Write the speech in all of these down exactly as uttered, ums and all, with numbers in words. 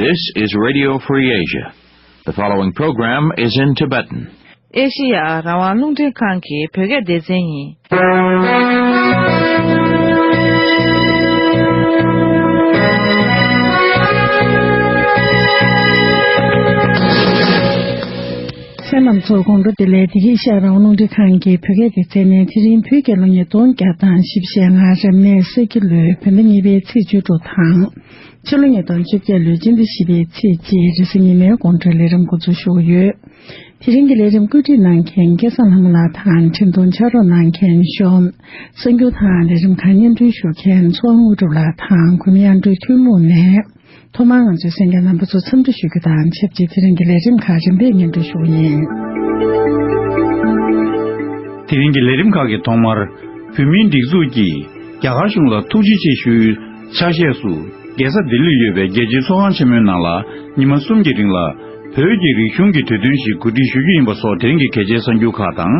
This is Radio Free Asia. The following program is in Tibetan. ཨེ་ཤི་ཡ་རང་དབང་རླུང་འཕྲིན་ཁང་གི་བོད་སྐད་སྡེ་ཚན་ཡིན། གསན་མཁན་རྣམ་ཚོར་དགོང་དྲོ་བདེ་ལེགས། འདི་ག་ཨེ་ཤ་ཡ་རང་དབང་རླུང་འཕྲིན་ཁང་གི་བོད་སྐད་སྡེ་ཚན་ནས། དེ་རིང་བོད་རྒྱལ་ལོ་ཉིས་སྟོང་བརྒྱ་དང་བཞི་བཅུ་ཞེ་ལྔ། རབ་གནས་ས་ཁྱི་ལོའི་བོད་ཟླ་གཉིས་པའི་ཚེས་བཅུ་དྲུག་དང་། ཕྱི་ལོ་ཉིས་སྟོང་བཅོ་བརྒྱད་ལོའི་སྤྱི་ཟླ་བཞི་པའི་ཚེས་གཅིག་རེས་གཟའ་ཉི་མའི་དགོང་དྲོའི་ལས་རིམ་འགོ་འཛུགས་ཞུ་གི་ཡོད། དེ་རིང་གི་ལས་རིམ་བཀོད་སྒྲིག་གནང་མཁན་སྐལ་བཟང་ལྷ་མོ་ལགས་དང་། འཕྲིན་གཏོང་ཕྱག་རོགས་གནང་མཁན་གཞོན། གསར་འགྱུར་དང་ལས་རིམ་ཁག་སྙན་སྒྲོན་ཞུ་མཁན་མཚོ་དབང་དངོས་གྲུབ་ལགས་དང་། གུས་མོ་དབྱངས་སྒྲོན་ཐུན་མོང་ནས། ཐོག་མར་ང་ཚོའི་གསན་མཁན་རྣམ་པ་ཚོ་འཚམས་འདྲི་ཞུ་རྒྱུ་དང་ཆབས་ཅིག་དེ་རིང་གི་ལས་རིམ་ཁག་རིམ་པས་སྙན་སྒྲོན་ཞུ་གི་ཡིན། དེ་རིང་གི་ལས་རིམ་ཁག་གི་ཐོག་མར། བོད་མིའི་སྒྲིག་འཛུགས་ཀྱིས་རྒྱ་གར་གཞུང་ལ་ཐུགས་རྗེ་ཆེ་ཞུའི་ཆ་ཤས་སུ། རྒྱལ་ས་ལྡི་ལིར་ཡོད་པའི་རྒྱལ་སྤྱིའི་ཚོགས་ཁང་ཆེན་མོའི་ནང་ལ་ཉི་མ་གསུམ་གྱི་རིང་ལ། བོད་ཀྱི་རིག་གཞུང་གི་དུས་སྟོན་ཞིག་གོ་སྒྲིག་ཞུ་རྒྱུ་ཡིན་པ་སོགས་དེ་རིང་གི་གལ་ཆེའི་གསར་འགྱུར་ཁག་དང་།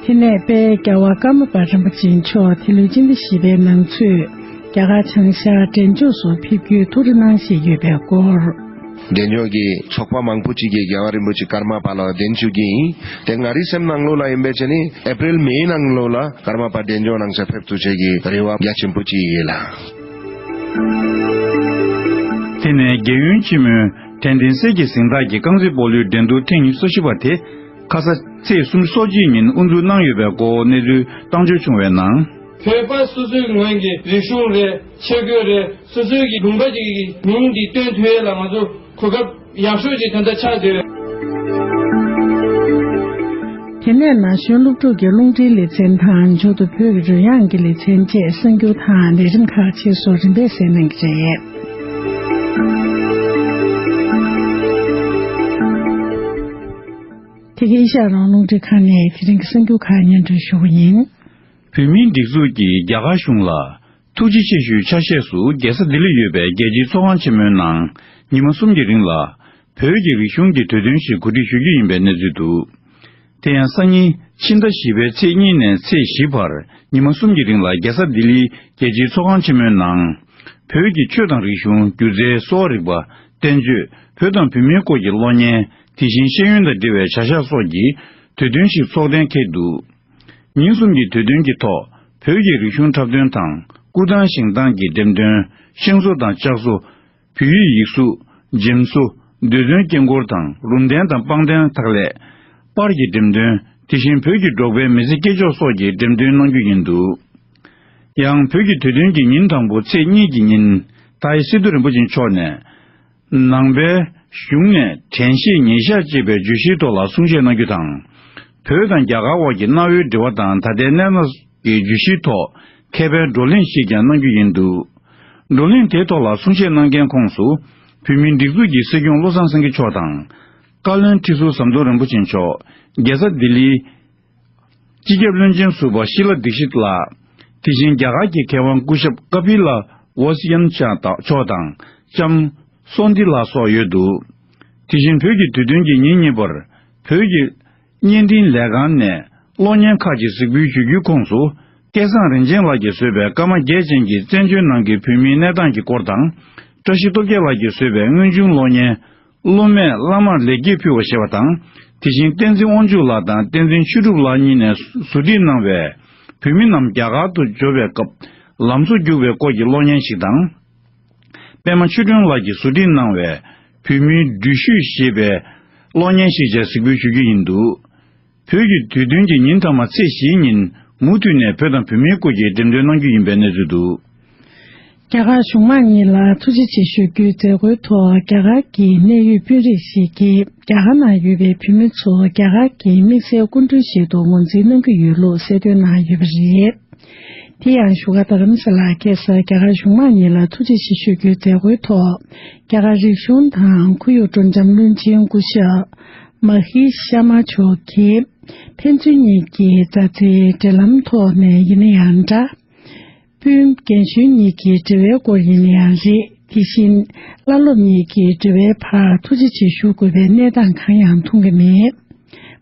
དེ་ནས་དཔལ་རྒྱལ་བ་ཀརྨ་པ་རིན་པོ་ཆེ་མཆོག་འདི་ལོའི་སྤྱི་ཟླ་བཞི་པའི་ནང་ཚུད་རྒྱ་གར་བྱང་ཤར་འབྲས་ལྗོངས་སུ་ཕེབས་རྒྱུའི་ཐུགས་རེ་གནང་བཞིན་ཡོད་པའི་སྐོར། འབྲས་ལྗོངས་ཀྱི་ཚོགས་པ་མང་པོ་ཅིག་གིས་རྒྱལ་བ་རིན་པོ་ཆེ་ཀརྨ་པ་ལ་གདན་ཞུ་གི་ཡིན། དེ་ང་རའི་སེམས་ནང་ལོགས་ལ་ཡིན་པའི་ཆ་ནི་ཨེ་པྲིལ་མེའི་ནང་ལོགས་ལ་ཀརྨ་པ་འབྲས་ལྗོངས་ནང་ཚུད་ཕེབས་ཐུབ་ཆེད་ཀྱི་རེ་བ་རྒྱ་ཆེན་པོ་ཅིག་ཡོད་ལ། དེ་ནས་རྒྱལ་ཡོངས་ཆེན་མོའི་དྲན་རྟེན་གསེར་གྱི་གཟེངས་རྟགས་ཀྱི་རྐང་རྩེད་སྤོ་ལོའི་འགྲན་བསྡུར་ཐེངས་ཉི་ཤུ་རྩ་བཞི་པ་དེ། ཁ་ས་ཚེས་སུམ་ཅུ་སོ་གཅིག་ཉིན་དབུ་འཛུགས་གནང་ཡོད་པའི་སྐོར་གནས་ཚུལ་བཏང་འབྱོར་བྱུང་བའི་ནང་། བོད་པ་སོ་སོའི་ངོས་ཀྱི་རིག་གཞུང་རེད། ཆས་གོས་རེད། སོ་སོའི་གི་ལུང་པ་ཅིག་གི་མིང་འདི་བཏོན་ཐུབ་ཡས་ལ་ང་ཚོ་གོ་སྐབས་ཡག་ཤོས་ཅིག་ད་ལྟ་ཆགས་བསྡད་ཡོད། དེ་ནས་ན་གཞོན་སློབ་ཕྲུག་གི་རླུང་འཕྲིན་ལེ་ཚན་དང་། མཇུག་ཏུ་བོད་ཀྱི་རོལ་དབྱངས་ཀྱི་ལེ་ཚན་བཅས་གསར་འགྱུར་དང་ལས་རིམ་ཁག་ཅིག་སོགས་རིམ་པས་གསན་གནང་གི་རེད། དེ་ག་ཨེ་ཤ་ཡ་རང་དབང་རླུང་འཕྲིན་ཁང་ནས་དེ་རིང་གི་གསར་འགྱུར་ཁག་སྙན་སྒྲོན་ཞུ་གི་ཡིན། བོད་མིའི་སྒྲིག་འཛུགས་ཀྱིས་རྒྱ་གར་གཞུང་ལ་ཐུགས་རྗེ་ཆེ་ཞུའི་ཆ་ཤས་སུ། རྒྱལ་ས་ལྡི་ལིར་ཡོད་པའི་རྒྱལ་སྤྱིའི་ཚོགས་ཁང་ཆེན་མོའི་ནང་ཉི་མ་གསུམ་གྱི་རིང་ལ། བོད་ཀྱི་རིག་གཞུང་གི་དུས་སྟོན་ཞིག་གོ་སྒྲིག་ཞུ་རྒྱུ་ཡིན་པའི་གནས་ཚུལ་འདུག་དེ་ཡང་སང་ཉིན་ཕྱི་ཟླ་བཞི་པའི་ཚེས་གཉིས་ནས་ཚེས་བཞི་བར་ཉི་མ་གསུམ་གྱི་རིང་ལ་རྒྱལ་ས་ལྡི་ལིའི་རྒྱལ་སྤྱིའི་ཚོགས་ཁང་ཆེན་མོའི་ནང་། བོད་ཀྱི་ཆོས་དང་རིག་གཞུང་། སྒྱུ་རྩལ། གསོ་བ་རིག་པ། བསྟན་བཅོས། བོད་དང་བོད་མིའི་སྐོར་གྱི་གློག་བརྙན། དེ་བཞིན་ཤེས་ཡོན་དང་འབྲེལ་བའི་བྱ་གཞག་སོགས་ཀྱི་དུས་སྟོན་ཞིག་ཚོགས་གཏན་འཁེལ་འདུག་ཉིན་གསུམ་གྱི་དུས་སྟོན་གྱི་ཐོག་བོད་ཀྱི་རིག་གཞུང་འཁྲབ་སྟོན་དང་། སྐུ་ཐང་བཞེངས་སྟངས་ཀྱི་འགྲེམས་སྟོན། ཤིང་བཟོ་དང་ལྕགས་བཟོ། བོད་ཡིག་ཡིག་གཟུགས། འཇིམ་བཟོ། རྡུལ་ཚོན་དཀྱིལ་འཁོར་དང་། རུམ་གདན་དང་པང་གདན་འཐག་ལས། པར་གྱི་འགྲེམས་སྟོན། དེ་བཞིན་བོད་ཀྱི་འབྲོག་པའི་མི་ཚེ་སྐྱེལ་ཕྱོགས་སོགས་ཀྱི་འགྲེམས་སྟོན་གནང་རྒྱུ་ཡིན་འདུག་ཡང་བོད་ཀྱི་དུས་སྟོན་གྱི་ཉིན་དང་པོ་ཚེས་གཉིས་ཀྱི་ཉིན། ད་ཡི་སི་ཏུ་རིན་པོ་ཆེ་མཆོག་ནས། ནང་པའི་གཞུང་ནས་དྲན་ཤེས་ཉེར་བཞག་ཅེས་པའི་བརྗོད་གཞིའི་ཐོག་ལ་གསུང་བཤད་གནང་རྒྱུ་དང་། བོད་དང་རྒྱ་གར་དབར་གྱི་གནའ་བོའི་འབྲེལ་བ་དང་ད་ལྟའི་གནས་སྟངས་ཀྱི་བརྗོད་གཞིའི་ཐོག་མཁས་པའི་བགྲོ་གླེང་ཞིག་ཀྱང་གནང་རྒྱུ་ཡིན་འདུག་བགྲོ་གླེང་དེའི་ཐོག་ལ་གསུང་བཤད་གནང་མཁན་ཁོངས་སུ། བོད་མིའི་སྒྲིག་འཛུགས་ཀྱི་སྲིད་སྐྱོང་བློ་བཟང་སེང་གེ་མཆོག་དང་། བཀའ་བློན་ཁྲི་ཟུར་ཟམ་གདོང་རིན་པོ་ཆེ་མཆོག་རྒྱལ་ས་ལྡི་ལིའི་སྤྱི་ཁྱབ་བློན་ཆེན་ཟུར་པ་ཤི་ལ་དིག་ཤིད་ལགས། དེ་བཞིན་རྒྱ་གར་གྱི་མཁས་དབང་སྐུ་ཞབས་ཀ་པི་ལ་ཝོ་སི་ཡན་མཆོག་དང་། ལྕམ་སོན་དི་ལགས་སོགས་ཡོད་འདུག་དེ་བཞིན་བོད་ཀྱི་དུས་སྟོན་གྱི་ཉིན་གཉིས་པར། བོད་ཀྱི་བརྙན་འཕྲིན་ལས་ཁང་ནས་གློག་བརྙན་ཁག་ཅིག་གཟིགས་འབུལ་ཞུ་རྒྱུའི་ཁོངས་སུ། སྐལ་བཟང་རིན་ཆེན་ལགས་ཀྱིས་བཟོས་པའི་སྐར་མ་བརྒྱད་ཅན་གྱི་བཙན་བྱོལ་ནང་གི་བོད་མིའི་གནས་སྟངས་ཀྱི་སྐོར་དང་། བཀྲ་ཤིས་སྟོབས་རྒྱལ་ལགས་ཀྱིས་བཟོས་པའི་དངོས་བྱུང་གློག་བརྙན། སློབ་མས་བླ་མར་ལེགས་སྐྱེས་ཕུལ་བ་ཞེས་པ་དང་། དེ་བཞིན་བསྟན་འཛིན་དབང་ཕྱུག་ལགས་དང་བསྟན་འཛིན་ཆོས་གྲུབ་ལགས་གཉིས་ནས་བཟོ་སྒྲིག་གནང་བའི། བོད་མི་རྣམས་རྒྱ་གར་དུ་འབྱོར་བའི་སྐབས་ལམ་བཟོ་རྒྱུག་པའི་སྐོར་གྱི་གློག་བརྙན་ཞིག་དང་། པད་མ་ཆོས་སྒྲོན་ལགས་ཀྱིས་བཟོ་སྒྲིག་གནང་བའི། བོད་མིའི་འགྲུལ་བཞུད་ཞེས་པའི་གློག་བརྙན་ཞིག་བཅས་གཟིགས་འབུལ་ཞུ་རྒྱུ་ཡིན་འདུག་བོད་ཀྱི་དུས་སྟོན་གྱི་ཉིན་མཐའ་མ་ཚེས་བཞིའི་ཉིན་མུ་མཐུད་ནས་བོད་དང་བོད་མིའི་སྐོར་གྱི་འགྲེམས་སྟོན་གནང་རྒྱུ་ཡིན་པའི་གནས་ཚུལ་འདུག་རྒྱ་གར་གཞུང་མང་གཉིས་ལ་ཐུགས་རྗེ་ཆེ་ཞུ་རྒྱུའི་མཛད་སྒོའི་ཐོག་རྒྱ་གར་གྱི་གནད་ཡོད་དཔོན་རིགས་ཤིག་གིས་རྒྱ་གར་ནང་ཡོད་པའི་བོད་མི་ཚོ་རྒྱ་གར་གྱི་དམིགས་བསལ་སྐུ་མགྲོན་ཞིག་ཏུ་ངོས་འཛིན་གནང་གི་ཡོད་ལུགས་གསལ་སྟོན་གནང་ཡོད་པ་རེད། དེ་ཡང་བཞུགས་སྒར་རྡ་རམ་ས་ལར་ཁ་སང་རྒྱ་གར་གཞུང་མང་གཉིས་ལ་ཐུགས་རྗེ་ཆེ་ཞུ་རྒྱུའི་མཛད་སྒོའི་ཐོག་རྒྱ་གར་རིག་གཞུང་དང་ཁོར་ཡུག་སྤྲོ་འཆམ་བློན་ཆེན་སྐུ་ཞབས་མ་ཧི་ཤ་མ་མཆོག་གིས་ཕན་ཚུན་གཉིས་ཀྱི་མཛའ་བརྩེའི་འབྲེལ་ལམ་ཐོག་ནས་ཡིན་ན་ཡང་འདྲ། སྤུན་རྒན་གཞོན་གཉིས་ཀྱི་འབྲེལ་བའི་སྐོར་ཡིན་ན་ཡང་རེད། དེ་བཞིན་བླ་སློབ་གཉིས་ཀྱི་འབྲེལ་བའི་བར་ཐུགས་རྗེ་ཆེ་ཞུ་དགོས་པའི་གནས་སྟངས་གང་ཡང་མཐོང་གི་མེད།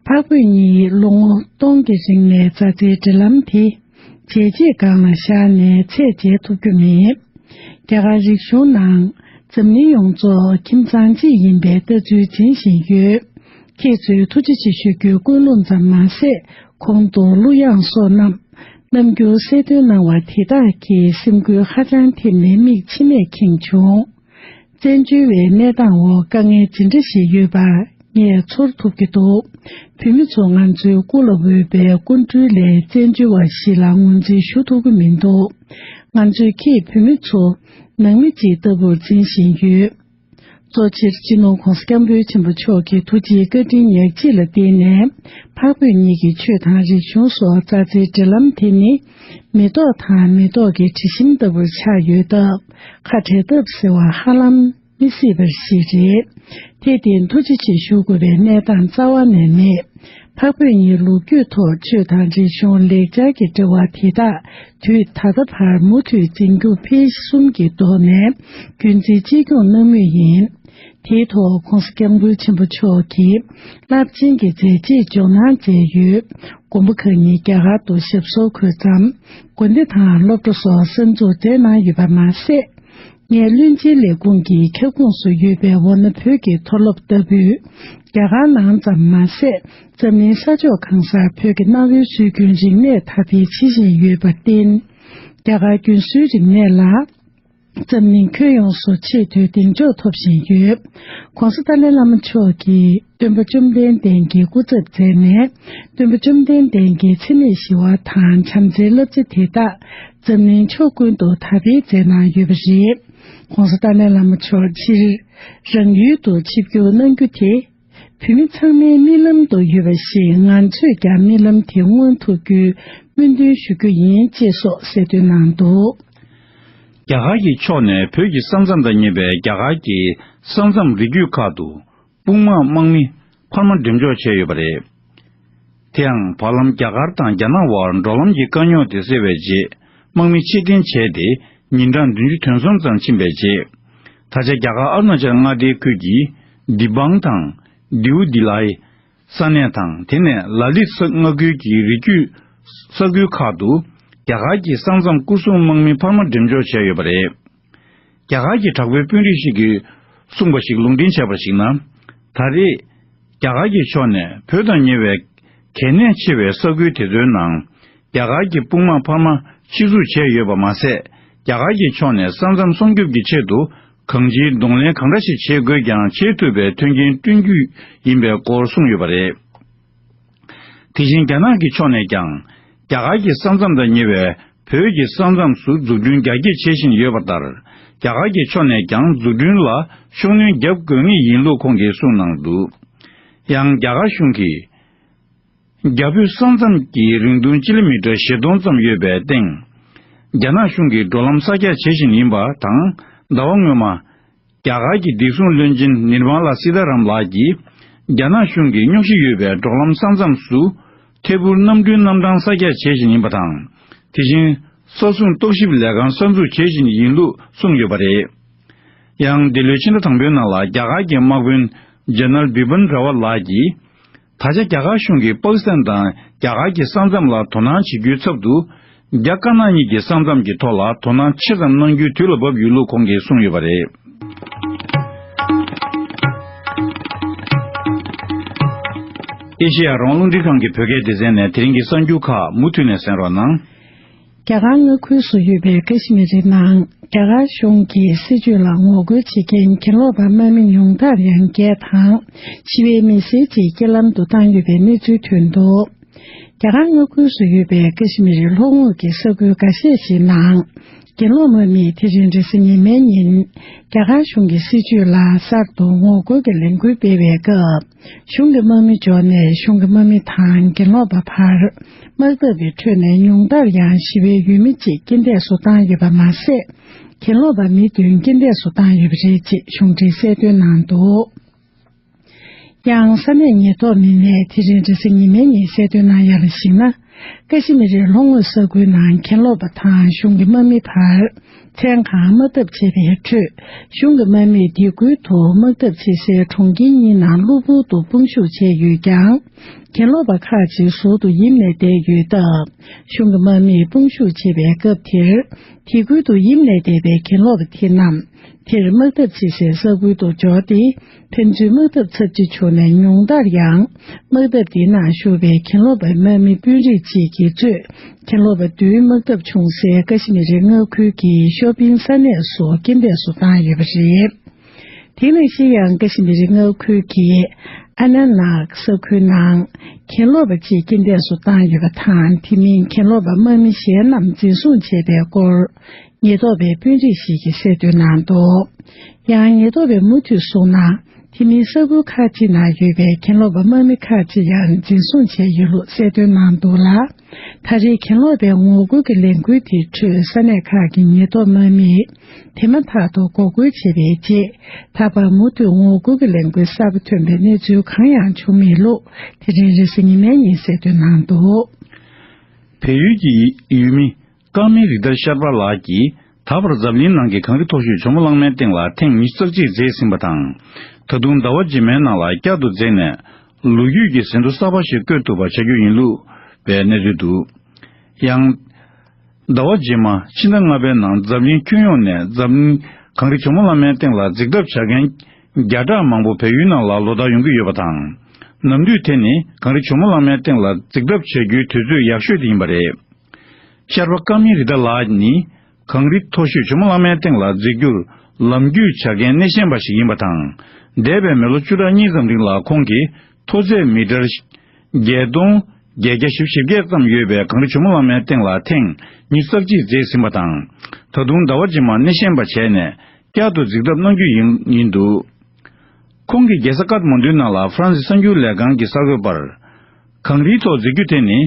འཕགས་བོད་གཉིས་ལོ་ངོ་སྟོང་གི་རིང་ནས་མཛའ་བརྩེའི་འབྲེལ་ལམ་དེ་བྱས་རྗེས་སྒང་ལ་བཞག་ནས་ཚད་འཇལ་ཐུབ་རྒྱུ་མེད། རྒྱ་གར་རིག་གཞུང་ནང་འཛམ་གླིང་ཡོངས་རྫོགས་ཁྱིམ་ཚང་གཅིག་ཡིན་པའི་ལྟ་ཚུལ་འཛིན་བཞིན་ཡོད། ཁྱེད་ཚོས་ཐུགས་རྗེ་ཆེ་ཞུ་རྒྱུའི་ཀུན་སློང་ཙམ་མ་ཟད། གོང་དུ་གླུ་དབྱངས་སོགས་རྣམས་རྣམ་འགྱུར་གསལ་སྟོན་གནང་བ་དེ་དག་གིས་སེམས་འགུལ་ཧ་ཅང་ཐེབས་ནས་མིག་མཆི་མས་ཁེངས་བྱུང་། བཙན་བྱོལ་བའི་གནས་སྟངས་འོག་དཀའ་ངལ་ཇི་འདྲ་ཞིག་ཡོད་པ་ངས་ཚོར་ཐུབ་ཀྱི་འདུག་བོད་མི་ཚོ་ང་ཚོའི་སྐུ་ལ་འོས་པའི་སྐུ་མགྲོན་ལས་བཙན་བྱོལ་བ་ཞིག་ལ་ངོས་འཛིན་ཞུ་ཐུབ་ཀྱི་མི་འདུག་ང་ཚོས་ཁྱེད་བོད་མི་ཚོ་ནང་མི་གཅིག་ལྟ་བུར་འཛིན་བཞིན་ཡོད། གཙོ་ཆེར་སྤྱི་ནོར་༸གོང་ས་༸སྐྱབས་མགོན་ཆེན་པོ་མཆོག་གི་ཐུགས་རྗེའི་བཀའ་དྲིན་ཉག་གཅིག་ལ་བརྟེན་ནས། འཕགས་བོད་གཉིས་ཀྱི་ཆོས་དང་རིག་གཞུང་སོགས་རྩ་རྩེའི་འབྲེལ་ལམ་དེ་ནི། མེ་ཏོག་དང་མེ་ཏོག་གི་དྲི་ཞིམ་ལྟ་བུར་ཆགས་ཡོད་སྟབས། ཁ་བྲལ་ཐབས་ཟེར་བ་ཧ་ལམ་མི་སྲིད་པ་ཞིག་རེད། དེ་དེ་ཐུགས་རྗེ་ཆེ་ཞུ་དགོས་པའི་གནས་སྟངས་རྩ་བ་ནས་མེད། འཕགས་བོད་གཉིས་ལོ་རྒྱུས་ཐོག་ཆོས་དང་རིག་གཞུང་ལེགས་སྦྱར་གྱི་འབྲེལ་བ་དེ་དག་དུས་ད་ལྟ་བར་མུ་མཐུད་འཛིན་རྒྱུ་ཕན་གསུམ་གྱི་ཐོག་ནས་རྒྱུན་འཛིན་གཅེས་སྐྱོང་གནང་མུས་ཡིན། དེའི་ཐོག་༸གོང་ས་༸སྐྱབས་མགོན་ཆེན་པོ་མཆོག་གིས་རླབས་ཆེན་གྱི་མཛད་རྗེས་འཇོག་གནང་མཛད་ཡོད། མགོན་པོ་གང་ཉིད་རྒྱ་གར་དུ་ཞབས་སོར་འཁོད་མཚམས། དགོན་སྡེ་དང་སློབ་གྲྭ་སོགས་གསར་འཛུགས་མཛད་གནང་ཡོད་པ་མ་ཟད། ངས་བློན་ཆེན་ལས་ཁུངས་ཀྱི་ཁྱབ་ཁོངས་སུ་ཡོད་པའི་འོ་ན་བོད་ཀྱི་མཐོ་སློབ་ལྟ་བུས། རྒྱ་གར་ནང་ཙམ་མ་ཟད། འཛམ་གླིང་ས་ཕྱོགས་གང་སར་བོད་ཀྱི་གནའ་བོའི་སྲོལ་རྒྱུན་རིག་གནས་དར་སྤེལ་བྱེད་བཞིན་ཡོད་པར་བརྟེན། རྒྱ་གར་རྒྱུན་སྲོལ་རིག་གནས་ལ། འཛམ་གླིང་ཁྱོན་ཡོངས་སུ་ཆེས་མཐོའི་གདེང་འཇོག་ཐོབ་བཞིན་ཡོད། ༸གོང་ས་ཏཱ་ལའི་བླ་མ་མཆོག་གིས་སྟོན་པ་བཅོམ་ལྡན་འདས་ཀྱི་སྐུ་ཚབ་མཛད་ནས། སྟོན་པ་བཅོམ་ལྡན་འདས་ཀྱི་མཚན་སྨད་ཞི་བ་དང་བྱམས་བརྩེའི་བསླབ་བྱ་དེ་དག་འཛམ་གླིང་ཕྱོགས་ཀུན་ཏུ་དར་སྤེལ་མཛད་གནང་ཡོད་པ་རེད། ༸གོང་ས་ཏཱ་ལའི་བླ་མ་མཆོག་སྤྱིར་རང་ཡུལ་དུ་ཆིབས་བསྒྱུར་གནང་རྒྱུ་དེ། བོད་མི་ཚང་མའི་རྨི་ལམ་དུ་ཡོད་པ་ཞིག་ང་ཚོས་ཀྱང་རྨི་ལམ་དེ་མངོན་ཐུབ་རྒྱུའི་སྨོན་འདུན་ཞུ་རྒྱུ་ཡིན། ཅེས་སོགས་གསལ་སྟོན་གནང་འདུག་རྒྱ་གར་གྱི་ཕྱོགས་ནས་བོད་ཀྱི་ས་མཚམས་དང་མཉམ་པའི་རྒྱ་གར་གྱི་ས་མཚམས་རི་རྒྱུད་ཁག་ཏུ་དཔུང་དམག་དམག་མི་འཕར་མ་འགྲེམས་འཇོག་བྱས་ཡོད་པ་རེད། དེ་ཡང་བར་ལམ་རྒྱ་གར་དང་རྒྱ་ནག་དབར་འགྲོ་ལམ་གྱི་དཀའ་རྙོག་དེ་སེལ་བའི་རྗེས། དམག་མི་ཕྱིར་འཐེན་བྱས་ཏེ་ཉིན་གྲངས་བདུན་ཅུ་དོན་གསུམ་ཙམ་ཕྱིན་པའི་རྗེས། ད་ཆ་རྒྱ་གར་ཨ་རུ་ན་ཅལ་མངའ་སྡེའི་ཁུལ་གྱི་དི་བང་དང་དིའུ་དི་ལའི་ས་གནས་དང་། དེ་ནས་ལ་ལི་ས་མངའ་ཁུལ་གྱི་རི་རྒྱུད་ས་ཁུལ་ཁག་ཏུ་རྒྱ་གར་གྱི་ས་མཚམས་སྐོར་སྲུང་དམག་མི་འཕར་མ་འགྲེམས་འཇོག་བྱས་ཡོད་པ་རེད། རྒྱ་གར་གྱི་དྲག་པོའི་དཔོན་རིགས་ཤིག་གིས་གསུངས་པ་ཞིག་ལུང་འདྲེན་བྱས་པར་གཞིགས་ན། ད་རེས་རྒྱ་གར་གྱི་ཕྱོགས་ནས་བོད་དང་ཉེ་བའི་གལ་གནད་ཆེ་བའི་ས་ཁུལ་དེ་ཚོའི་ནང་རྒྱ་གར་གྱི་དཔུང་དམག་འཕར་མ་ཆེད་འཛུགས་བྱས་ཡོད་པ་མ་ཟད། རྒྱ་གར་གྱི་ཕྱོགས་ནས་ས་མཚམས་སྲུང་སྐྱོབ་ཀྱི་ཆེད་དུ་གང་ཅིའི་གདོང་ལེན་གང་འདྲ་ཞིག་བྱེད་དགོས་ཀྱང་། བྱེད་ཐུབ་པའི་མཐུན་རྐྱེན་བསྐྲུན་རྒྱུ་ཡིན་པའི་སྐོར་གསུངས་ཡོད་པ་རེད། དེ་བཞིན་རྒྱ་ནག་གི་ཕྱོགས་ནས་ཀྱང་རྒྱ་གར་གྱི་ས་མཚམས་དང་ཉེ་བའི་བོད་ཀྱི་ས་མཚམས་སུ་འཛུགས་སྐྲུན་རྒྱ་སྐྱེད་བྱེད་བཞིན་ཡོད་པ་ལྟར། རྒྱ་གར་གྱི་ཕྱོགས་ནས་ཀྱང་འཛུགས་སྐྲུན་ལ་ཤུགས་སྣོན་རྒྱབ་དགོས་ངེས་ཡིན་ལུགས་ཁོང་གིས་གསུངས་གནང་འདུག་ཡང་རྒྱ་གར་གཞུང་གིས་རྒྱ་བོད་ས་མཚམས་ཀྱི་རིང་ཐུང་ཀི་ལོ་མི་ཊར་བཞི་སྟོང་ཙམ་ཡོད་པའི་སྟེང་། རྒྱ་ནག་གཞུང་གིས་འགྲོ་ལམ་གསར་རྒྱག་བྱེད་བཞིན་ཡིན་པ་དང་། ཟླ་བ་སྔོན་མ། རྒྱ་གར་གྱི་བདེ་སྲུང་བློན་ཆེན་ནིར་མ་ལ་སི་ཐ་རམ་ལགས་ཀྱིས། རྒྱ་ནག་གཞུང་གིས་རྙོག་གཞི་ཡོད་པའི་འབྲོག་ལམ་ས་མཚམས་སུ། ཐད་འཕུར་གནམ་གྲུའི་གནམ་ཐང་གསར་རྒྱག་བྱེད་བཞིན་ཡིན་པ་དང་། དེ་བཞིན་ས་སྲུང་རྟོག་ཞིབ་ལས་ཁང་གསར་འཛུགས་བྱེད་བཞིན་ཡིན་ལུགས་གསུངས་ཡོད་པ་རེད། ཡང་འདི་ལོའི་ཕྱི་ཟླ་དང་པོའི་ནང་ལ་རྒྱ་གར་གྱི་དམག་དཔོན་ཇེ་ནརལ་བི་པིན་ར་ཝལ་ལགས་ཀྱིས། ད་ཆ་རྒྱ་གར་གཞུང་གིས་པ་ཀི་སི་ཐན་དང་རྒྱ་གར་གྱི་ས་མཚམས་ལ་དོ་སྣང་བྱེད་རྒྱུའི་ཚབ་ཏུ། རྒྱ་དཀར་ནག་གཉིས་ཀྱི་ས་མཚམས་ཀྱི་ཐོག་ལ་དོ་སྣང་ཆེ་ཙམ་གནང་རྒྱུའི་དུས་ལ་བབ་ཡོད་ལུགས་ཁོང་གིས་གསུངས་ཡོད་པ་རེད། ཨེ་ཤེ་ཡ་རང་དབང་རླུང་འཕྲིན་ཁང་གི་བོད་སྐད་སྡེ་ཚན་ནས་དེ་རིང་གི་གསར་འགྱུར་ཁག་མུ་མཐུད་ནས་གསན་རོགས་གནང་། རྒྱ་གར་མངའ་ཁུལ་སུ་ཡོད་པའི་ཀ་ཤི་མི་རི་ནང་རྒྱ་གར་གཞུང་གི་སྲིད་བྱུས་ལ་ངོ་རྒོལ་བྱེད་མཁན་གྱེན་ལོག་པ་དམག་མི་ཉུང་མཐར་ཡང་བརྒྱད་དང་། ཞི་བའི་མི་སེར་གཅིག་རྐྱེན་ལམ་དུ་བཏང་ཡོད་པའི་གནས་ཚུལ་ཐོན་འདུག་རྒྱ་གར་མངའ་ཁུལ་སུ་ཡོད་པའི་ཀ་ཤི་མི་རི་ལྷོ་ངོས་ཀྱི་ས་ཁུལ་འགའ་ཤས་ཤིག་ནང་། གྱེན་ལོག་དམག་མིས་དེ་རིང་རེས་གཟའ་ཉི་མའི་ཉིན། རྒྱ་གར་གཞུང་གི་སྲིད་བྱུས་ལ་གསར་དུ་ངོ་རྒོལ་གྱི་ལས་འགུལ་སྤེལ་བའི་སྐབས། གཞུང་གི་དམག་མི་འབྱོར་ནས་གཞུང་གི་དམག་མི་དང་གྱེན་ལོག་པ་བར། དམག་འཐབ་པའི་ཁྲོད་ནས་ཉུང་མཐར་ཡང་ཞི་བའི་ཡུལ་མི་གཅིག་རྐྱེན་འདས་སུ་བཏང་ཡོད་པ་མ་ཟད། གྱེན་ལོག་པ་མི་བདུན་རྐྱེན་འདས་སུ་བཏང་ཡོད་པ་རེད་ཅེས་གཞུང་འབྲེལ་གསལ་སྟོན་གནང་འདུག་ཡང་ས་གནས་ཉེན་རྟོག་མི་སྣས་དེ་རིང་རེས་གཟའ་ཉི་མའི་ཉིན་གསལ་སྟོན་གནང་ཡ་ལ་གཞིགས་ན། ཀ་ཤི་མི་རི་ལྷོ་ངོས་ས་ཁུལ་ནང་གྱེན་ལོག་པ་དང་གཞུང་གི་དམག་མི་བར། མཚན་གང་དམག་འཐབ་བྱས་པའི་ཁྲོད། གཞུང་གི་དམག་མིས་སྡེ་ཁུལ་དུ་དམག་འཐབ་བྱེད་སའི་གྲོང་ཁྱེར་གཉིས་ནང་གློ་བུར་དུ་དཔུང་ཤུགས་ཆད་ཡོད་ཀྱང་། གྱེན་ལོག་པ་ཁག་ཅིག་ཟུར་དུ་ཡིབ་ནས་བསྡད་ཡོད་སྟབས། གཞུང་གི་དམག་མིས་དཔུང་ཤུགས་ཆེ་བའི་སྐབས་དེར། དེ་ཁུལ་དུ་ཡིབ་ནས་བསྡད་པའི་གྱེན་ལོག་པ་དེ་རྣམས། དེར་དམག་འཐབ་བྱེད་སའི་ས་ཁུལ་དུ་འབྱོར་ཏེ། ཕན་ཚུན་དམག་འཐབ་ཚབས་ཆེ་བྱུང་ནས། ཉུང་མཐར་ཡང་། དམག་འཐབ་དེའི་ནང་ཞུགས་པའི་གྱེན་ལོག་པའི་དམག་མི་དཔོན་རིགས་གཅིག་གིས་གཙོས། གྱེན་ལོག་པ་བདུན་དམག་འཐབ་བྱུང་སའི་ཀ་ཤི་མི་རི་མངའ་ཁུལ་གྱི་ཤོ་པིན་ས་གནས་སུ་རྐྱེན་འདས་སུ་བཏང་ཡོད་པ་རེད། དེ་ནང་བཞིན་ཡང་། ཀ་ཤི་མི་རི་མངའ་ཁུལ་གྱི་ཨ་ན་ནག་ས་ཁུལ་ནང་། གྱེན་ལོག་པ་གཅིག་རྐྱེན་འདས་སུ་བཏང་ཡོད་པ་དང་། དེ་མིན་གྱེན་ལོག་པ་དམག་མི་གཞན་རྣམས་འཛིན་བཟུང་བྱས་པའི་སྐོར། ཉེན་རྟོག་པའི་དཔོན་རིགས་ཤིག་གིས་གསལ་སྟོན་གནང་འདུག། ཡང་། ཉེན་རྟོག་པས་མུ་མཐུད་གསུངས་ན། དེ་མིན་ས་ཁུལ་ཁག་ཅིག་ནང་ཡོད་པའི་གྱེན་ལོག་པ་དམག་མི་ཁག་ཅིག་ཡང་འཛིན་བཟུང་བྱས་ཡོད་ལུགས་གསལ་སྟོན་གནང་འདུག་ལ། ད་རེས་གྱེན་ལོག་པའི་ངོ་རྒོལ་གྱི་ལས་འགུལ་དེའི་ཁྲོད་ས་གནས་ཁག་གི་ཉེན་རྟོག་དམག་མིས། དེ་མ་ཐག་ཏུ་འགོག་རྒོལ་བྱས་པའི་རྗེས། ད་བར་མུ་མཐུད་ངོ་རྒོལ་གྱི་ལས་འགུལ་གསར་པ་ཐོན་པའི་གནས་ཚུལ་གང་ཡང་བྱུང་མེད་ལུགས། དེ་རིང་རེས་གཟའ་ཉི་མའི་ཉིན་གསལ་སྟོན་གནང་འདུག། བལ་ཡུལ་གྱི་ཡུལ་མི། ཀ་མི་རི་ཏར་ཤར་པ་ལགས་ཀྱིས། ད་བར་འཛམ་གླིང་ནང་གི་གངས་རི་མཐོ་ཤོས་ཇོ་མོ་གླང་མའི་སྟེང་ལ་ཐེངས་ཉི་ཤུ་རྩ་གཅིག་འཛེགས་ཟིན་པ་དང་། ད་དུང་ཟླ་བ་རྗེས་མའི་ནང་ལ་བསྐྱར་དུ་འཛེགས་ནས། ལོ་རྒྱུས་ཀྱི་ཟིན་ཐོ་གསར་པ་ཞིག་བཀོད་ཐུབ་པ་བྱ་རྒྱུ་ཡིན་ལུགས་པའི་གནས་ཚུལ་འདུག། ཡང་། ཟླ་བ་རྗེས་མ་ཕྱི་ཟླ་ལྔ་པའི་ནང་འཛམ་གླིང་ཁྱོན་ཡོངས་ནས་འཛམ་གླིང་གངས་རི་ཇོ་མོ་གླང་མའི་སྟེང་ལ་འཛེགས་ཐབས་བྱ་མཁན་བརྒྱ་ཕྲག་མང་པོ་བལ་ཡུལ་ནང་ལ་ལོ་ལྟར་ཡོང་གི་ཡོད་པ་དང་། ནམ་དུས་དེ་ནི་གངས་རི་ཇོ་མོ་གླང་མའི་སྟེང་ལ་འཛེགས་ཐབས་བྱ་རྒྱུའི་དུས་ཚོད་ཡག་ཤོས་དེ་ཡིན་པ་རེད། ཤར་པ་ཀ་མི་རི་ཏ་ལགས་ནི་གངས་རི་མཐོ་ཤོས་ཇོ་མོ་གླང་མའི་སྟེང་ལ་འཛེགས་རྒྱུར་ལམ་རྒྱུས་བྱ་མཁན་སྣེ་ཤན་པ་ཞིག་ཡིན་པ་དང་། འདས་པའི་མི་ལོ་བཅུ་ཕྲག་གཉིས་ཙམ་རིང་ལ་ཁོང་གིས་མཐོ་ཚད་མི་ཊར་བརྒྱད་སྟོང་བརྒྱད་བརྒྱ་བཞི་བཅུ་ཞེ་བརྒྱད་ཙམ་ཡོད་པའི་གངས་རི་ཇོ་མོ་གླང་མའི་སྟེང་ལ་ཐེངས་ཉི་ཤུ་རྩ་གཅིག་འཛེགས་ཟིན་པ་དང་། ད་དུང་ཟླ་བ་རྗེས་མར་སྣེ་ཤན་པ་བྱས་ནས་བསྐྱར་དུ་འཛེགས་ཐབས་གནང་རྒྱུ་ཡིན་ཡིན་འདུག། ཁོང་གིས་རྒྱལ་ས་ཀཏ་མན་ཌུའི་ནང་ལ་ཧྥ་རན་སི་གསར་འགྱུར་ལས་ཁང་གི་གསར་འགོད་པར། གངས་རིའི་ཐོག་འཛེགས་རྒྱུ་དེ་ནི་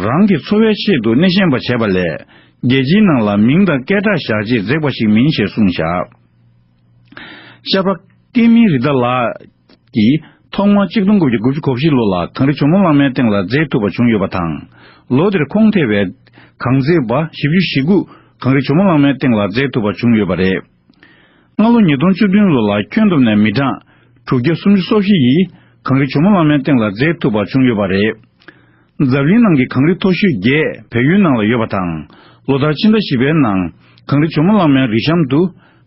རང་གི་འཚོ་བའི་ཆེད་དུ་སྣེ་ཤན་པ་བྱས་པ་ལས། རྒྱལ་སྤྱིའི་ནང་ལ་མིང་དང་སྐད་གྲགས་བཞག་ཆེད་འཛེགས་པ་ཞིག་མིན་ཞེས་གསུངས་བཞག། ཤར་པ་ཀེ་མི་རི་ཏ་ལགས་ཀྱིས་ཐོག་མར་གཅིག་སྟོང་དགུ་བརྒྱ་དགུ་བཅུ་གོ་བཞི་ལོ་ལ་གངས་རི་ཇོ་མོ་གླང་མའི་སྟེང་ལ་འཛེགས་ཐུབ་པ་བྱུང་ཡོད་པ་དང་། ལོ་དེར་ཁོང་ཐེ་བའི་གངས་འཛེགས་པ་བཞི་བཅུ་ཞེ་དགུ་གངས་རི་ཇོ་མོ་གླང་མའི་སྟེང་ལ་འཛེགས་ཐུབ་པ་བྱུང་ཡོད་པ་རེད། སྔ་ལོ་ཉིས་སྟོང་བཅུ་བདུན་ལོ་ལ་ཁྱོན་བསྡོམས་ནས་མི་གྲངས་དྲུག་བརྒྱ་སུམ་ཅུ་སོ་བཞི་ཡིས་གངས་རི་ཇོ་མོ་གླང་མའི་སྟེང་ལ་འཛེགས་ཐུབ་པ་བྱུང་ཡོད་པ་རེད། འཛམ་གླིང་ནང་གི་གངས་རི་མཐོ་ཤོས་བརྒྱད་བལ་ཡུལ་ནང་ལ་ཡོད་པ་དང་། ལོ་ལྟར་ཕྱི་ཟླ་བཞི་པའི་ནང་གངས་རི་ཇོ་མོ་གླང་མའི་རི་གཤམ་དུ་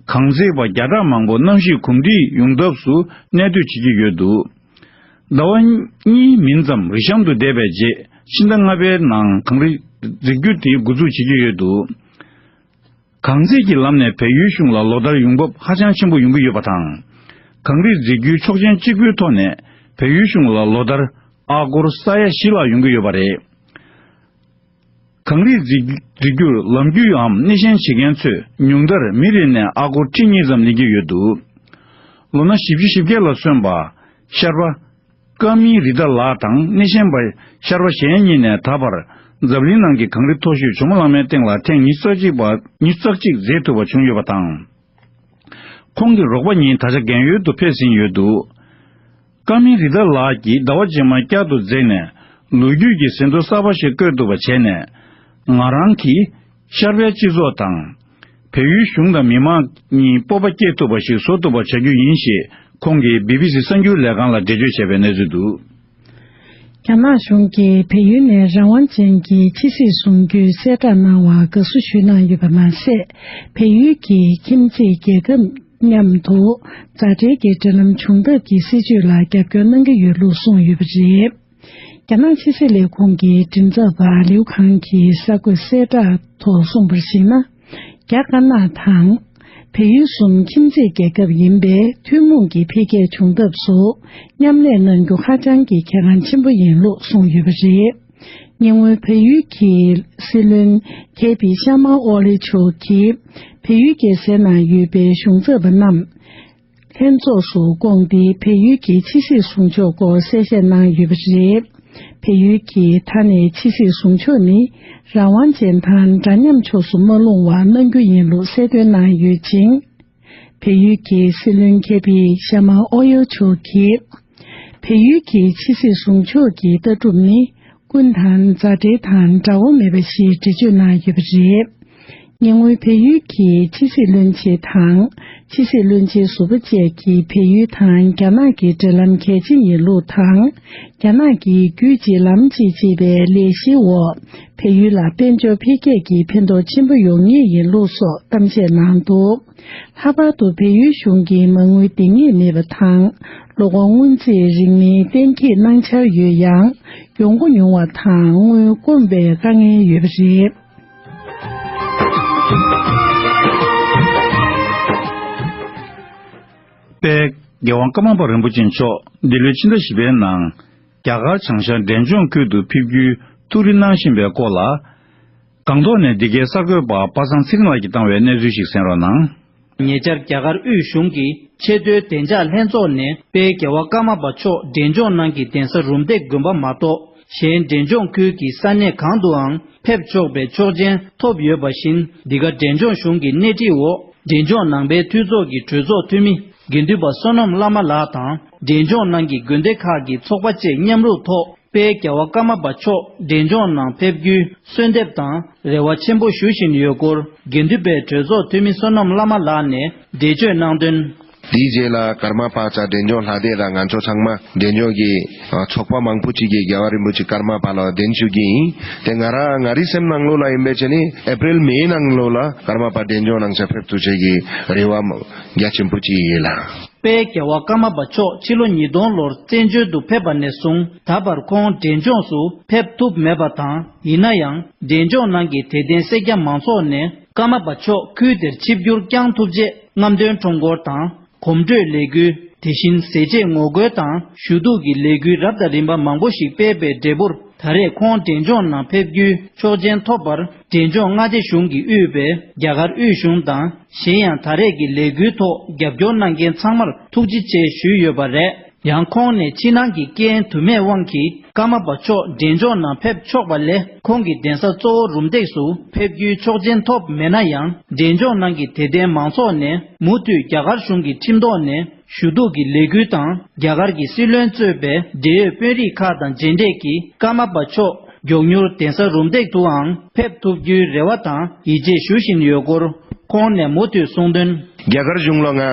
གངས་འཛེགས་པ་བརྒྱ་ཕྲག་མང་པོ་གནམ་གཤིས་གོམས་འདྲིས་ཡོང་ཐབས་སུ་གནས་སྡོད་བྱེད་ཀྱི་ཡོད་འདུག། ཟླ་བ་གཉིས་མིན་ཙམ་རི་གཤམ་དུ་བསྡད་པའི་རྗེས་ཕྱི་ཟླ་ལྔ་པའི་ནང་གངས་རི་འཛེགས་རྒྱུ་དེ་འགོ་འཛུགས་བྱེད་ཀྱི་ཡོད་འདུག། གངས་འཛེགས་ཀྱི་ལམ་ནས་བལ་ཡུལ་གཞུང་ལ་ལོ་ལྟར་ཡོང་འབབ་ཧ་ཅང་ཆེན་པོ་ཡོང་གི་ཡོད་པ་དང་། གངས་རི་འཛེགས་རྒྱུའི་ཆོག་མཆན་གཅིག་པུའི་ཐོག་ནས་བལ་ཡུལ་གཞུང་ལ་ལོ་ལྟར་ཨ་སྒོར་ས་ཡ་བཞི་ལྷག་ཡོང་གི་ཡོད་པ་རེད། གངས་རི་འཛེགས་འཛེགས་རྒྱུར་ལམ་རྒྱུས་འམ་སྣེ་ཤན་བྱེད་མཁན་ཚོས་ཉུང་མཐར་མི་རེ་ནས་ཨ་སྒོར་ཁྲི་གཉིས་ཙམ་ལེན་གྱི་ཡོད་འདུག། ལོ་ན་བཞི་བཅུ་ཞེ་བརྒྱད་ལ་སོན་པ་ཤར་པ་ཀ་མི་རི་ཏ་ལགས་དང་སྣེ་ཤན་པ་ཤར་པ་གཞན་གཉིས་ནས་ད་བར་འཛམ་གླིང་ནང་གི་གངས་རི་མཐོ་ཤོས་ཇོ་མོ་གླང་མའི་སྟེང་ལ་ཐེངས་ཉི་ཤུ་རྩ་གཅིག་པ་ཉི་ཤུ་རྩ་གཅིག་འཛེགས་ཐུབ་པ་བྱུང་ཡོད་པ་དང་། ཁོང་གི་རོགས་པ་གཉིས་ད་ཆ་རྒན་ཡོལ་དུ་ཕེབས་ཟིན་ཡོད་འདུག། ཀ་མི་རི་ཏ་ལགས་ཀྱིས་ཟླ་བ་རྗེས་མར་བསྐྱར་དུ་འཛེགས་ནས་ལོ་རྒྱུས་ཀྱི་ཟིན་ཐོ་གསར་པ་ཞིག་བཀོད་ཐུབ་པ་བྱས་ནས། ང་རང་གིས་ཤར་པའི་སྤྱི་ཚོགས་དང་། བལ་ཡུལ་གཞུང་དང་མི་མང་གཉིས་སྤོབས་པ་སྐྱེ་ཐུབ་པ་ཞིག་བཟོ་ཐུབ་པ་བྱ་རྒྱུ་ཡིན་ཞེས་ཁོང་གིས་བི་བི་སི་གསར་འགྱུར་ལས་ཁང་ལ་འགྲེལ་བརྗོད་བྱས་པའི་གནས་ཚུལ་འདུག། རྒྱ་ནག་གཞུང་གིས་བལ་ཡུལ་ནས་རང་དབང་ཅན་གྱི་ཕྱི་སྲིད་བཟུང་རྒྱུའི་གསལ་བསྒྲགས་གནང་བར་དགའ་བསུ་ཞུས་གནང་ཡོད་པ་མ་ཟད། བལ་ཡུལ་གྱི་ཁྱིམ་མཚེས་རྒྱལ་ཁབ་མཉམ་དུ་མཛའ་འབྲེལ་གྱི་འབྲེལ་ལམ་བྱུང་ཐབས་ཀྱི་སྲིད་བྱུས་ལ་རྒྱབ་སྐྱོར་གནང་གི་ཡོད་ལུགས་གསུངས་ཡོད་པ་རེད། རྒྱ་ནག་ཕྱི་སྲིད་ལས་ཁུངས་ཀྱི་མགྲིན་ཚབ་པ་ལིའུ་ཁང་གིས་གསར་འགོད་གསལ་བསྒྲགས་ཐོག་གསུངས་པར་གཞིགས་ན། རྒྱ་དཀར་ནག་དང་། བལ་ཡུལ་གསུམ་ཁྱིམ་མཚེས་རྒྱལ་ཁབ་ཡིན་པས། ཐུན་མོང་གི་འཕེལ་རྒྱས་བྱུང་ཐབས་སུ་མཉམ་ལས་གནང་རྒྱུ་ཧ་ཅང་གི་གལ་འགངས་ཆེན་པོ་ཡིན་ལུགས་གསུངས་ཡོད་པ་རེད། ཉེ་སྔོན་བལ་ཡུལ་གྱི་སྲིད་བློན་ཁེ་པི་ཤ་མ་ཨོ་ལི་མཆོག་གིས་བལ་ཡུལ་རྒྱལ་སའི་ནང་ཡོད་པའི་གཞུང་ཚབ་པ་རྣམས། ལྷན་ཚོགས་སུ་བསྐོངས་ཏེ་བལ་ཡུལ་གྱི་ཕྱི་སྲིད་བཟུང་ཕྱོགས་སྐོར་གསལ་བཤད་གནང་ཡོད་པ་རེད། བལ་ཡུལ་གྱི་ད་ནས་ཕྱི་སྲིད་བཟུང་ཕྱོགས་ནི་རང་དབང་ཅན་དང་འདྲ་མཉམ་ཕྱོགས་སུ་མ་ལྷུང་བ་གནང་རྒྱུ་ཡིན་ལུགས་གསལ་སྟོན་གནང་ཡོད་ཅིང་། བལ་ཡུལ་གྱི་སྲིད་བློན་ཁེ་པི་ཤ་མ་ཨོ་ཡོ་མཆོག་གིས། བལ་ཡུལ་གྱི་ཕྱི་སྲིད་བཟུང་ཕྱོགས་ཀྱི་ལྟ་གྲུབ་ནི། ཀུན་དང་མཛའ་འབྲེལ་དང་དགྲ་བོ་མེད་པ་ཞེས་འགྲེལ་བརྗོད་གནང་ཡོད་པ་རེད། ཉེ་སྔོན་བལ་ཡུལ་གྱི་ཕྱི་སྲིད་བློན་ཆེན་དང་ ཕྱི་སྲིད་བློན་ཆེན་ཟུར་པ་བཅས་ཀྱིས་བལ་ཡུལ་དང་རྒྱ་ནག་གི་འབྲེལ་ལམ་གལ་ཆེན་ཡིན་ལུགས་དང་། རྒྱ་ནག་གིས་རྒྱུད་གཅིག་ལམ་གཅིག་ཅེས་པའི་ལས་གཞིའི་འོག་བལ་ཡུལ་ལ་དཔལ་འབྱོར་འཕེལ་རྒྱས་ཀྱི་ཕན་ཐོགས་ཆེན་པོ་ཡོང་ངེས་ཡིན་ལུགས་སོགས་གཏམ་བཤད་གནང་འདུག་ལྷག་པར་དུ་བལ་ཡུལ་གཞུང་གིས་མ་དངུལ་འདང་ངེས་མེད་པ་དང་། གློག་གོང་སྔོན་རྩིས་རིན་མེད་གཏན་འཁེལ་གནང་འཆར་ཡོད་ཡང་། ཡོང་སྒོ་ཉུང་བ་དང་དངུལ་དཀོན་པའི་དཀའ་ངལ་ཡོད་པ་རེད། དཔལ་རྒྱལ་དབང་ཀརྨ་པ་རིན་པོ་ཆེ་མཆོག་འདི་ལོའི་ཕྱི་ཟླ་བཞི་པའི་ནང་རྒྱ་གར་བྱང་ཤར་འབྲས་ལྗོངས་ཁུལ་དུ་ཕེབས་རྒྱུའི་ཐུགས་རེ་གནང་བཞིན་པའི་སྐོར་ལ། སྒང་ཏོག་ནས་འདི་གའི་གསར་འགོད་པ་པ་སངས་ཚེ་རིང་ལགས་ཀྱིས་བཏང་བའི་གནས་ཚུལ་ཞིག་གསན་རོགས་གནང་། ཉེ་ཆར་རྒྱ་གར་དབུས་གཞུང་གི་ཆེས་མཐོའི་བདེ་འཇགས་ལྷན་ཚོགས་ནས་དཔལ་རྒྱལ་བ་ཀརྨ་པ་མཆོག་འབྲས་ལྗོངས་ནང་གི་གདན་ས་རུམ་བཏེག་དགོན་པ་མ་གཏོགས་གཞན་འབྲས་ལྗོངས་ཁུལ་གྱི་ས་གནས་གང་དུའང་ཕེབས་ཆོག་པའི་ཆོག་མཆན་ཐོབ་ཡོད་པ་བཞིན། འདི་ག་འབྲས་ལྗོངས་གཞུང་གི་སྣེ་ཁྲིད་འོག་འབྲས་ལྗོངས་ནང་པའི་འཐུས་ཚོགས་ཀྱི་གྲོས་ཚོགས་འཐུས་མི་དགེ་འདུན་པ་བསོད་ནམས་བླ་མ་ལགས་དང་། འབྲས་ལྗོངས་ནང་གི་དགོན་སྡེ་ཁག་གི་ཚོགས་པ་བཅས་མཉམ་རུབ་ཐོག་དཔལ་རྒྱལ་བ་ཀརྨ་པ་མཆོག་འབྲས་ལྗོངས་ནང་ཕེབས་རྒྱུའི་གསོལ་འདེབས་དང་རེ་བ་ཆེན་པོ་ཞུ་བཞིན་ཡོད་སྐོར། དགེ་འདུན་པའི་གྲོས་ཚོགས་འཐུས་མི་བསོད་ནམས་བླ་མ་ལགས་ནས་འགྲེལ་བརྗོད་གནང་དོན། དེའི་རྗེས་ལ་ཀརྨ་པ་ཚ་འབྲས་ལྗོངས་ལྷ་སྡེ་དང་ང་ཚོ་ཚང་མ་འབྲས་ལྗོངས་ཀྱི་ཨ་ཚོགས་པ་མང་པོ་ཅིག་གིས་རྒྱལ་བ་རིན་པོ་ཆེ་ཀརྨ་པ་ལ་གདན་ཞུ་གི་ཡིན། དེ་ང་རང་ང་རའི་སེམས་ནང་ལོགས་ལ་ཡིན་པའི་ཆ་ནས་ཨེ་པྲིལ་མེའི་ནང་ལོགས་ལ་ཀརྨ་པ་འབྲས་ལྗོངས་ནང་ཆ་ཕེབས་ཐུབ་ཆེད་ཀྱི་རེ་བ་རྒྱ་ཆེན་པོ་ཅིག་ཡོད་ལ། དཔལ་རྒྱལ་བ་ཀརྨ་པ་མཆོག་ཕྱི་ལོ་ཉིས་སྟོང་ལོར་བཙན་བྱོལ་དུ་ཕེབས་པ་ནས་བཟུང་ད་བར་ཁོང་འབྲས་ལྗོངས་སུ་ཕེབས་ཐུབ་མེད་པ་དང་། ཡིན་ན་ཡང་འབྲས་ལྗོངས་ནང་གི་དད་ལྡན་སེར་སྐྱ་མང་ཚོགས་ནས་ཀརྨ་པ་མཆོག་ཁུལ་དེར་ཆིབས་བསྒྱུར་བསྐྱངས་ཐུབ་ཆེད་རྔམ་སྟོན་ཁྲོམ་སྐོར་དང་། གོམ་བགྲོད་ལས་འགུལ། དེ་བཞིན་ཟས་བཅད་ངོ་རྒོལ་དང་ཞུ་གཏུག་གི་ལས་འགུལ་རབ་དང་རིམ་པ་མང་པོ་ཞིག་སྤེལ་བའི་འབྲས་བུར། ད་རེས་ཁོང་འབྲས་ལྗོངས་ནང་ཕེབས་རྒྱུའི་ཆོག་མཆན་ཐོབ་པར་འབྲས་ལྗོངས་མངའ་སྡེ་གཞུང་གིས་དབུས་པའི་རྒྱ་གར་དབུས་གཞུང་དང་། གཞན་ཡང་ད་རེས་ཀྱི་ལས་འགུལ་ཐོག་རྒྱབ་སྐྱོར་གནང་མཁན་ཚང་མར་ཐུགས་རྗེ་ཆེ་ཞུས་ཡོད་པ་རེད། ཡང་ཁོང་ནས་ཕྱི་ནང་གི་རྐྱེན་དུ་མའི་དབང་གིས་ཀརྨ་པ་མཆོག་འབྲས་ལྗོངས་ནང་ཕེབས་ཆོག་པ་ལས། ཁོང་གི་གདན་ས་གཙོ་བོ་རུམ་བཏེགས་སུ་ཕེབས་རྒྱུའི་ཆོག་མཆན་ཐོབ་མེད་ན་ཡང་། འབྲས་ལྗོངས་ནང་གི་དད་ལྡན་མང་ཚོགས་ནས་མུ་མཐུད་རྒྱ་གར་གཞུང་གི་ཁྲིམས་ཐོག་ནས་ཞུ་གཏུག་གི་ལས་འགུལ་དང་། རྒྱ་གར་གྱི་སྲིད་བློན་གཙོས་པའི་འབྲེལ་ཡོད་དཔོན་རིགས་ཁག་དང་མཇལ་འཕྲད་ཀྱིས་ཀརྨ་པ་མཆོག་མགྱོགས་མྱུར་གདན་ས་རུམ་བཏེག་ཏུའང་ཕེབས་ཐུབ་རྒྱུའི་རེ་བ་དང་ཡིད་ཆེས་ཞུ་བཞིན་ཡོད་སྐོར་ཁོང་ནས་མུ་མཐུད་གསུངས་དོན། རྒྱ་གར་གཞུང་ལ་ང་ཨ་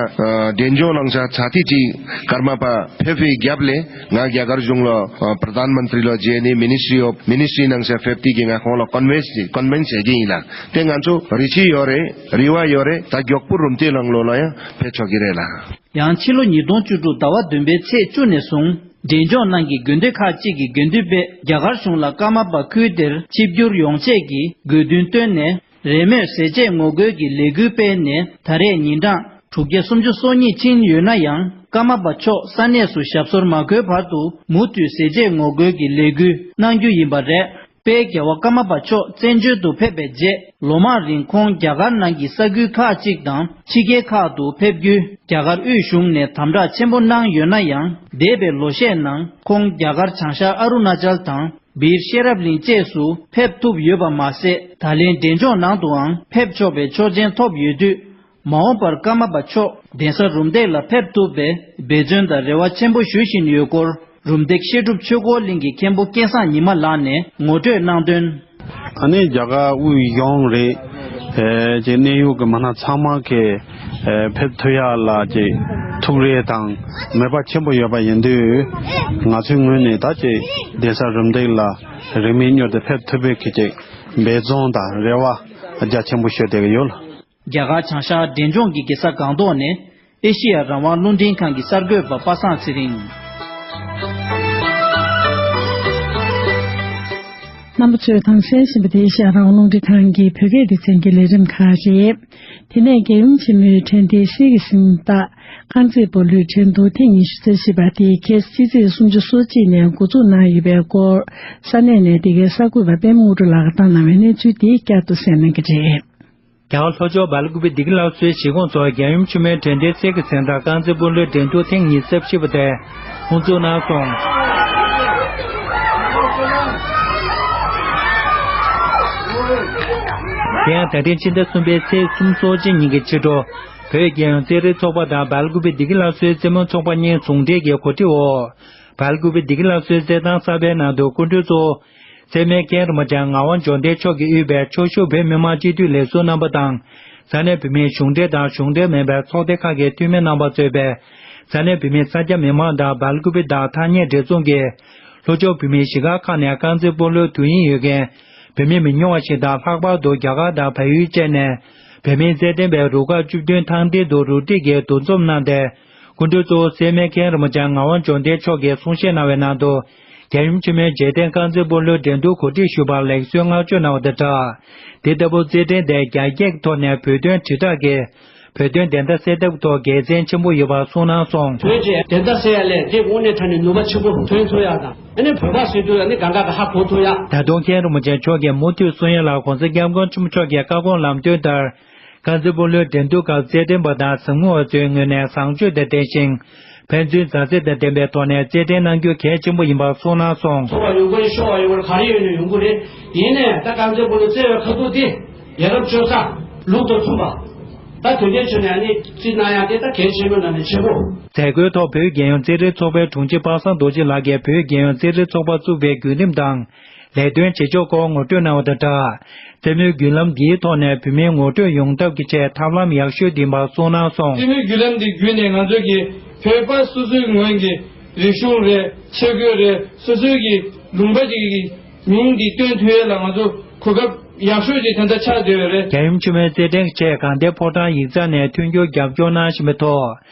འབྲས་ལྗོངས་ནང་ཆ་ཚ་ཐིག་ཅིག་ཀརྨ་པ་ཕེབས་པའི་རྒྱབ་ལས་ང་རྒྱ་གར་གཞུང་ལ་ཨ་པྲ་དྷན་མན་ཏྲི་ལ་མཇལ་ནས་མི་ནི་སི་ཊི་རི་ཨོཕ་མི་ནི་སི་ཊི་རི་ནང་ཆ་ཕེབས་ཏེ་གི་ང་ཁོང་ལ་ཀོན་ཝིན་སི་ཀོན་ཝིན་སི་བྱེད་ཀྱི་ཡིན་ལ། དེ་ང་ཚོ་རེ་ཆེ་ཡོད་རེད། རེ་བ་ཡོད་རེད། ད་མགྱོགས་པོ་རུམ་བཏེག་ནང་ལོགས་ལ་ཡང་ཕེབས་ཆོག་གི་རེད་ལ། ཡང་ཕྱི་ལོ་ཉིས་སྟོང་བཅུ་དྲུག་ཟླ་བ་བདུན་པའི་ཚེས་བཅུ་ནས་བཟུང་འབྲས་ལྗོངས་ནང་གི་དགོན་སྡེ་ཁག་ཅིག་གི་དགེ་འདུན་པས་རྒྱ་གར་གཞུང་ལ་ཀརྨ་པ་ཁུལ་དེར་ཆིབས་བསྒྱུར་ཡོང་ཆེད་ཀྱི་དགོས་འདུན་བཏོན་ནས། རེས་མོས་ཟས་བཅད་ངོ་རྒོལ་གྱི་ལས་འགུལ་སྤེལ་ནས་ད་རེས་ཉིན་གྲངས་དྲུག་བརྒྱ་སུམ་ཅུ་སོ་གཉིས་ཕྱིན་ཡོད་ན་ཡང་། ཀརྨ་པ་མཆོག་ས་གནས་སུ་ཞབས་སོར་མ་འཁོད་བར་དུ་མུ་མཐུད་ཟས་བཅད་ངོ་རྒོལ་གྱི་ལས་འགུལ་གནང་རྒྱུ་ཡིན་པ་རེད། དཔལ་རྒྱལ་བ་ཀརྨ་པ་མཆོག་བཙན་བྱོལ་དུ་ཕེབས་པའི་རྗེས། ལོ་མང་རིང་ཁོང་རྒྱ་གར་ནང་གི་ས་ཁུལ་ཁག་ཅིག་དང་ཕྱི་རྒྱལ་ཁག་ཏུ་ཕེབས་རྒྱུའི་རྒྱ་གར་དབུས་གཞུང་ནས་དམ་དྲག་ཆེན་པོ་གནང་ཡོད་ན་ཡང་། འདས་པའི་ལོ་ཤས་ནང་ཁོང་རྒྱ་གར་བྱང་ཤར་ཨ་རུ་ན་ཅལ་དང་། བིར་ཤེས་རབ་གླིང་བཅས་སུ་ཕེབས་ཐུབ་ཡོད་པ་མ་ཟད། ད་ལན་འབྲས་ལྗོངས་ནང་དུའང་ཕེབས་ཆོག་པའི་ཆོག་མཆན་ཐོབ་ཡོད་དུས། མ་འོངས་པར་ཀརྨ་པ་མཆོག་གདན་ས་རུམ་བཏེག་ལ་ཕེབས་ཐུབ་པའི་འབད་བརྩོན་དང་རེ་བ་ཆེན་པོ་ཞུ་བཞིན་ཡོད་སྐོར། རུམ་བཏེག་བཤད་སྒྲུབ་ཆོས་འཁོར་གླིང་གི་མཁན་པོ་སྐལ་བཟང་ཉི་མ་ལགས་ནས་ངོ་སྤྲོད་གནང་དོན། ཨ་ནི་རྒྱ་གར་དབུས་གཞུང་རེད། ཨེ་ཅེ་གནས་ཡུལ་གྱི་མི་སྣ་ཚང་མ་གི་ཨེ་ཕེབས་ཐུབ་ཡག་ལ་ཅེ་ཐུགས་རེ་དང་མོས་པ་ཆེན་པོ་ཡོད་པ་ཡིན་དུས། ང་ཚོའི་ངོས་ནས་ད་ཅེ་གདན་ས་རུམ་བཏེག་ལ་རིང་མིན་མྱུར་དུ་ཕེབས་ཐུབ་པའི་གི་ཅེ་འབད་བརྩོན་དང་རེ་བ་རྒྱ་ཆེན་པོ་ཞུ་བསྡད་ཀྱི་ཡོད། རྒྱ་གར་བྱང་ཤར་འབྲས་ལྗོངས་ཀྱི་རྒྱལ་ས་སྒང་ཏོག་ནས་ཨེ་ཤེ་ཡ་རང་དབང་རླུང་འཕྲིན་ཁང་གི་གསར་འགོད་པ་པ་སངས་ཚེ་རིང་། རྣམ་པ་ཚོས་དང་གསན་བཞིན་པ་དེ་ཨེ་ཤེ་ཡ་རང་དབང་རླུང་འཕྲིན་ཁང་གི་བོད་སྐད་སྡེ་ཚན་གྱི་ལས་རིམ་ཁག་རེད། དེ་ནས་རྒྱལ་ཡུམ་ཆེན་མོའི་དྲན་རྟེན་གསེར་གྱི་གཟེངས་རྟགས་དཀར་མཛེས་སྤོ་ལོའི་འགྲན་བསྡུར་ཐེངས་ཉི་ཤུ་རྩ་བཞི་པ་དེ་ཁལ་གཅིག་སྟོང་སུམ་ཅུ་སོ་གཅིག་ནས་འགོ་འཛུགས་གནང་ཡོད་པའི་སྐོར། ས་གནས་ནས་འདི་གའི་གསར་འགོད་པ་པད་མ་དངོས་གྲུབ་ལགས་ཀྱིས་བཏང་གནང་བའི་གནས་ཚུལ་དེ་བསྐྱར་དུ་གསན་གནང་གི་རེད། རྒྱ་གར་ལྷོ་ཕྱོགས་སྦེལ་ཀུ་པེ་བདེ་སྐྱིད་སླར་གསོའི་གཞིས་ཁོངས་ཚོར་རྒྱལ་ཡུམ་ཆེན་མོའི་དྲན་རྟེན་གསེར་གྱི་གཟེངས་རྟགས་དཀར་མཛེས་སྤོ་ལོའི་འགྲན་བསྡུར་ཐེངས་ཉི་ཤུ་རྩ་བཞི་པ་དེ་དབུ་འཛུགས་གནང་སོང་། དེ་ཡང་ད་ཐེངས་ཕྱི་ཟླ་གསུམ་པའི་ཚེས་སུམ་ཅུ་སོ་གཅིག་ཉིན་གྱི་ཕྱི་དྲོ། བོད་རྒྱལ་ཡོངས་རྩེད་རིགས་ཚོགས་པ་དང་སྦེལ་ཀུ་པེ་བདེ་སྐྱིད་སླར་གསོའི་རྩེད་མོ་ཚོགས་པ་གཉིས་ཟུང་འབྲེལ་གྱིས་གོ་སྒྲིག་འོག་སྦེལ་ཀུ་པེ་བདེ་སྐྱིད་སླར་གསོའི་རྩེད་ཐང་གསར་པའི་ནང་དུ་སྐུ་མགྲོན་གཙོ་བོ། རྩེད་མོའི་རྒན་རིན་པོ་ཆེ་ངག་དབང་འབྱོར་ལྡན་མཆོག་གིས་དབུས་པའི་ཕྱོགས་བཞུགས་བོད་མི་མང་སྤྱི་འཐུས་ལས་ཟུར་རྣམ་པ་དང་། ས་གནས་བོད་མིའི་གཞུང་འབྲེལ་དང་གཞུང་འབྲེལ་མིན་པའི་ཚོགས་སྡེ་ཁག་གི་འཐུས་མི་རྣམ་པ་གཙོས་པའི་ས་གནས་བོད་མིའི་གསར་སྐྱ་མི་མང་དང་སྦེལ་ཀུ་པེ་དང་ཐ་སྙད་འབྲེལ་ཚོགས་ཀྱི་ལྷོ་ཕྱོགས་བོད་མིའི་གཞིས་སྒར་ཁག་ནས་རྐང་རྩེད་སྤོ་ལོའི་དུས་ཡུན་ཡོད་མཁན་བོད་མི་མི་ཉུང་བ་ཞིག་དང་། ལྷག་པར་དུ་རྒྱ་གར་དང་བལ་ཡུལ་བཅས་ནས་བོད་མིའི་རྩེད་འགྲན་པའི་རུ་ཁག་བཅུ་བདུན་ཐང་སྟེང་དུ་རུ་སྒྲིག་གིས་འདུ་འཛོམས་གནང་སྟེ། སྐུ་མགྲོན་གཙོ་བོ་སེར་སྨད་མཁན་རིན་པོ་ཆེ་ངག་དབང་འབྱོར་ལྡན་མཆོག་གིས་གསུང་བཤད་གནང་བའི་ནང་དུ། རྒྱལ་ཡུམ་ཆེན་མོའི་རྗེས་དྲན་རྐང་རྩེད་སྤོ་ལོའི་འགྲན་བསྡུར་གོ་སྒྲིག་ཞུས་པར་ལེགས་གསོལ་བསྔགས་བརྗོད་གནང་བ་དང་སྦྲགས། དེ་ལྟ་བུ་རྩེད་འགྲན་དེ་རྒྱ་སྐྱེད་ཀྱི་ཐོག་ནས་བོད་དོན་དྲིལ་བསྒྲགས་ཀྱིས་བོད་དོན་བདེན་མཐའ་གསལ་ཐབས་ཀྱི་ཐོག་དགེ་མཚན་ཆེན་པོ་ཡོད་པ་གསུངས་གནང་སོང་། བོད་ཀྱི་བདེན་མཐའ་གསལ་ཡ་ལས་དེ་དངོས་གནས་དྲང་གནས་ནུས་པ་ཆེན་པོ་ཐོན་ཐུབ་ཡ་དང་། ཨ་ནི་བོད་པ་ཟེར་དུས་ཨ་ནི་གང་ག་གི་ཧ་གོ་ཐུབ་ཡ། ད་དུང་མཁན་རིན་པོ་ཆེ་མཆོག་གིས་མུ་མཐུད་གསུང་ཡ་ལ་༸གོང་ས་༸སྐྱབས་མགོན་ཆེན་པོ་མཆོག་གི་བཀའ་དགོངས་ལམ་སྟོན་ལྟར། རྐང་རྩེད་སྤོ་ལོའི་འགྲན་བསྡུར་སྐབས་རྩེད་འགྲན་པ་དང་གཟིགས་མོ་བ་ཚོའི་ངོས་ནས་བཟང་སྤྱོད་དང་ལྡན་ཞིང་། ཕན་ཚུན་མཛའ་བརྩེ་དང་ལྡན་པའི་ཐོག་ནས་རྩེད་འགྲན་གནང་རྒྱུ་གལ་ཆེན་པོ་ཡིན་པ་གསུངས་གནང་སོང་། ཚོར་བ་ཡོང་གི་རེད། ཤོར་བ་ཡོང་གི་རེད། ག་རེ་ཡོད་ནས་ཡོང་གི་རེད། ཡིན་ནའི་ད་རྐང་རྩེད་སྤོ་ལོ་རྩེ་བའི་ཁ་ཐུག་དེ་ཡ་རབས་སྤྱོད་བཟང་ལུགས་དང་མཐུན་པ། ད་དོན་ལྡན་ཆོས་ནས་ཨ་ནི་རྩིས་གནང་ཡག་དེ་ད་གལ་ཆེན་པོའི་ནང་ནས་ཆེན་པོ། མཛད་སྒོའི་ཐོག་བོད་རྒྱལ་ཡོངས་རྩེད་རིགས་ཚོགས་པའི་དྲུང་ཆེ་པ་སངས་རྡོ་རྗེ་ལགས་ཀྱིས་བོད་རྒྱལ་ཡོངས་རྩེད་རིགས་ཚོགས་པ་བཙུགས་པའི་བརྒྱུད་རིམ་དང་། ལས་དོན་བྱེད་ཕྱོགས་སྐོར་ངོ་སྤྲོད་གནང་བ་དང་སྦྲགས། རྩེད་མོའི་བརྒྱུད་ལམ་འདིའི་ཐོག་ནས་བོད་མིའི་ངོ་སྤྲོད་ཡོང་ཐབས་ཀྱི་ཆེད་ཐབས་ལམ་ཡག་ཤོས་འདིང་བ་གསུངས་གནང་སོང་། རྩེད་མོའི་བརྒྱུད་ལམ་འདི་བརྒྱུད་ནས་ང་ཚོ་གི་བོད་པ་སོ་སོའི་ངོས་ཀྱི་རིག་གཞུང་རེད། ཆས་གོས་རེད། སོ་སོའི་གི་ལུང་པ་ཅིག་གི་མིང་འདི་སྟོན་ཐུབ་ཡས་ལ་ང་ཚོ་གོ་སྐབས་ཡག་ཤོས་ཅིག་ད་ལྟ་ཆགས་བསྡད་ཡོད་རེད། རྒྱལ་ཡུམ་ཆེན་མོའི་རྩེད་འགྲན་གྱི་ཆེད་དགའ་ལྡན་ཕོ་བྲང་ཡིག་ཚང་ནས་མཐུན་འགྱུར་རྒྱབ་སྐྱོར་གནང་བཞིན་པའི་ཐོག་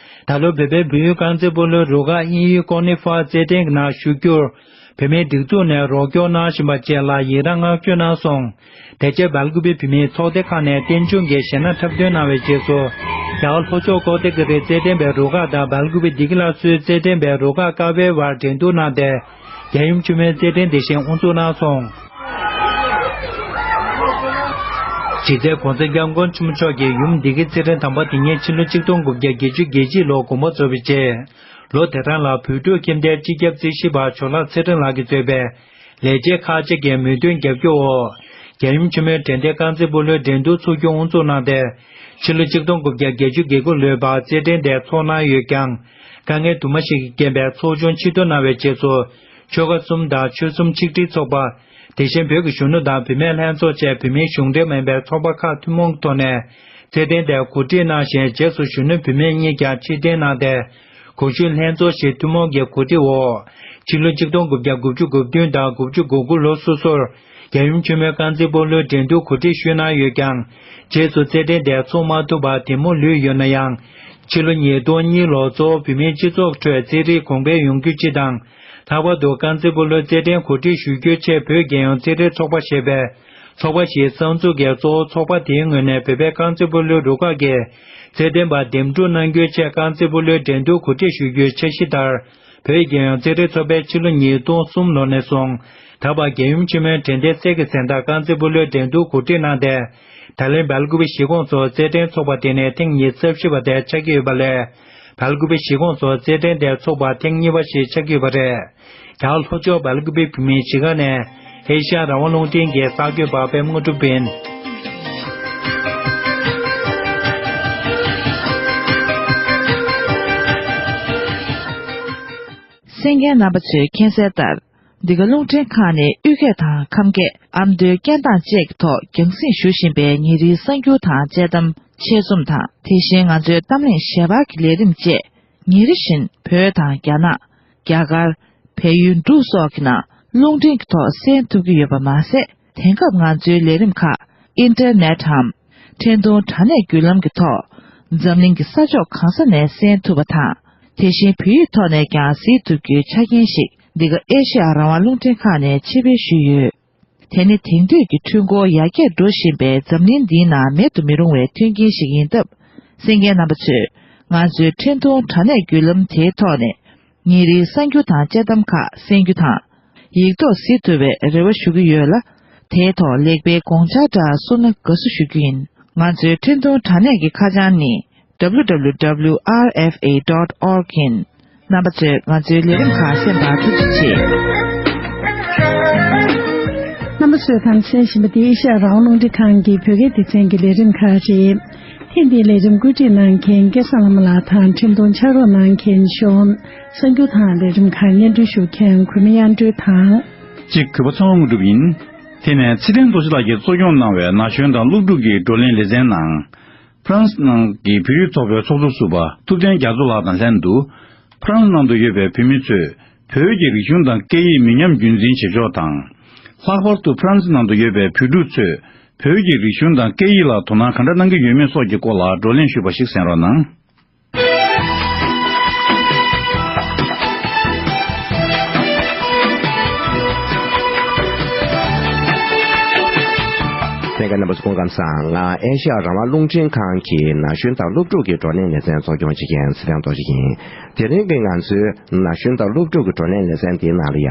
ད་ལོ་བོད་པའི་བོད་ཡུལ་རྐང་རྩེད་སྤོ་ལོའི་རུ་ཁག་དབྱིན་ཡུལ་ཀོ་ནི་ཧྥ་རྩེད་འགྲན་གྱི་ནང་ཞུགས་རྒྱུར། བོད་མིའི་སྒྲིག་འཛུགས་ནས་རོགས་སྐྱོར་གནང་བཞིན་པ་བཅས་ལ་ཡི་རངས་བསྔགས་བརྗོད་གནང་སོང་། དེ་རྗེས་སྦེལ་ཀུ་པེ་བོད་མིའི་ཚོགས་སྡེ་ཁག་ནས་རྟེན་འབྱུང་གི་གཞས་སྣ་འཁྲབ་སྟོན་གནང་བའི་རྗེས་སུ། རྒྱ་གར་ལྷོ་ཕྱོགས་ཀོ་ཏི་ཀི་རི་རྩེད་འགྲན་པའི་རུ་ཁག་དང་སྦེལ་ཀུ་པེ་བདེ་སྐྱིད་ལགས་གསོའི་རྩེད་འགྲན་པའི་རུ་ཁག་ཀ་བའི་བར་འགྲན་བསྡུར་གནང་སྟེ། རྒྱལ་ཡུམ་ཆེན་མོའི་རྩེད་འགྲན་དེ་བཞིན་དབུ་འཛུགས་གནང་སོང་། གཞི་རྩའི་༸གོང་ས་༸སྐྱབས་མགོན་ཆེན་པོ་མཆོག་གི་ཡུམ་བདེ་སྐྱིད་ཚེ་རིང་དམ་པ་དེ་ཉིད་ཕྱི་ལོ་ཆིག་སྟོང་དགུ་བརྒྱ་བརྒྱད་ཅུ་གྱ་གཅིག་ལོར་དགོངས་པ་རྫོགས་པའི་རྗེས། ལོ་དེ་རང་ལ་བོད་ཕྲུག་ཁྱིམ་སྡེའི་སྤྱི་ཁྱབ་རྩིས་ཞིབ་པ་ཇོ་ལགས་ཚེ་རིང་ལགས་ཀྱིས་གཙོས་པའི་ལས་བྱེད་ཁག་ཅིག་གིས་མོས་མཐུན་རྒྱབ་སྐྱོར་འོག་རྒྱལ་ཡུམ་ཆེན་མོའི་དྲན་རྟེན་རྐང་རྩེད་སྤོ་ལོའི་འགྲན་བསྡུར་འཚོགས་རྒྱུ་དབུ་འཛུགས་གནང་སྟེ། ཕྱི་ལོ་ཆིག་སྟོང་དགུ་བརྒྱ་བརྒྱད་ཅུ་གྱ་དགུ་ལོའི་བར་རྩེད་འགྲན་དེ་འཚོགས་གནང་ཡོད་ཀྱང་། དཀའ་ངལ་དུ་མ་ཞིག་གི་རྐྱེན་པས་ཚོགས་ཆུང་ཕྱིར་བསྡུ་གནང་བའི་རྗེས་སུ། ཆོལ་ཁ་གསུམ་དང་ཆོལ་གསུམ་ཆིག་སྒྲིལ་ཚོགས་པ། དེ་བཞིན་བོད་ཀྱི་གཞོན་ནུ་དང་བུད་མེད་ལྷན་ཚོགས་བཅས་བོད་མིའི་གཞུང་འབྲེལ་མིན་པའི་ཚོགས་པ་ཁག་ཐུན་མོང་གི་ཐོག་ནས། རྩེད་འགྲན་དེ་གོ་སྒྲིག་གནང་ཞིང་། རྗེས་སུ་གཞོན་ནུ་བུད་མེད་གཉིས་ཀྱང་ཕྱིར་འཐེན་གནང་སྟེ། གོང་ཞུས་ལྷན་ཚོགས་བཞིའི་ཐུན་མོང་གི་གོ་སྒྲིག་འོག་ཕྱི་ལོ་ཆིག་སྟོང་དགུ་བརྒྱ་དགུ་བཅུ་གོ་བདུན་དང་དགུ་བཅུ་གོ་དགུ་ལོ་སོ་སོར། རྒྱལ་ཡུམ་ཆེན་མོའི་རྐང་རྩེད་སྤོ་ལོའི་འགྲན་བསྡུར་གོ་སྒྲིག་ཞུས་གནང་ཡོད་ཀྱང་། རྗེས་སུ་རྩེད་འགྲན་དེ་འཚོགས་མ་ཐུབ་པར་དེ་མུར་ལུས་ཡོད་ན་ཡང་། ཕྱི་ལོ་ཉིས་སྟོང་གཉིས་ལོར་གཙོ་བོ་བོད་མིའི་སྤྱི་ཚོགས་ཁྲོད་རྩེད་རིགས་གོང་འཕེལ་ཡོང་རྒྱུའི་ཆེད་དང་། ལྷག་པར་དུ་རྐང་རྩེད་སྤོ་ལོའི་རྩེད་འགྲན་གོ་སྒྲིག་ཞུ་རྒྱུའི་ཆེད་བོད་རྒྱལ་ཡོངས་རྩེད་རིགས་ཚོགས་པ་ཞེས་པའི་ཚོགས་པ་ཞིག་གསར་འཛུགས་ཀྱིས། གཙོ་བོ་ཚོགས་པ་དེའི་ངོས་ནས་བོད་པའི་རྐང་རྩེད་སྤོ་ལོའི་རུ་ཁག་གི་རྩེད་འགྲན་པ་འདེམས་སྒྲུག་གནང་རྒྱུའི་ཆེད་རྐང་རྩེད་སྤོ་ལོའི་འགྲན་བསྡུར་གོ་སྒྲིག་ཞུ་རྒྱུའི་འཆར་གཞི་ལྟར། བོད་རྒྱལ་ཡོངས་རྩེད་རིགས་ཚོགས་པས་ཕྱི་ལོ་ཉིས་སྟོང་གསུམ་ལོ་ནས་བཟུང་། ད་བར་རྒྱལ་ཡུམ་ཆེན་མོའི་དྲན་རྟེན་གསེར་གྱི་གཟེངས་རྟགས་རྐང་རྩེད་སྤོ་ལོའི་འགྲན་བསྡུར་གོ་སྒྲིག་གནང་སྟེ། ད་ལན་སྦེལ་ཀུ་པེ་གཞིས་ཁོངས་སུ་རྩེད་འགྲན་ཚོགས་པ་དེ་ནི་ཐེངས་ཉི་ཤུ་རྩ་བཞི་པ་དེ་ཆགས་ཀྱི་ཡོད་པ་ལས། སྦེལ་ཀུ་པེ་གཞིས་ཁོངས་སུ་རྩེད་འགྲན་དེ་ཚོགས་པ་ཐེངས་གཉིས་པ་ཞིག་ཆགས་ཀྱི་ཡོད་པ་རེད། རྒྱ་གར་ལྷོ་ཕྱོགས་སྦེལ་ཀུ་པེ་བོད་མིའི་གཞིས་ཀ་ནས་ཨེ་ཤ་ཡ་རང་དབང་རླུང་འཕྲིན་གྱི་གསར་འགོད་པ་པད་མ་དངོས་གྲུབ་ཡིན། གསན་མཁན་རྣམ་པ་ཚོས་མཁྱེན་གསལ་ལྟར། འདི་ག་རླུང་འཕྲིན་ཁང་ནི་དབུས་སྐད་དང་ཁམས་སྐད་ཨ་མདོའི་སྐད་གདངས་བཅས་ཀྱི་ཐོག་རྒྱང་སྲིང་ཞུ་བཞིན་པའི་ཉིན་རེའི་གསར་འགྱུར་དང་དཔྱད་གཏམ། ཆེད་རྩོམ་དང་། དེ་བཞིན་ང་ཚོའི་གཏམ་གླེང་ཞལ་པར་གྱི་ལས་རིམ་བཅས་ཉིན་རེ་བཞིན་བོད་དང་རྒྱ་ནག་རྒྱ་གར། བལ་ཡུལ་འབྲུག་སོགས་ཀྱི་ནང་རླུང་འཕྲིན་གྱི་ཐོག་གསན་ཐུབ་ཀྱི་ཡོད་པ་མ་ཟད། དེང་སྐབས་ང་ཚོའི་ལས་རིམ་ཁག་ཨིན་ཊར་ནེཊ་འམ། འཕྲིན་གཏོང་དྲ་གནས་བརྒྱུད་ལམ་གྱི་ཐོག་འཛམ་གླིང་གི་ས་ཕྱོགས་གང་ས་ནས་གསན་ཐུབ་པ་དང་། དེ་བཞིན་བོད་ཡིག་ཐོག་ནས་ཀྱང་གཟིགས་ཐུབ་རྒྱུའི་ཆ་རྐྱེན་ཞིག་འདི་ག་ཨེ་ཤེ་ཡ་རང་དབང་རླུང་འཕྲིན་ཁང་ནས་ཕྱིར་སྤེལ་ཞུས་ཡོད། དེ་ནི་དེང་དུས་ཀྱི་འཕྲུལ་འཁོར་ཡར་རྒྱས་འགྲོ་བཞིན་པའི་འཛམ་གླིང་འདིའི་ནང་མེད་དུ་མི་རུང་བའི་མཐུན་རྐྱེན་ཞིག་ཡིན་སྟབས། གསན་མཁན་རྣམ་པ་ཚོས་ང་ཚོའི་འཕྲིན་གཏོང་དྲ་གནས་བརྒྱུད་ལམ་དེའི་ཐོག་ནས་ཉིན་རེའི་གསར་འགྱུར་དང་དཔྱད་གཏམ་ཁག་གསན་རྒྱུ་དང་། ཡིག་ཐོག་གཟིགས་ཐུབ་པའི་རེ་བ་ཞུ་གི་ཡོད་ལ། དེའི་ཐོག་ལེགས་སྤེལ་དགོངས་འཆར་འདྲ་གསུངས་ན་དགའ་བསུ་ཞུ་རྒྱུ་ཡིན། ང་ཚོའི་འཕྲིན་གཏོང་དྲ་གནས་ཀྱི་ཁ་བྱང་ནི། W W W R F A dot org ཡིན། རྣམ་པ་ཚོས་ང་ཚོའི་ལས་རིམ་ཁག་གསན་པར་ཐུགས་རྗེ་ཆེ། རྣམ་པ་ཚོས་གང་གསན་བཞིན་པ་འདི་ཨེ་ཤ་ཡ་རང་དབང་རླུང་འཕྲིན་ཁང་གི་བོད་སྐད་སྡེ་ཚན་གྱི་ལས་རིམ་ཁག་རེད། ཐེངས་འདིའི་ལས་རིམ་བཀོད་སྒྲིག་གནང་མཁན་སྐལ་བཟང་ལྷ་མོ་ལགས་དང་འཕྲིན་གཏོང་ཕྱག་རོགས་གནང་མཁན་ཤོམ། གསར་འགྱུར་དང་ལས་རིམ་ཁག་སྙན་སྒྲོན་ཞུ་མཁན་གུས་མོ་དབྱངས་སྒྲོལ་དང་། གཅིག་གུས་པ་ཚེ་དབང་དངོས་གྲུབ་ཡིན། དེ་ནས་ཚེ་བརྟན་རྡོ་རྗེ་ལགས་ཀྱིས་གཙོ་སྐྱོང་གནང་བའི་ན་གཞོན་དང་སློབ་ཕྲུག་གི་བགྲོ་གླེང་ལེ་ཚན་ནང་། ཧྥ་རན་སི་ནང་གི་བོད་རིགས་ཚོགས་པའི་ཚོགས་གཙོ་ཟུར་པ་ཐུབ་བསྟན་རྒྱ་མཚོ་ལགས་དང་ལྷན་དུ། ཧྥ་རན་སི་ནང་དུ་ཡོད་པའི་བོད་མི་ཚོས་བོད་ཀྱི་རིག་གཞུང་དང་སྐད་ཡིག་མི་ཉམས་རྒྱུན་འཛིན་བྱེད་ཕྱོགས་དང་། ལྷག་པར་དུ་ཧྥ་རན་སི་ནང་དུ་ཡོད་པའི་བོད་ཕྲུག་ཚོས་བོད་ཀྱི་རིག་གཞུང་དང་སྐད་ཡིག་ལ་དོ་སྣང་ག་འདྲ་གནང་གི་ཡོད་མེད་སོགས་ཀྱི་སྐོར་ལ་བགྲོ་གླེང་ཞུས་པ་ཞིག་གསན་རོགས་གནང་། གསན་མཁན་རྣམ་པ་ཚོ་སྐུ་ཁམས་བཟང་། ང་ཨེ་ཤ་ཡ་རང་དབང་རླུང་འཕྲིན་ཁང་གི་ན་གཞོན་དང་སློབ་ཕྲུག་གི་བགྲོ་གླེང་ལེ་ཚན་གཙོ་སྐྱོང་བྱེད་མཁན་ཚེ་བརྟན་རྡོ་རྗེ་ཡིན། དེ་རིང་གི་ང་ཚོའི་ན་གཞོན་དང་སློབ་ཕྲུག་གི་བགྲོ་གླེང་ལེ་ཚན་འདིའི་ནང་ལ་ཡ།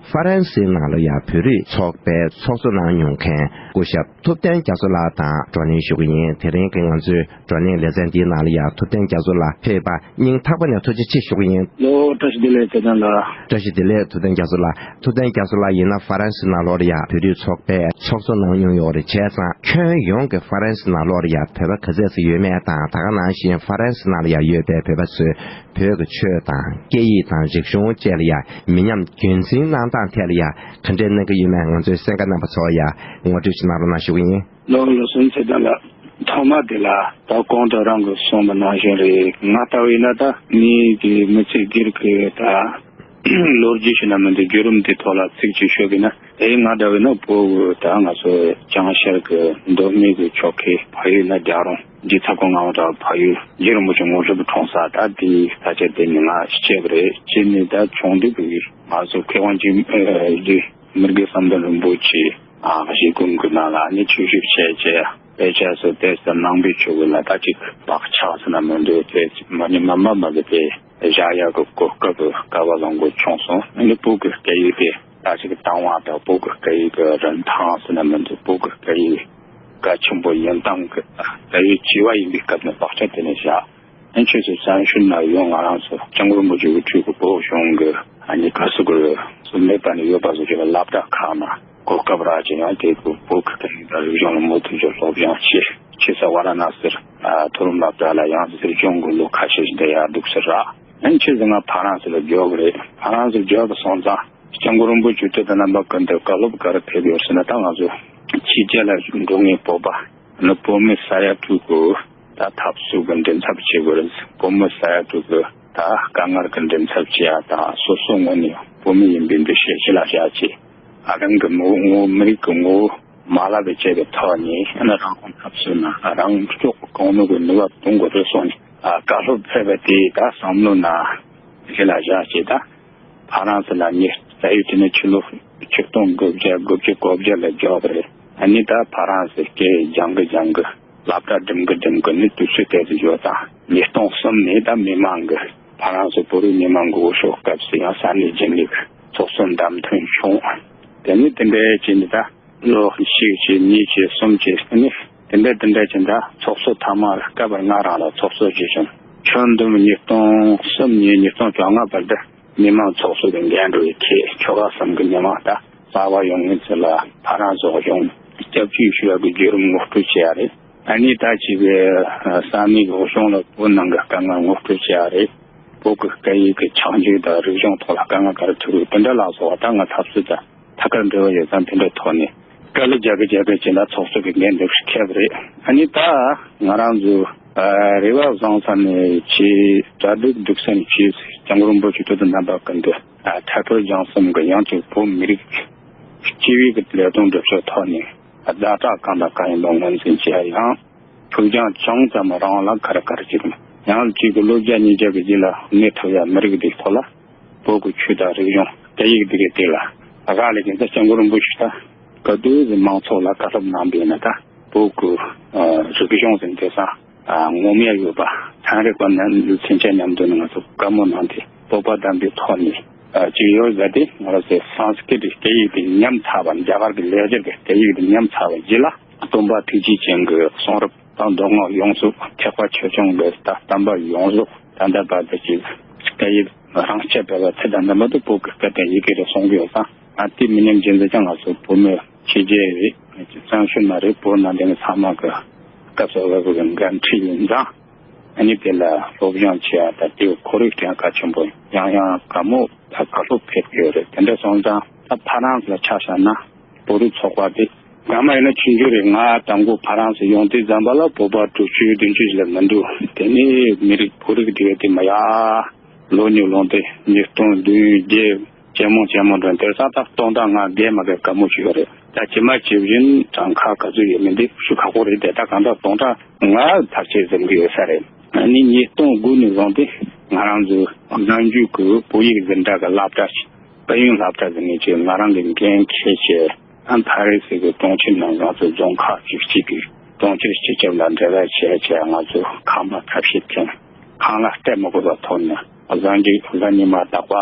ཧྥ་རན་སིའི་ནང་ལ་ཡ་བོད་རིགས་ཚོགས་པའི་ཚོགས་གཙོ་གནང་མྱོང་མཁན་སྐུ་ཞབས་ཐུབ་བསྟན་རྒྱ་མཚོ་ལགས་དང་བགྲོ་གླེང་ཞུ་གི་ཡིན། དེ་རིང་གི་ང་ཚོའི་བགྲོ་གླེང་ལེ་ཚན་འདིའི་ནང་ལ་ཡ་ཐུབ་བསྟན་རྒྱ་མཚོ་ལགས་ཕེབས་པ་སྙིང་ཐག་པ་ནས་ཐུགས་རྗེ་ཆེ་ཞུ་གི་ཡིན། ལོ། བཀྲ་ཤིས་བདེ་ལེགས་ཚེ་བརྟན་ལགས། བཀྲ་ཤིས་བདེ་ལེགས་ཐུབ་བསྟན་རྒྱ་མཚོ་ལགས། ཐུབ་བསྟན་རྒྱ་མཚོ་ལགས་ཡིན་ན་ཧྥ་རན་སི་ནང་ལོགས་ལ་ཡ་བོད་རིགས་ཚོགས་པའི་ཚོགས་གཙོ་གནང་མྱོང་ཡོད་རེད། བྱས་ཙང་ཁྱོན་ཡོངས་ཀྱི་ཧྥ་རན་སི་ནང་ལོགས་ལ་ཡ་བོད་པ་ག་ཚད་ཙམ་ཡོད་མེད་དང་། ད་ག་ནང་བཞིན་ཧྥ་རན་སི་ནང་ལ་ཡ་ཡོད་པའི་བོད་པ་ཚོས་བོད་ཀྱི་ཆོས་དང་སྐད་ཡིག་དང་རིག་གཞུང་བཅས་ལ་ཡ་མི་ཉམས་རྒྱུན་འཛིན་གནང་སྟངས་ཐད་ལ་ཡ་ག་འདྲས་གནང་གི་ཡོད་མེད་ང་ཚོའི་གསན་མཁན་རྣམ་པ་ཚོར་ཡ་ངོ་སྤྲོད་ཅིག་གནང་རོགས་གནང་ཞུ་གི་ཡིན། ལོ། ལོ་གསུམ་ཚེ་བརྟན་ལགས། ཐོག་མ་དེ་ལ་ད་གོང་དུ་རང་གིས་གསུངས་པ་ནང་བཞིན་རེད། ང་ལྟ་བུ་ཡིན་ན་ད་མི་གི་མི་ཚེ་སྒེར་གྱི་ད་ལོ་རྒྱུས་ཤིག་ན་མི་འདུག་བརྒྱུད་རིམ་དེ་ཐོག་ལ་ཚིག་ཅིག་ཤོད་གི་ན། དེ་ང་འདྲ་བོ་ཡིན་ན་བོད་ཀྱི་ད་ང་ཚོ་བྱང་ཤར་གྱི་མདོ་སྨད་ཀྱི་ཕྱོགས་ཁའི་ཕ་ཡུལ་ན་རྒྱལ་རོང་རྗེ་ཚ་ཁོ་ང་འདྲ་བོ་ཕ་ཡུལ་རྗེ་རིན་པོ་ཆེ་དངོས་གྲུབ་འཁྲུངས་ས་ད་དེའི་ས་ཆ་དེ་ནི་ང་སྐྱེས་པ་རེད། སྐྱེས་ནས་ད་ཆུང་དུས་ཀྱི་ང་ཚོ་མཁས་དབང་འཇིགས་འདི་མི་དགེ་བསམ་གཏན་རིན་པོ་ཆེ་ཨ་ཞིག་ཀུན་གྱི་ནང་ལ་ནི་ཆོས་ཞིག་བྱས་བྱས་དཔེ་ཆ་སོགས་དེ་ཚོ་ནང་པའི་ཆོས་ཀྱི་ལ་ད་ཅིག་བག་ཆགས་ཟེར་ན་མི་འདུག་དེ་མ་ཉམས་མ་མ་མ་གི་དེ་བཞག་ཡག་གི་གོ་སྐབས་སྐལ་བ་བཟང་པོ་བྱུང་སོང་། ཨ་ནི་བོད་ཀྱི་སྐད་ཡིག་དེ་ད་ཅིག་དང་བ་དང་བོད་ཀྱི་སྐད་ཡིག་གི་རིན་ཐང་ཟེར་ན་མི་འདུག་བོད་ཀྱི་སྐད་ཡིག་གལ་ཆེན་པོ་ཡིན་སྟངས་ཀྱི་ད་ཡོད་སྐྱེ་བ་ཡིན་པའི་སྐབས་ནས་བག་ཆགས་དེ་ནས་བཞག་ཨ་ཁྱོད་ཚོ་བཙན་བྱོལ་ནང་ཡོང་། ང་རང་ཚོ་སྐྱབས་མགོན་རིན་པོ་ཆེ་དབུ་ཁྲིད་ཀྱི་བོད་གཞུང་གི་ཨ་ནི་ག་སུ་གི་སུ་མེད་པ་ནས་ཡོད་པ་སོགས་ཀྱི་སློབ་གྲྭ་ཁག་ནང་གོ་སྐབས་རག་ཅིང་ཡང་དེ་གི་བོད་ཀྱི་སྐད་ཡིག་དང་རིག་གཞུང་ལ་མུ་མཐུད་ཀྱི་སློབ་སྦྱོང་བྱས། ཆེ་ས་ཝཱ་ར་ཎ་སིར་ཨ་མཐོ་རིམ་སློབ་གྲྭ་ལ་ཡང་ཟུར་སྦྱོང་གི་ལོ་ཁ་ཤས་ཤིག་བསྡད་ཡག་འདུག་ཟེར་ར། ཨ་ཁྱོད་ཚོ་ང་ཕ་རན་སི་ལ་འབྱོར་གི་རེད། ཕ་རན་སི་འབྱོར་གི་སོང་ཙང་སྐྱབས་མགོན་རིན་པོ་ཆེ་དེ་དང་རྣམ་པ་ཀུན་ཏུ་བཀའ་སློབ་ག་རེ་ཕེབས་ཡོད་ཟེར་ན། ད་ང་ཚོ་ཕྱི་རྒྱལ་ལ་འགྲོ་མཁན་བོད་པ་ནི་བོད་མི་ས་ཡ་དྲུག་གི་ད་འཐབ་རྩོད་ཀྱི་མགྲིན་ཚབ་བྱེད་དགོས་རེད། བོད་མི་ས་ཡ་དྲུག་གི་ད་དཀའ་ངལ་གྱི་མགྲིན་ཚབ་བྱེད་ཡ་དང་། སོ་སོ་ངོས་ནས་བོད་མི་ཡིན་པའི་འདུ་ཤེས་ཕྱི་ལ་བཤད་ཆེད་ཨ་རང་གི་ངོ་བོ་མི་རིགས་ཀྱི་ངོ་བོ་མ་བརླག་པའི་ཆེད་དུ་ཐོག་ནས་ཨ་ནི་རང་དབང་འཐབ་རྩོད་ནང་རང་སྐྱོང་གི་གོང་མི་གི་ནུས་པ་གཏོང་དགོས་རེད་གསུངས་ནས་ཨ་བཀའ་སློབ་ཕེབས་པ་དེ་ད་བསམ་བློ་ནང་ཕྱི་ལ་བཞག་ཆེད་ད། ཕ་རན་སི་ལ་ངས་ད་ཡོད་དེ་ནས་ཕྱི་ལོ་ཆིག་སྟོང་དགུ་བརྒྱ་དགུ་བཅུ་གོ་བརྒྱད་ལ་འབྱོར་བ་རེད། ཨ་ནི་ད་ཕ་རན་སི་སྐད་སྦྱང་གི་སྦྱང་གི་སློབ་གྲྭ་འགྲིམ་གི་འགྲིམ་གི་ནི་དུས་ཚོད་དེ་ཚོ་ཡོད་དང་། ཉིས་སྟོང་གསུམ་ནས་ད་མི་མང་གི་ཕ་རན་སི་བོད་རིགས་མི་མང་གི་འོས་ཤོག་སྐབས་སུ་ཡང་ས་གནས་རྒྱུན་ལས་ཀྱི་ཚོགས་གཙོ་བདམས་ཐོན་བྱུང་། དེ་ནས་དེ་འདྲའི་བྱས་ནས་ད་ལོ་གཅིག་བྱས་གཉིས་བྱས་གསུམ་བྱས་ཨ་ནི་དེ་འདྲ་དེ་འདྲ་བྱས་ད་ཚོགས་གཙོ་ཐ་མ་སྐབས་ལྔ་རང་ལ་ཚོགས་གཙོ་བྱས་བྱུང་། ཁྱོན་བསྡོམས་ཉིས་སྟོང་གསུམ་ནས་ཉིས་སྟོང་བཅོ་ལྔ་བར་དུ། མི་མང་ཚོགས་གཙོ་གི་འགན་འགྲོ་བའི་ཁྱེད་ཁྱོ་ག་གསུམ་གྱི་མི་མང་ད་གསར་པ་ཡོང་མཁན་ཚོ་ལ་ཕ་རན་སི་གཞུང་སྐྱབས་བཅོལ་ཞུ་ཡག་གི་བརྒྱུད་རིམ་ངོ་སྤྲོད་བྱས་ཡ་རེད། ཨ་ནི་ད་ཅིག་ས་གནས་གཞུང་ལ་བོད་ནང་གི་དཀའ་ངལ་ངོ་སྤྲོད་བྱས་ཡ་རེད། བོད་ཀྱི་སྐད་ཡིག་གི་ཆགས་འཇིག་དང་རིག་གཞུང་ཐོག་ལ་དཀའ་ངལ་ག་རེ་ཐུག་རེད། དེ་འདྲ་ལ་སོགས་པ་ད་ང་ཐབས་སུ་ད་ཐད་ཀར་འབྲེལ་བ་ཡོད་ཙང་དེ་འདྲའི་ཐོག་ནས། དཀའ་ལས་རྒྱག་གི་རྒྱག་གི་བྱས་ན་ཚོགས་གཙོ་གི་འགན་འདི་འཁྱེར་བ་རེད། ཨ་ནི་ད་ང་རང་ཚོ་རེ་བ་བཟང་ས་ནས་ཆེས་གྲ་སྒྲིག་སྒྲིག་སེམས་ཆེས་སྐྱབས་མགོན་རིན་པོ་ཆེ་དེ་དང་རྣམ་པ་ཀུན་ཏུ་ཁྲ་ཁྲོ་སྦྱང་གསུམ་གི་ཡང་ཅིག་བོད་མི་རིགས་སྤྱི་པའི་གི་ལས་དོན་སྒྲུབ་ཕྱོགས་ཐོག་ནས་ཛ་དྲག་གང་དང་གང་ཡིན་པ་ངོས་འཛིན་བྱས་ཡང་ཕུགས་རྒྱང་ཅུང་ཙམ་རང་ལ་ག་རེ་ག་རེ་བྱེད་དགོས། ཡང་ཅིག་གི་ལོ་བརྒྱ་ཉིས་བརྒྱ་གི་རྗེས་ལ་གནས་ཐུབ་ཡ་མི་རིགས་འདིའི་ཐོག་ལ། བོད་ཀྱི་ཆོས་དང་རིག་གཞུང་སྐད་ཡིག་འདི་གའི་སྟེང་ལ་རག་ལས་ཀྱི་འདི་སྐྱབས་མགོན་རིན་པོ་ཆེ་ད་ག་དུས་ཀྱི་མང་ཚོགས་ལ་བཀའ་སློབ་གནང་པས་ན་ད་བོད་ཀྱི་རིག་གཞུང་ཟེར་དེང་སང་ངོམ་ཡ་ཡོད་པ་ཚན་རིག་པ་ནས་མཚོན་ཆ་མཉམ་དུ་ནས་ང་ཚོ་བཀའ་མོལ་གནང་སྟེ་སྤོབས་པ་ལྡན་པའི་ཐོག་ནས་ཅིག་ཡོད་ཟེར་ཏེ། ང་རང་ཚོའི་སཾ་སྐྲྀ་ཏའི་སྐད་ཡིག་དེ་ཉམས་ཚར་བ། རྒྱ་གར་གྱི་ལེགས་སྦྱར་གྱི་སྐད་ཡིག་དེ་ཉམས་ཚར་བ་རྗེས་ལ་སྟོན་པ་ཐུགས་རྗེ་ཅན་གྱི་གསུང་རབ་དང་མདོ་སྔགས་ཡོངས་རྫོགས། ཐེག་པ་ཆེ་ཆུང་གི་ད་བསྟན་པ་ཡོངས་རྫོགས་ད་ལྟ་བར་དུ་ཅིག་སྐད་ཡིག་རང་རྐྱ་བྲལ་བ་ཚེ་དང་ལྡན་པ་དེ་བོད་ཀྱི་སྐད་དང་ཡི་གེ་རེད་གསུང་གི་ཡོད་ཙང་། ང་དེ་མི་ཉམས་རྒྱུན་འཛིན་ཀྱང་ང་ཚོ་བོད་མི་ཕྱི་རྒྱལ་རེད། བཙན་བྱོལ་ནང་རེད། བོད་ནང་བསྡད་མཁན་ཚང་མ་གི་སྐབས་སུ་བབས་པའི་འགན་འཁྲི་ཡིན་ཙང་། ཨ་ནི་དེ་ལ་སློབ་སྦྱོང་བྱེད་ཡ་ད་དེ་ཁོར་ཡུག་དེ་ཡང་གལ་ཆེན་པོ་ཡང་ཡང་དགའ་མོ་ད་བཀའ་སློབ་ཕེབས་ཀྱི་ཡོད་རེད། དེ་འདྲ་སོང་ཙང་ད་ཕ་རན་སི་ལ་ཆ་བཞག་ན། བོད་རིགས་ཚོགས་པ་དེ་ སྔ་མ་ཡིན་ན་ཆུང་ཆུང་རེད། ང་དང་པོ་ཕ་རན་སི་ཡོང་དུས་ཙམ་པ་ལ་བོད་པ་དྲུག་ཅུ་བདུན་ཅུ་ཞིག་ལས་མི་འདུག་དེ་ནས་མི་རིགས་བོད་རིགས་དེ་ག་དེ་མི་ཡ་ལོ་ཉུང་ལོང་དེ་ཉིས་སྟོང་བདུན་བརྒྱད་ཇེ་མང་ཇེ་མང་འགྲོ། དེང་སང་ད་སྟོང་ཕྲག་ལྔ་བརྒལ་མ་བརྒལ་དཀའ་མོ་ཞིག་ཡོད་རེད། ད་ཇི་མ་ཇི་བཞིན་གྲངས་ཀ་ག་ཚོད་ཡོད་མིན་དེ་ཞུ་ཁག་པོ་རེད། དེ་ད་གང་ལྟར་སྟོང་ཕྲག་ལྔ་ཕལ་ཆེར་ཟིན་གྱི་ཡོད་ས་རེད། ཨ་ནི་ཉིས་སྟོང་དགུ་ནས་བཟུང་སྟེ་ང་རང་ཚོ་གཟའ་མཇུག་གི་བོད་ཡིག་འཛིན་གྲྭ་གི་སློབ་གྲྭ་ཞིག་དཔལ་ཡོན་སློབ་གྲྭ་ཟེར་མཁན་ཅིག་ང་རང་གི་འགན་འཁྱེར་བྱས། ཨ་ཕ་རི་སི་གི་གྲོང་ཁྱེར་ནང་ང་ཚོ་རྫོང་ཁག་བཅུ་གཅིག་གི་གྲོང་ཁྱེར་སྤྱི་ཁྱབ་ལ་འབྲེལ་བ་བྱས་བྱས། ང་ཚོ་ཁང་པ་ཐབས་ཤེས་འཐེན། ཁང་གླ་སྤྲད་མི་དགོས་པའི་ཐོག་ནས་གཟའ་མཇུག་གཟའ་ཉི་མ་དག་པ་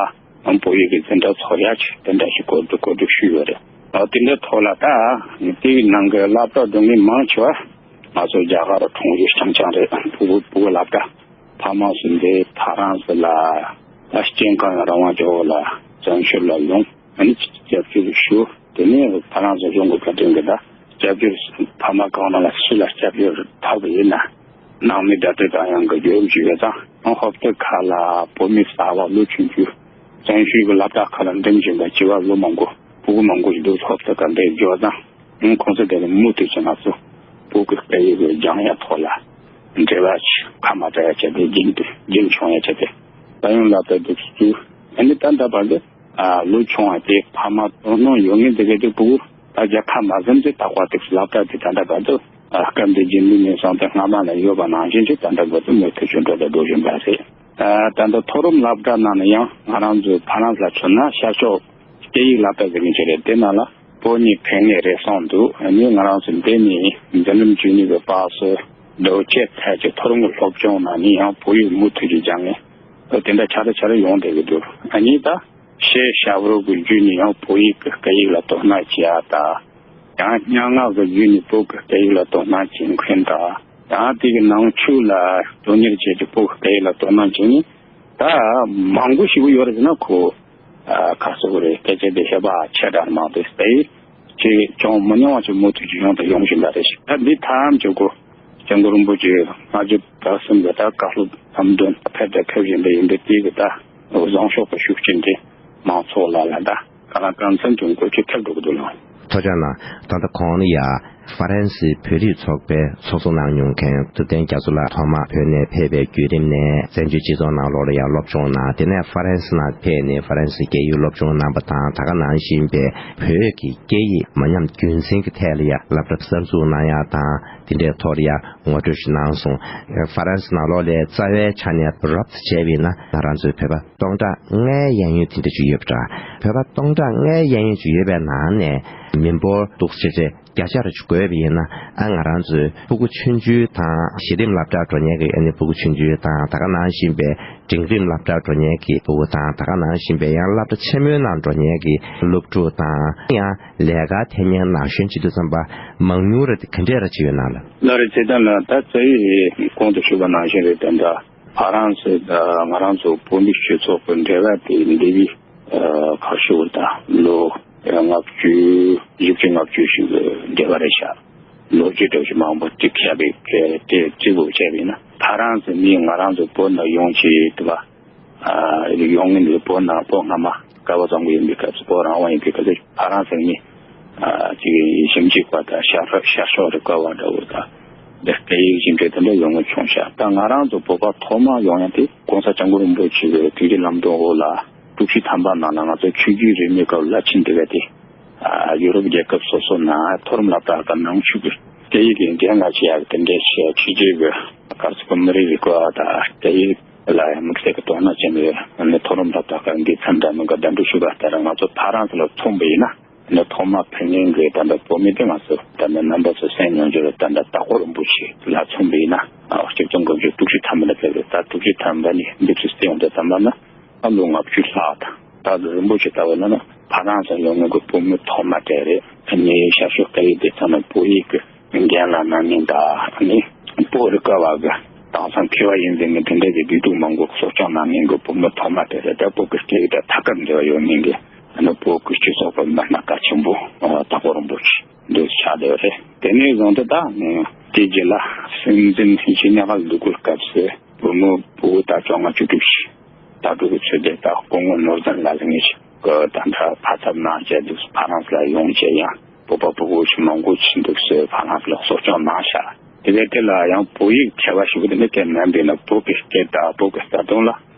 བོད་ཡིག་གི་འཛིན་གྲྭ་ཚོགས་ཡ་ཆེད་དེ་འདྲ་ཞིག་གོ་སྒྲིག་གོ་སྒྲིག་ཞུས་ཡོད་རེད། ཨ་དེ་འདྲའི་ཐོག་ལ་ད་དེའི་ནང་གི་སློབ་གྲྭ་འགྲོ་མཁན་མང་ཆེ་བ་ང་ཚོ་རྒྱ་གར་གྲོང་ཡུལ་རྐྱང་རྐྱང་རེད། ཕྲུ་གུ་ཕྲུ་གུ་སློབ་གྲྭ། ཕ་མ་སུ་འདི་ཕ་རན་སི་ལ་ད་སྐྱེ་ཁམས་རང་དབང་ལྗོངས་ལ་བཙན་བྱོལ་ལ་ཡོང་། ཨ་ནི་སྐྱབས་བཅོལ་ཞུ། དེ་ནས་ཕ་རན་སི་གཞུང་གི་བཀའ་དྲིན་གྱིས་ད་སྐྱབས་བཅོལ་ཕ་མ་གང་རུང་ལ་སུ་ལ་སྐྱབས་བཅོལ་ཐོབ་པ་ཡིན་ན་ནང་མི་འདྲ་སྤྲོད་དང་ཡང་གི་རྒྱུ་རིམ་ཞིག་ཡོད་ཙང་། ཨང་ཧོབ་ཏེ་ཁ་ལ་བོད་མི་གསར་བ་ལོ་ཆུང་ཆུང་བཙན་བྱོལ་གྱི་སློབ་གྲྭ་ཁག་ལ་འགྲིམ་བཞིན་པ་བྱིས་པ་ལོ་མང་པོ་ཕྲུ་གུ་མང་པོ་ཞིག་འདུག་ཧོབ་ཏེ་ཁ་འདིར་འབྱོར་ཙང་། ཨང་ཁོང་ཚོ་དེ་ལ་མུ་མཐུད་ཀྱིས་ང་ཚོ་བོད་ཀྱི་སྐད་ཡིག་གི་སྦྱང་ཡ་ཐོག་ལ་འབྲེལ་བ་ཁ་མ་བྲལ་ཡ་བྱས་ཏེ་རྒྱུན་དུ་རྒྱུན་འཁྱོངས་ཡ་བྱས་ཏེ་དཔལ་ཡོན་སློབ་གྲྭ་འདུག་སུ། ཨ་ནི་ད་ལྟ་བར་དུ། ཨ་ལོ་ཆུང་བ་དེ་ཕ་མ་དོ་སྣང་ཡོད་མཁན་དེ་ག་དེ་ཕྲུ་གུ་ད་རྒྱལ་ཁ་མ་ཟིན་ཏེ་ད་དཔའ་ཐུབ་སློབ་གྲྭ་དེ་ད་ལྟ་བར་དུ་ཨ་སྐབས་འདི་རྒྱུན་ལས་ནས་བཟུང་སྟེ་སྔ་མ་ལ་ཡོད་པ་ནང་བཞིན་ཅིག་ད་ལྟ་བར་དུ་མུ་མཐུད་ཅིག་འགྲོ་དང་འགྲོ་བཞིན་པ་རེད། ཨ་ད་ལྟ་མཐོ་རིམ་སློབ་གྲྭ་ནང་ནས་ཡང་ང་རང་ཚོའི་ཕ་རན་སི་ལ་མཚོན་ན་ཤར་ཕྱོགས་སྐད་ཡིག་སློབ་གྲྭ་ཟེར་མཁན་ཅིག་རེད། དེ་ནང་ལ་བོད་གཉིས་ཕན་ངེས་རེ་ཟུང་འདུག་ཨ་ནི་ང་རང་ཚོ་འདི་ནས་འཛིན་རིམ་བཅུ་གཉིས་པའི་བར་སུ་འགྲོ་བྱེད་ཐད་ཀྱི་མཐོ་རིམ་གྱི་སློབ་སྦྱོང་ནང་ནས་ཡང་བོད་ཡིག་མུ་མཐུད་ཀྱིས་སྦྱང་མཁན་དེ་འདྲ་ཆ་རེ་ཆ་རེ་ཡོང་བསྡད་ཀྱི་འདུག་ཨ་ནི་ད། ཤེས་བྱ་བོར་གྱི་བརྒྱུད་ནས་ཡང་བོད་ཡིག་གི་སྐད་ཡིག་ལ་དོ་སྣང་བྱེད་ཡ་དང་། ཡང་སྙན་ངག་གི་བརྒྱུད་ནས་བོད་ཀྱི་སྐད་ཡིག་ལ་དོ་སྣང་བྱེད་མཁན་དང་། ཡང་དེ་གི་ནང་ཆོས་ལ་དོན་གཉེར་བྱས་ཏེ་བོད་ཀྱི་སྐད་ཡིག་ལ་དོ་སྣང་བྱེད་མཁན་ད་མང་པོ་ཞིག་ཡོད་རེད་ཟེར་ན་ཁོ་ཁ་གསོ་གི་རེད། སྐད་ཆ་དེ་ཤེས་པ་ཆེ་དྲགས་མང་དུ་སྟེ་ཅིག་ཅུང་མི་ཉུང་བ་ཅིག་མུ་མཐུད་ཅིག་ཡོང་དང་ཡོང་བཞིན་པ་རེད། ད་འདི་ཐམས་ཅད་ཀོ་སྐྱབས་མགོན་རིན་པོ་ཆེ་ལྔ་བཅུ་ཟླ་གསུམ་གྱི་ད་བཀའ་སློབ་ལམ་སྟོན་ཕེབས་དང་ཕེབས་བཞིན་པ་ཡིན་པས། དེ་གི་ད་བཟང་ཕྱོགས་པ་ཤུགས་ཆེན་གྱིས་མང་ཚོགས་ལ་ལ་ད་ག་ལ་གང་འཚམ་གྱི་འགོ་ཁྲིད་ཐེབས་འགྲོ་གི་འདུག་ལགས། ཐུགས་རྗེ་གནང་། ད་ལྟ་གོང་ལ་ཡ་ཧྥ་རན་སིའི་བོད་རིགས་ཚོགས་པའི་ཚོགས་གཙོ་གནང་མྱོང་མཁན་ཐུབ་བསྟན་རྒྱ་མཚོ་ལགས་ཐོག་མར་བོད་ནས་ཕེབས་པའི་བརྒྱུད་རིམ་ནས་བཙན་བྱོལ་སྤྱི་ཚོགས་ནང་ལོགས་ལ་ཡང་སློབ་སྦྱོང་གནང་། དེ་ནས་ཧྥ་རན་སི་ནང་ཕེབས་ནས་ཧྥ་རན་སིའི་སྐད་ཡིག་སློབ་སྦྱོང་གནང་བ་དང་། ད་ག་ནང་བཞིན་པའི་བོད་ཀྱི་སྐད་ཡིག་མ་ཉམས་རྒྱུན་འཛིན་གྱི་ཐད་ལ་ཡང་སློབ་གྲྭ་གསར་འཛུགས་གནང་ཡ་དང་། དེ་འདྲའི་ཐོག་ལ་ཡང་ངོ་སྤྲོད་ཞིག་གནང་སོང་། ཧྥ་རན་སི་ནང་ལོགས་ལ་རྩ་བའི་ཆ་ནས་རོབ་ཙམ་བྱས་པ་ཡིན་ན་ང་རང་ཚོའི་བོད་པ་སྟོང་ཕྲག་ལྔའི་གཡས་གཡོན་དེ་འདྲ་ཅིག་ཡོད་པ་འདྲ། བོད་པ་སྟོང་ཕྲག་ལྔའི་གཡས་གཡོན་ཅིག་ཡོད་པའི་ནང་ནས་མི་འབོར་འདུག་ཅེས་ཅེས་བརྒྱ་ཆ་རེ་ཅིག་བགོས་པ་ཡིན་ན། ཨ་ང་རང་ཚོའི་ཕྲུ་གུ་ཆུང་ཆུང་དང་། གཞི་རིམ་སློབ་གྲྭར་འགྲོ་མཁན་གྱི་ཨ་ནི་ཕྲུ་གུ་ཆུང་ཆུང་དང་། ད་ག་ནང་བཞིན་པའི་འབྲིང་རིམ་སློབ་གྲྭར་འགྲོ་མཁན་གྱི་ཕྲུ་གུ་དང་། ད་ག་ནང་བཞིན་པའི་ཡང་སློབ་གྲྭ་ཆེན་མོའི་ནང་འགྲོ་མཁན་གྱི་སློབ་ཕྲུག་དང་། ཡང་ལས་ཀ་འཐེན་མཁན་ན་གཞོན་བྱེད་དུས་ཙམ་པ་མང་ཉུང་རེ་དེ་ག་འདྲས་རེ་ཅིག་ཡོད་ན་ལགས། ལགས་རེད། ཚེ་བརྟན་ལགས། ད་རྩ་བའི་གོང་དུ་ཞུས་པ་ནང་བཞིན་རེད། དེ་འདྲ་ཧྥ་རན་སི་དང་ང་རང་ཚོ་བོད་མི་སྤྱི་ཚོགས་ཀྱི་འབྲེལ་བ་དེ་འདས་པའི་ཁ་ཤོར་ད་ལོ་ལྔ་བཅུ་བཞི་བཅུ་ལྔ་བཅུ་ཞིག་འདས་པ་རེད་ཤག་ལོ་རྒྱུས་འདྲ་བོ་ཞིག་མང་པོ་བྲིས་བཞག་པའི་གྲས་དེ་གཅིག་པུ་བྱས་པ་ཡིན་ན། ཧྥ་རན་སི་མི་ང་རང་ཚོ་བོད་ནང་ཡོང་བྱས་དུས་པ་ཡོང་མཁན་དེ་བོད་ནང་བོད་སྔ་མ་བསྐལ་པ་བཟང་པོ་ཡིན་པའི་སྐབས་སུ། བོད་རང་དབང་ཡིན་པའི་སྐབས་སུ་ཧྥ་རན་སི་མི་ཅིག་ཞིབ་འཇུག་པ་དང་ཤར་ཤར་ཕྱོགས་རིག་པ་བ་འདྲ་བོ་དང་། འདི་སྐད་ཡིག་ཞིབ་འཇུག་དེ་འདྲ་ཡོང་མཁན་བྱུང་ཤག་ད་ང་རང་ཚོ་བོད་པ་ཐོག་མར་ཡོང་ཡ་དེ་༸གོང་ས་༸སྐྱབས་མགོན་རིན་པོ་ཆེ་གི་ཐུགས་རྗེ་ལམ་སྟོན་འོག་ལ་དྲུག་ཅུ་ཐམ་པ་ནང་ལ་ང་ཚོ་ཆོས་བརྒྱུད་རིས་མེད་སྐབས་བླ་ཆེན་དེ་བས་ཏེ་ཡུ་རོབ་རྒྱལ་ཁབ་སོ་སོ་ནང་མཐོ་རིམ་སློབ་གྲྭ་དང་ནང་ཆོས་ཀྱི་སྐད་ཡིག་གི་འགན་ལ་བྱེད་ཡ་གི་དེ་འདྲའི་ཆོས་བརྒྱུད་ཀྱི་ག་ཚོད་མི་རིགས་རིག་པ་དང་སྐད་ཡིག་ལ་དམིགས་བསལ་གྱི་དོ་སྣང་བྱེད་མི་ཡོད། མཐོ་རིམ་སློབ་གྲྭ་ཁག་འདི་མཚམས་འདྲ་མི་འགའ་གདན་འདྲེན་ཞུས་པ་ལྟར་ང་ཚོ་ཧྥ་རན་སི་ལ་ཐོན་པ་ཡིན་ན། ནི་ཐོག་མར་ཕེབས་མཁན་གྱི་ད་ལྟ་བོད་མི་དེ་ང་ཚོ་ད་ལྟ་རྣམ་པ་ཚོ་གསན་མྱོང་རྒྱུ་རེད། ད་ལྟ་དྭགས་པོ་རིན་པོ་ཆེ་ལ་མཚོན་པ་ཡིན་ན། ཆིག་སྟོང་དགུ་བརྒྱ་དྲུག་ཅུ་ཐམ་པ་ལ་ཕེབས་རེད། ད་དྲུག་ཅུ་ཐམ་པ་ནས་འདི་ཚོ་བལྟས་ཡོང་དུས་ཙམ་པ་ན་ཨ་ལོ་ལྔ་བཅུ་ལྷག་དང་། ད་རིན་པོ་ཆེ་ལྟ་བུ་ན་ནི་ཧྥ་རན་སི་ཡོང་མཁན་གྱི་བོད་མི་ཐོག་མ་དེ་རེད། ངའི་ཤར་ཕྱོགས་སྐད་ཡིག་སྡེ་ཚན་ལ་བོད་ཡིག་གི་འགན་ལ་གནང་མཁན་དང་། ཨ་ནི་བོད་རིག་པ་བ་གི་དེང་སང་མཁས་པ་ཡིན་ཟེར་མཁན་དེ་འདྲ་གི་བདེ་སྡུག་མང་པོ་གསོ་སྐྱོང་གནང་མཁན་གྱི་བོད་མི་ཐོག་མ་དེ་རེད། ད་བོད་ཀྱི་སྐད་ཡིག་དང་ཐད་ཀར་འབྲེལ་བ་ཡོད་མཁན་གྱི། ཨ་ནི་བོད་ཀྱི་སྤྱི་ཚོགས་པ་མི་སྣ་གལ་ཆེན་པོ་དྭགས་པོ་རིན་པོ་ཆེ་འདི་ཆགས་བསྡད་པ་རེད། དེ་ནས་བཟུང་སྟེ་ད་དེ་རྗེས་ལ་སྲིད་འཛིན་ཞི་ཉག་ལ་འདུག་གི་སྐབས་སུ་བོད་མི་བུ་ད་བཅོ་ལྔ་བཅུ་དྲུག་ཞིག་ད་དུང་གི་ཚོད་དེ་ད་སྐུ་ངོ་ནོར་འཛིན་ལགས་ངེས་ཀྱི་ད་ལྟ་ཕ་ཚབ་གནང་བྱས་འདུག་ཧྥ་རན་སི་ལ་ཡོང་བྱས་ཡང་ བོད་པ་བོད་པོ་ཞིག་མང་པོ་ཞིག་འདུག་ཟེར་ཕ་ལགས་ལ་གསོ་སྐྱོང་གནང་ཤག་དེ་གའི་དེ་ལ་ཡང་བོད་ཡིག་ཐེ་བ་ཞིག་དེ་ནི་དེ་མིན་པས་ན་བོད་ཀྱི་སྐད་དང་བོད་ཀྱི་རྩ་དོན་ལ་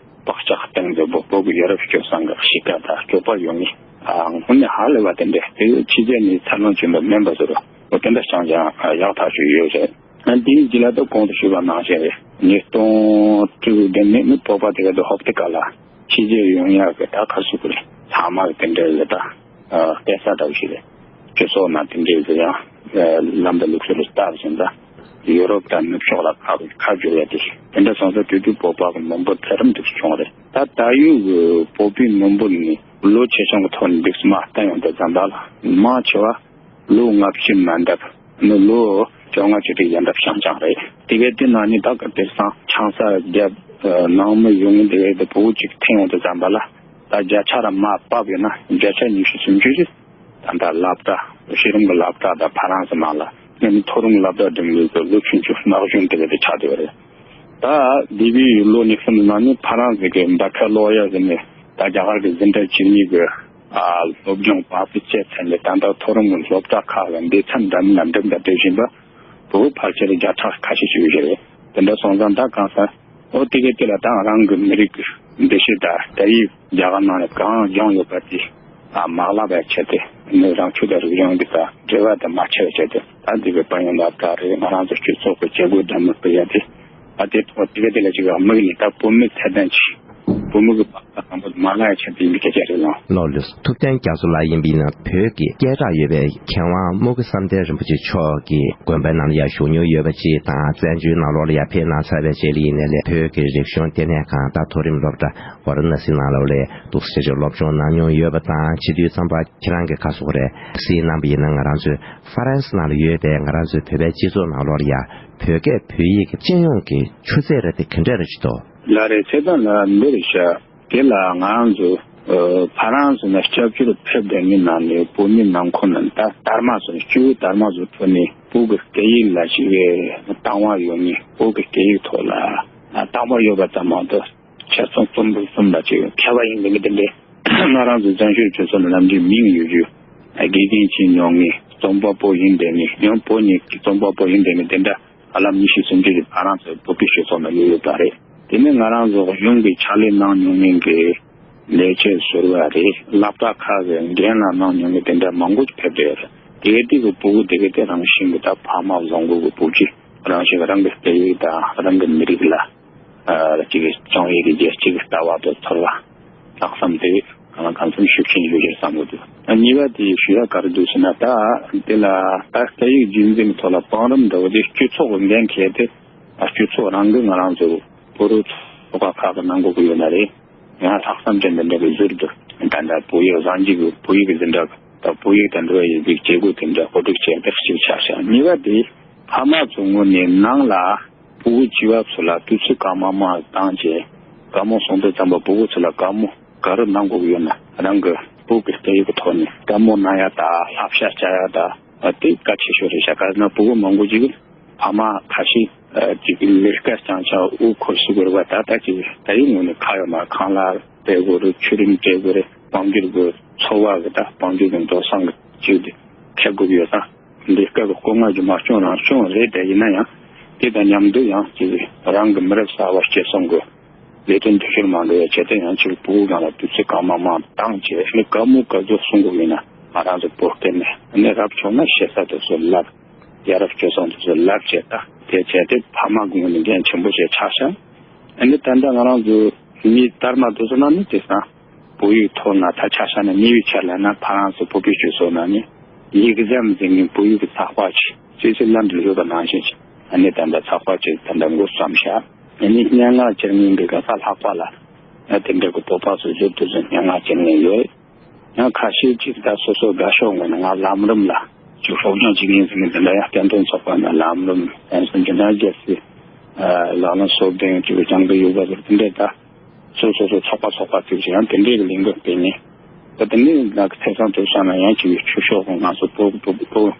བག་ཆགས་བཏང་ཟེར་བོད་བོད་ཀྱི་ཡ་རབས་སྤྱོད་བཟང་གི་གཤིས་ཀ་དང་སྤྱོད་པ་ཡོད་ངེས། དངོས་གནས་ཧ་ལས་པ་དེ་འདྲ་དེ་ཕྱི་རྒྱལ་ནས་འཚར་ལོངས་བྱུང་བ་མིན་པ་ཟེར་བ་དེ་འདྲ་བྱུང་ཀྱང་ཡག་ཐག་ཆོད་ཡོད་རེད། དེའི་རྗེས་ལ་ད་གོང་དུ་ཞུས་པ་ནང་བཞིན་རེད། ཉིས་སྟོང་དྲུག་དེ་ནས་ནི་བོད་པ་དེ་ག་དུ་ཧོབ་ཏེ་ག་ལ་ཕྱི་རྒྱལ་ཡོང་ཡག་གི་ད་ག་ཟེར་དགོས་རེད། ཚང་མ་གི་དེ་འདྲ་ལས་ད་སྐད་ས་འདྲ་བོ་ཞིག་རེད། སྤྱི་ཚོགས་ནང་དེ་འདྲའི་ཟེར་ཡང་ལམ་དང་ལུགས་སྲོལ་ལ་བལྟ་བཞིན་ད་ཡུ་རོབ་དང་ནུབ་ཕྱོགས་ལ་ཁ་ཁ་བསྒྱུར་ཡ་དེ་དེ་འདྲ་སོང་ཙང་དུས་དུས་བོད་པ་གི་མི་འབོར་འཕེལ་རིམ་དེ་བྱུང་རེད། ད་ད་ཡོད་གི་བོད་པའི་མི་འབོར་ནི་ལོ་ཆེ་ཆུང་གི་ཐོག་ནས་འདུག་སེ་མ་བསྟན་ཡོང་དུས་ཙམ་པ་ལ་མང་ཆེ་བ་ལོ་ལྔ་བཅུ་མ་འདབ་ནི་ལོ་བཅོ་ལྔ་བཅུ་དྲུག་ཡན་འདབ་བྱང་བྱང་རེད། དེ་གའི་དེ་ནང་ནས་ད་ག་དེང་སང་ཆང་ས་རྒྱབ་ནང་མི་ཡོང་དེ་གའི་དེ་བོད་ཅིག་འཐེན་ཡོང་དུས་ཙམ་པ་ལ་ད་བརྒྱ་ཆ་ར་མ་བབས་ཡོད་ན་བརྒྱ་ཆ་ཉི་ཤུ་སུམ་ཅུ་ཞིག་ད་ལྟ་སློབ་གྲྭ་གཞི་རིམ་གྱི་སློབ་གྲྭ་དང་ཕ་རན་སི་ནང་ལ་ནི་མཐོ་རིམ་སློབ་གྲྭ་འགྲིམ་ཡོད་པའི་ལོ་ཆུང་ཆུང་ན་གཞོན་དེ་གའི་དེ་ཆགས་བསྡད་ཡོད་རེད། ད་འདས་པའི་ལོ་ཉི་གསུམ་ནང་ནས་ཕ་རན་སི་གི་འབར་ཁ་ལོག་ཡ་ཟེར་ནས་ད་རྒྱ་གར་གྱི་འཛིན་གྲྭ་བཅུ་གཉིས་ཀྱི་ཨ་སློབ་སྦྱོང་བར་དུ་བྱས་ཚར་ནས་ད་ལྟ་མཐོ་རིམ་གྱི་སློབ་གྲྭ་ཁག་ལ་འདི་མཚམས་འདྲ་མིན་ལ་འགྲིམ་དང་འགྲིམ་བཞིན་པ་བོད་ཕལ་ཆེར་བརྒྱ་ཕྲག་ཁ་ཤས་ཤིག་ཡོད་ཀྱི་རེད། དེ་འདྲ་སོང་ཙང་ད་གང་ཟག་ཨོ་དེ་གའི་དེ་ལ་ད་རང་གི་མི་རིགས་ཀྱི་འདུ་ཤེས་དང་སྐད་ཡིག་རྒྱ་གར་ནང་ནས་གང་སྦྱངས་ཡོད་པ་དེ་ཨ་མ་བསླབ་པའི་ཆེད་དུ་ནི་རང་ཆོས་དང་རིག་གཞུང་འདི་དང་འབྲེལ་བ་དང་མ་ཆད་པའི་ཆེད་དུ་ད་འདི་གའི་དཔལ་ཡོན་སློབ་གྲྭ་རེད། ང་རང་ཚོ་སྤྱི་ཚོགས་ཀྱི་བྱེད་སྒོ་འདྲ་མིན་སྤེལ་ཡ་དེ་ཨ་དེ་ཐོག་དེ་ག་དེ་ལ་ཅིག་དམིགས་ནས་ད་བོད་མི་ཚད་ལྡན་ཅིག་བོད་མི་གི་བག་ཆགས་བཟང་པོ་དེ་མ་བརླག་ཡ་ཆེད་དུ་ཡིན་པའི་སྐད་ཆ་རེད་ལགས། ལགས་ལགས། ཐུབ་བསྟན་རྒྱ་མཚོ་ལགས་ཡིན་པས་ན་བོད་ཀྱི་སྐད་གྲགས་ཡོད་པའི་མཁས་དབང་རྨོག་གི་བསམ་གཏན་རིན་པོ་ཆེ་མཆོག་གིས་དགོན་པའི་ནང་ལ་ཡང་བཞུགས་མྱོང་ཡོད་པ་ཅིག་དང་བཙན་བྱོལ་ནང་ལོགས་ལ་ཡང་ཕེབས་གནང་ཚར་བའི་རྗེས་ལ་ཡིན་ནའི་ལས་བོད་ཀྱི་རིག་གཞུང་ལྟེ་གནས་ཁང་དང་མཐོ་རིམ་སློབ་གྲྭ་ཝཱ་ར་ཎ་སི་ནང་ལོགས་ལ་འདུག་སེ་ཅིག་སློབ་སྦྱོང་གནང་མྱོང་ཡོད་པ་དང་། བྱེད་དུས་ཙམ་པ་ཁྱེད་རང་གིས་ག་ཟེར་དགོས་རེད། གསན་གནང་བ་ཡིན་ན་ང་རང་ཚོའི་ཧྥ་རན་སི་ནང་ལ་ཡོད་པའི་ང་རང་ཚོའི་བོད་པའི་སྤྱི་ཚོགས་ནང་ལོགས་ལ་ཡང་བོད་སྐད་བོད་ཡིག་གི་སྤྱི་ཡོངས་ཀྱི་ཆུ་ཚད་རེད་དེ་ག་འདྲ་རེད་ཅིག་འདུག་ལགས་རེད། བྱས་ཙང་ལ་འདི་རེད་ཤག་དེ་ལ་ང་རང་ཚོ་ཨ་ཕ་རན་སི་ནས་སྐྱབས་བཅོལ་ཕེབས་བསྡད་མཁན་ནང་ནས་བོད་མི་ནང་ཁུལ་ནས་ད་དར་དམར་ཚོ་ནས་སྤྱི་བོའི་དར་དམར་ཚོ་ཐོག་ནས་བོད་ཀྱི་སྐད་ཡིག་ལ་ཞིག་དང་བ་ཡོད་མཁན་བོད་ཀྱི་སྐད་ཡིག་ཐོག་ལ་ཨ་དར་དམར་ཡོད་པ་ཙམ་མ་གཏོགས་ཆ་ཚང་རྩོམ་པ་གསུམ་ལ་ཅིག་མཁས་པ་ཡིན་མིན་གྱི་དེ་འདྲའི་ང་རང་ཚོ་བཙན་བྱོལ་སྤྱི་ཚོགས་ནས་ནམ་རྒྱུན་མིང་ཡོད་རྒྱུ་དགེ་རྒན་བྱས་མྱོང་མཁན་རྩོམ་པ་པོ་ཡིན་བསྡད་མཁན་ཡང་བོད་ནས་རྩོམ་པ་པོ་ཡིན་བསྡད་མཁན་དེ་འདྲ། ཧ་ལམ་ཉི་ཤུ་སུམ་ཅུ་ཞིག་ང་རང་ཚོའི་བོད་པའི་སྤྱི་ཚོགས་ནང་ཡོད་ཡོད་པ་རེད། དེ་ནས་ང་རང་ཚོ་གཞུང་གི་ཕྱག་ལས་གནང་མྱོང་མཁན་གྱི་ལས་བྱེད་ཟུར་པ་རེད། སློབ་གྲྭ་ཁག་གི་འགན་ལ་གནང་མྱོང་མཁན་དེ་འདྲ་མང་པོ་ཞིག་ཕེབས་བསྡད་ཡོད་རེད། དེ་དུས་ཀྱི་སྤུ་གུ་དེ་གའི་དེ་རང་བཞིན་གྱི་ད་ཕ་མ་བཟང་པོ་གི་སྤུ་གུ་རང་བཞིན་གྱི་རང་གི་སྐད་ཡིག་དང་རང་གི་མི་རིགས་ལ་ཨ་གཅིག་གི་སྐྱོང་ཡས་ཀྱི་རྒྱལ་གཅེས་ཀྱི་ལྟ་བ་དང་ཚོར་བ། ལྷག་བསམ་དེ་གང་ལ་གང་འཚམ་ཤུགས་ཆེན་ཡོད་ཅེས་བསམ་གྱི་འདུག་ཨ་གཉིས་པ་དེ་ཞུ་ཡ་ག་རེ་འདུག་ཟེར་ན། ད་དེ་ལ་ད་སྐད་ཡིག་རྒྱུན་འཛིན་གྱི་ཐོག་ལ་བང་རིམ་འདྲ་བོ་དེ་སྤྱི་ཚོགས་ཀྱི་འགན་འཁྱེར་ཏེ་ཨ་སྤྱི་ཚོགས་རང་གི་ང་རང་ཚོ་བོད་རིགས་ཚོགས་པ་ཁག་གི་གནང་དགོས་ཀྱི་ཡོད་ན་རེད། ཡང་ལྷག་བསམ་ཅན་དེ་འདྲ་གི་ཟུར་དུ་ད་ལྟ་བོད་ཡིག་གཟའ་མཇུག་གི་བོད་ཡིག་གི་འཛིན་གྲྭ་དང་བོད་ཡིག་དང་འབྲེལ་བ་ཡོད་པའི་བྱེད་སྒོ་དེ་འདྲ་གོ་སྒྲིག་བྱས་ཏེ་གཅིག་ཆགས་ཤག་གཉིས་པ་དེ་ཕ་མ་ཚོ་ངོས་ནས་ནང་ལ་སྤུ་གུ་བྱིས་པ་ཚོ་ལ་དུས་ཚོད་གང་མང་མང་བཏང་བྱས་བཀའ་མོལ་གསུང་དུས་ཙམ་པ་སྤུ་གུ་ཚོ་ལ་བཀའ་མོལ་ག་རེ་གནང་དགོས་ཀྱི་ཡོད་ན་རང་གི་བོད་ཀྱི་སྐད་ཡིག་གི་ཐོག་ནས་བཀའ་མོལ་གནང་ཡ་དང་བསླབ་བྱ་བྱ་ཡ་དང་དེ་གལ་ཆེ་ཤོས་རེད་ཤག་ག་རེ་ཟེར་ན་སྤུ་གུ་མང་པོ་ཅིག་གིས་ཕ་མ་ཁ་ཤས་ཅིག་ལས་ཀ་རྐྱང་རྐྱང་དབུ་འཁོར་སུ་དགོས་པ་ད་ལྟ་ཅིག་ད་ཡིག་ངོས་ནས་ཁ་ཡོད་མ་ཁང་གླ་སྤྲད་དགོས་རེད། ཆུ་རིན་སྤྲད་དགོས་རེད། དཔལ་འབྱོར་གྱི་འཚོ་བ་གི་ད་དཔལ་འབྱོར་གྱི་འགྲོ་སོང་གི་ཅིག་དེ་འཁྱེར་དགོས་ཀྱི་ཡོད་ཙང་ལས་ཀ་གི་སྐོར་ང་རྒྱུ་མ་སྐྱོང་རང་སྐྱོང་རེད། དེ་ཡིན་ན་ཡང་དེ་དང་མཉམ་དུ་ཡང་ཅིག་རང་གི་མི་རབས་གསར་བ་སྐྱེད་སྲིང་གི་ལས་དོན་འདི་ཕྱིར་མ་འགྲོ་བའི་ཆེད་དུ་ཡང་ཅིག་བུ་གང་ལ་དུས་ཚོད་གང་མང་མང་བཏང་བྱས་ནི་བཀའ་མོལ་ག་ཚོད་གསུང་དགོས་ཡིན་ན་ང་རང་ཚོ་བོད་སྐད་ནས་ནི་རབ་བྱུང་ན་ཤེས་ས་དེ་ཚོ་ལབ། ཡ་རབས་སྤྱོད་བཟང་དེ་ཚོ་ལབ་བྱས་ད་དེ་བྱས་ཏེ་ཕ་མ་གི་ངོས་ནས་འགན་ཆེན་པོ་བྱས་ཆགས་ཤག་ཨ་ནི་ད་ལྟ་ང་རང་ཚོ་མི་དར་མ་དེ་ཚོ་ནང་ནི་དེ་སང་བོད་ཡིག་ཐོག་ན་ད་ཆ་བཞག་ན་ཉེ་བའི་ཆར་ལ་ན་ཕ་རན་སི་བོད་པའི་སྤྱི་ཚོགས་ནང་ནི་ཡིག་ཟམ་ཟེར་མཁན་བོད་ཡིག་གི་ཚགས་པར་ཅིག་ཅེས་ཅིག་ལམ་དུ་ཡོད་པ་ནང་བཞིན་ཅིག་ཨ་ནི་ད་ལྟ་ཚགས་པར་ཅིག་ད་ལྟ་འགོ་བརྩམས་ཤག་ཨ་ནི་སྙན་ངག་བཅར་མཁན་གི་ག་ས་ལྷག་པ་ལ་ཨ་དེ་འདྲ་གི་བོད་པ་ཚོ་ཟུར་དུ་ཟུར་སྙན་ངག་བཅར་མཁན་ཡོད། ཡང་ཁ་ཤས་ཅིག་ད་སོ་སོ་དགའ་ཕྱོགས་ངོས་ནས་ང་ལམ་རིམ་ལ་ཅིག་སློབ་སྦྱོང་བྱེད་མཁན་ཟེར་ནས་དེ་འདྲ་ཡང་བསྟན་དོན་ཚོགས་པ་ནས་ལམ་རིམ་ཨན་སོ་འཇུ་ན་རྒྱལ་སྲས་ལག་ལེན་སོ་བདུན་ཅིག་སྦྱང་གི་ཡོད་པ་ཟེར་དེ་འདྲ་ད། སོ་སོ་སོ་ཚོགས་པ་ཚོགས་པ་བཙུགས་ཤིང་ཡང་དེ་འདྲའི་གི་ལས་འགུལ་སྤེལ་ནས། ད་དེ་ནས་ང་གི་ཚེ་སང་དུ་སོང་ན་ཡང་ཅིག་ཆོས་ཕྱོགས་ཀྱི་ང་ཚོ་བོད་བོད་བོད་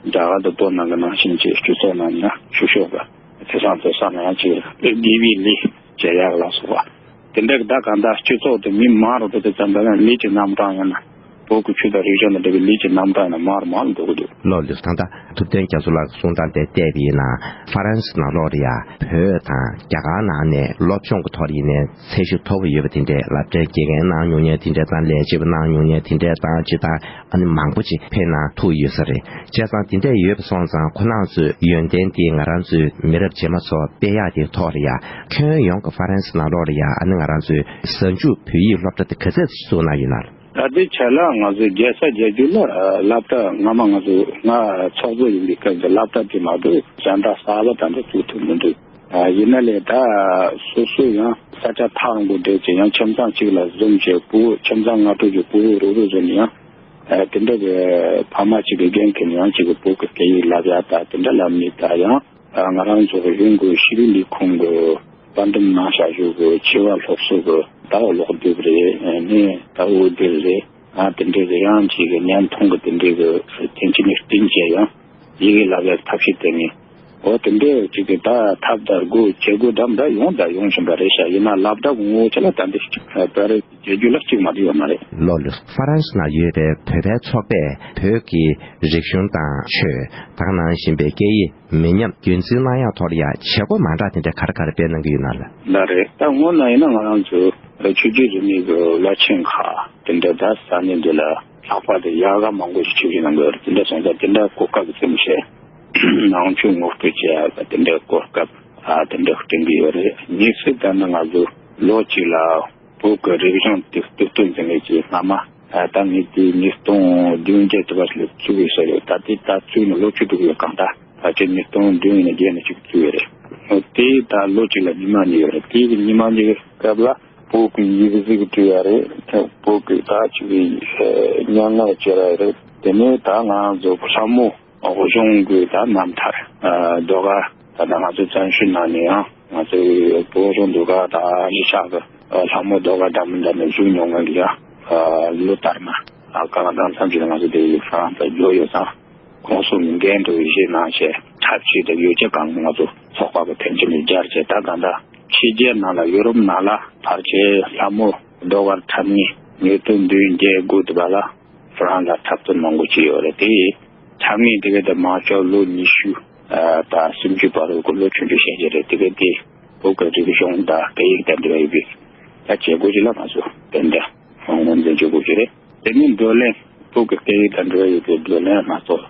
རྒྱ་གར་དུ་བོད་ནང་གི་ནང་བཞིན་གྱི་སྤྱི་ཚོགས་ནང་ན་ཆོས་ཕྱོགས་ཀྱི་ཚེ་སང་དུ་སོང་ན་ཡང་ཅིག་དགེ་བའི་ལས་བྱེད་ཡག་ལ་སོགས་པ་དེ་འདྲ་གི་ད་གང་ལྟར་སྤྱི་ཚོགས་དུ་མི་མང་རུ་འགྲོ་དུས་ཙམ་པ་ལ་ལས་ཀྱི་རྣམ་གྲངས་ཡང་ན་ བོད་ཀྱི་ཆོས་དང་རིག་གཞུང་དང་འབྲེལ་བའི་ལས་ཀྱི་རྣམ་གྲངས་ནི་མར་མར་འགྲོ་གི་འདུག། ལགས་ལགས། ད་ལྟ་ཐུབ་བསྟན་རྒྱ་མཚོ་ལགས་ཀྱི་གསུང་སྟངས་དེ་བལྟས་པ་ཡིན་ན། ཧྥ་རན་སི་ནང་ལོགས་ལ་ཡ་བོད་དང་རྒྱ་གར་ནང་ནས་སློབ་སྦྱོང་གི་ཐོག་ལ་ཡིན་ནའི་ཚད་གཞི་མཐོ་པོ་ཡོད་པ་དེ་འདྲས་སློབ་གྲྭའི་དགེ་རྒན་གནང་མྱོང་མཁན་དེ་འདྲས་དང་། ལས་བྱེད་པ་གནང་མྱོང་མཁན་དེ་འདྲས་དང་། སྤྱིར་བཏང་ཨ་ནི་མང་པོ་ཅིག་ཕེབས་གནང་ཐུབ་ཡོད་ས་རེད། བྱས་ཙང་དེ་འདྲས་ཡོད་པ་སོང་ཙང་ཁོ་རང་ཚོའི་ཡོན་ཏན་དེ་ང་རང་ཚོའི་མི་རབས་རྗེས་མ་ཚོ་སྤེལ་ཡག་དེའི་ཐོག་ལ་ཡ་ཁྱོན་ཡོངས་ཀྱི་ཧྥ་རན་སི་ནང་ལོགས་ལ་ཡ་ཨ་ནི་ང་རང་ཚོའི་གཟའ་མཇུག་བོད་ཡིག་སློབ་གྲྭ་དེ་ག་ཚད་ཙམ་བཙུགས་གནང་ཡོད་ན། ད་ལྟའི་ཆ་ལ་ང་ཚོའི་རྒྱལ་ས་རྒྱལ་རྒྱུད་ལ་སློབ་གྲྭ་སྔ་མ་ང་ཚོ་ང་ཚོགས་གཙོ་ཡིན་པའི་སྐབས་ཀྱི་སློབ་གྲྭ་དེ་མ་གཏོགས་གཞན་དག་གསར་པ་ད་ལྟ་བཙུགས་ཐུབ་མི་འདུག། ཡིན་ན་ལས་ད་སོ་སོ་ཡང་ས་ཆ་ཐག་རིང་པོ་བསྡད་ཅིང་ཡང་ཁྱིམ་ཚང་གཅིག་ལ་འཛོམས་བྱས་ཕྲུ་གུ་ཁྱིམ་ཚང་སྔ་དྲོ་གི་ཕྲུ་གུ་རུག་རུག་བཟོས་ནས་ཡང་དེ་འདྲ་གི་ཕ་མ་གཅིག་གི་འགན་འཁྱེར་ནས་ཡང་གཅིག་གི་བོད་ཀྱི་སྐད་ཡིག་བསླབ་ཡག་ད་དེ་འདྲ་ལ་མི་ད་ཡང་ང་རང་ཚོ་གི་གཞུང་གི་ཤེས་རིག་ལས་ཁུངས་ཀྱི་དཔར་འདེམས་གནང་བཞག་ཞུ་གི་ཆེ་བ་སློབ་གསོ་གི་ད་འོག་ཀློག་དེབ་རེད། ནས་ད་འོད་སྡེར་རེད། ཨ་དེ་འདྲའི་གི་ཡང་གཅིག་གི་བརྙན་ཐུང་གི་དེ་འདྲའི་གི་མཐུན་རྐྱེན་ནས་བསྟུན་བྱས་ཡང་ཡི་གེ་བསླབ་ཡག་ཐབས་ཤེས་དེ་ནི་འོ་དེ་འདྲའི་གཅིག་གི་ད་ཐབས་དང་སྒོ་བྱེད་སྒོ་དམ་ད་ཡོང་ད་ཡོང་བཞིན་པ་རེད་ཤག། ཡིན་ན་སློབ་གྲྭ་གི་ངོ་བོ་ཆ་ལ་ད་འདི་ད་རེས་རྒྱལ་རྒྱུད་ལ་གཅིག་མ་གཏོགས་ཡོད་མ་རེད། ལགས་ལགས། ཧྥ་རན་སི་ནང་ཡོད་པའི་བོད་པའི་ཚོགས་པས་བོད་ཀྱི་རིག་གཞུང་དང་ཆོས་དང་ནང་བཞིན་པའི་སྐད་ཡིག་མི་ཉམས་རྒྱུན་འཛིན་གནང་ཡག་ཐོག་ལ་ཡང་བྱེད་སྒོ་མང་དྲགས་དེ་འདྲ་ག་རེ་ག་རེ་སྤེལ་གནང་གི་ཡོད་ན་ལགས། ལགས་རེད། ད་སྔོན་ལ་ཡིན་ན་ང་རང་ཚོའི་ཆོས་བརྒྱུད་རིས་མེད་ཀྱི་བླ་ཆེན་ཁག་དེ་འདྲ་ད་ས་གནས་འདི་ལ་ལྷག་པར་དུ་ཡག་ག་མང་པོ་ཞིག་ཆོས་བརྒྱུད་ནང་གི་དེ་འདྲ་སོང་ཙང་དེ་འདྲ་གོ་སྐབས་ཙམ་བྱས་ནང་ཆོས་ངོ་སྤྲོད་བྱེད་ཡག་དེ་འདྲ་གོ་སྐབས་ཨ་དེ་འདྲ་བསྐྲུན་གྱི་ཡོད་རེད། གཉིས་སུ་ད་ནི་ང་ཚོ་ལོ་གཅིག་ལ་བོད་ཀྱི་རིག་གཞུང་དེ་དུས་སྟོན་འཛིན་ལས་ཀྱི་སྔ་མ་ད་ངས་དེ་ཉིས་སྟོང་བདུན་བརྒྱད་དུ་བར་ལ་བཙུགས་ཡོད་ས་རེད། ད་དེ་ད་བཙུགས་ནས་ལོ་བཅུ་དྲུག་ཡོད་གང་ད་ཕལ་ཆེར་ཉིས་སྟོང་བདུན་ཡིན་ན་བརྒྱད་ནས་གཅིག་བཙུགས་ཡོད་རེད། དེ་ད་ལོ་གཅིག་ལ་ཉི་མ་གཉིས་ཡོད་རེད། དེ་གི་ཉི་མ་གཉིས་ཀྱི་སྐབས་ལ་བོད་ཀྱི་ཡིག་གཟུགས་བྲིས་ཡ་རེད། བོད་ཀྱི་ད་ཅིག་གི་སྙན་ངག་བཅས་ར་རེད། དེ་ནས་ད་ང་ཚོ་ལྷ་མོ་གཞུང་གི་ད་རྣམ་ཐར་ཟློས་གར་ད་ད་ང་ཚོ་བཙན་བྱོལ་ནང་ནས་ཡང་ང་ཚོའི་བོད་གཞུང་ཟློས་གར་དང་ཨ་ནི་ཤག་གི་ལྷ་མོ་ཟློས་གར་འདྲ་མི་འདྲ་ནས་བཞུགས་མྱོང་མཁན་གྱི་ཡང་ལོ་ལྟར་མ་གང་ལ་གང་འཚམ་ཞིག་ང་ཚོ་དེ་ཡི་ཧྥ་རན་སི་ལ་འགྲོ་ཡོད་ཙང་། ཁོང་ཚོ་གི་འགན་དུ་བཞེས་གནང་བྱས་འཁྲབ་ཆས་དང་ཡོ་བྱད་གང་ང་ཚོ་ཚོགས་པ་གི་མཐུན་རྐྱེན་ལ་སྦྱར་བྱས་ད་གང་ལྟར་ཕྱི་རྒྱལ་ནང་ལ་ཡོ་རོབ་ནང་ལ་ཕལ་ཆེར་ལྷ་མོ་ཟློས་གར་འཁྲབ་མཁན་ཉིས་སྟོང་བདུན་བརྒྱད་དགུ་དེ་བ་ལ་ཧྥ་རན་སི་ལ་འཁྲབ་སྟོན་གནང་དགོས་ཀྱི་ཡོད་རེད། དེ་ཡིས་འཁྲབ་མཁན་དེ་ག་དེ་མང་ཤོས་ལོ་ཉི་ཤུ་དང་སུམ་ཅུ་བར་དུ་ལོ་ཆུང་ཆུང་བཤད་ཀྱི་རེད། དེ་ག་དེ་བོད་ཀྱི་རིག་གཞུང་དང་སྐད་ཡིག་དང་འབྲེལ་བ་ཡོད་པའི་ད་བྱེད་སྒོ་ཞིག་ལ་ང་ཚོ་དེ་འདྲ་ངོས་འཛིན་བྱེད་དགོས་ཀྱི་རེད། དེ་ནས་བགྲོ་གླེང་། བོད་ཀྱི་སྐད་ཡིག་དང་འབྲེལ་བ་ཡོད་པའི་བགྲོ་གླེང་སྣ་ཚོགས་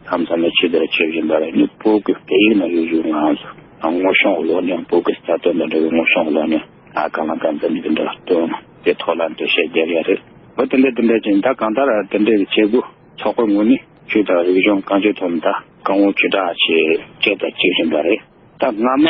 མཚམས་མཚམས་ལ་ཆེད་དུ་བྱེད་བཞིན་པ་རེད། ནི་བོད་ཀྱི་སྐད་ཡིག་ནང་ཡོད་རྒྱུ་ང་ཚོ་དངོས་བྱུང་གི་གློག་བརྙན། བོད་ཀྱི་རྩ་དོན་དང་འབྲེལ་བའི་དངོས་བྱུང་གི་གློག་བརྙན་ཨ་གང་ལ་གང་འཚམ་འདི་འདྲ་སྟོན་དེ་ཐོག་ལ་འགྲེལ་བཤད་རྒྱག་ཡ་རེད། འོ་དེ་འདྲ་དེ་འདྲ་ཅིག་ད་གང་ལྟར་དེ་འདྲའི་བྱེད་སྒོ་ཚོགས་པའི་ངོས་ནས་ཆོས་དང་རིག་གཞུང་གང་ཅིའི་ཐོག་ནས་ད་གང་འོང་ཇི་ལྟར་བྱེད་ཅེས་དང་བྱེད་བཞིན་པ་རེད། ད་སྔ་མ་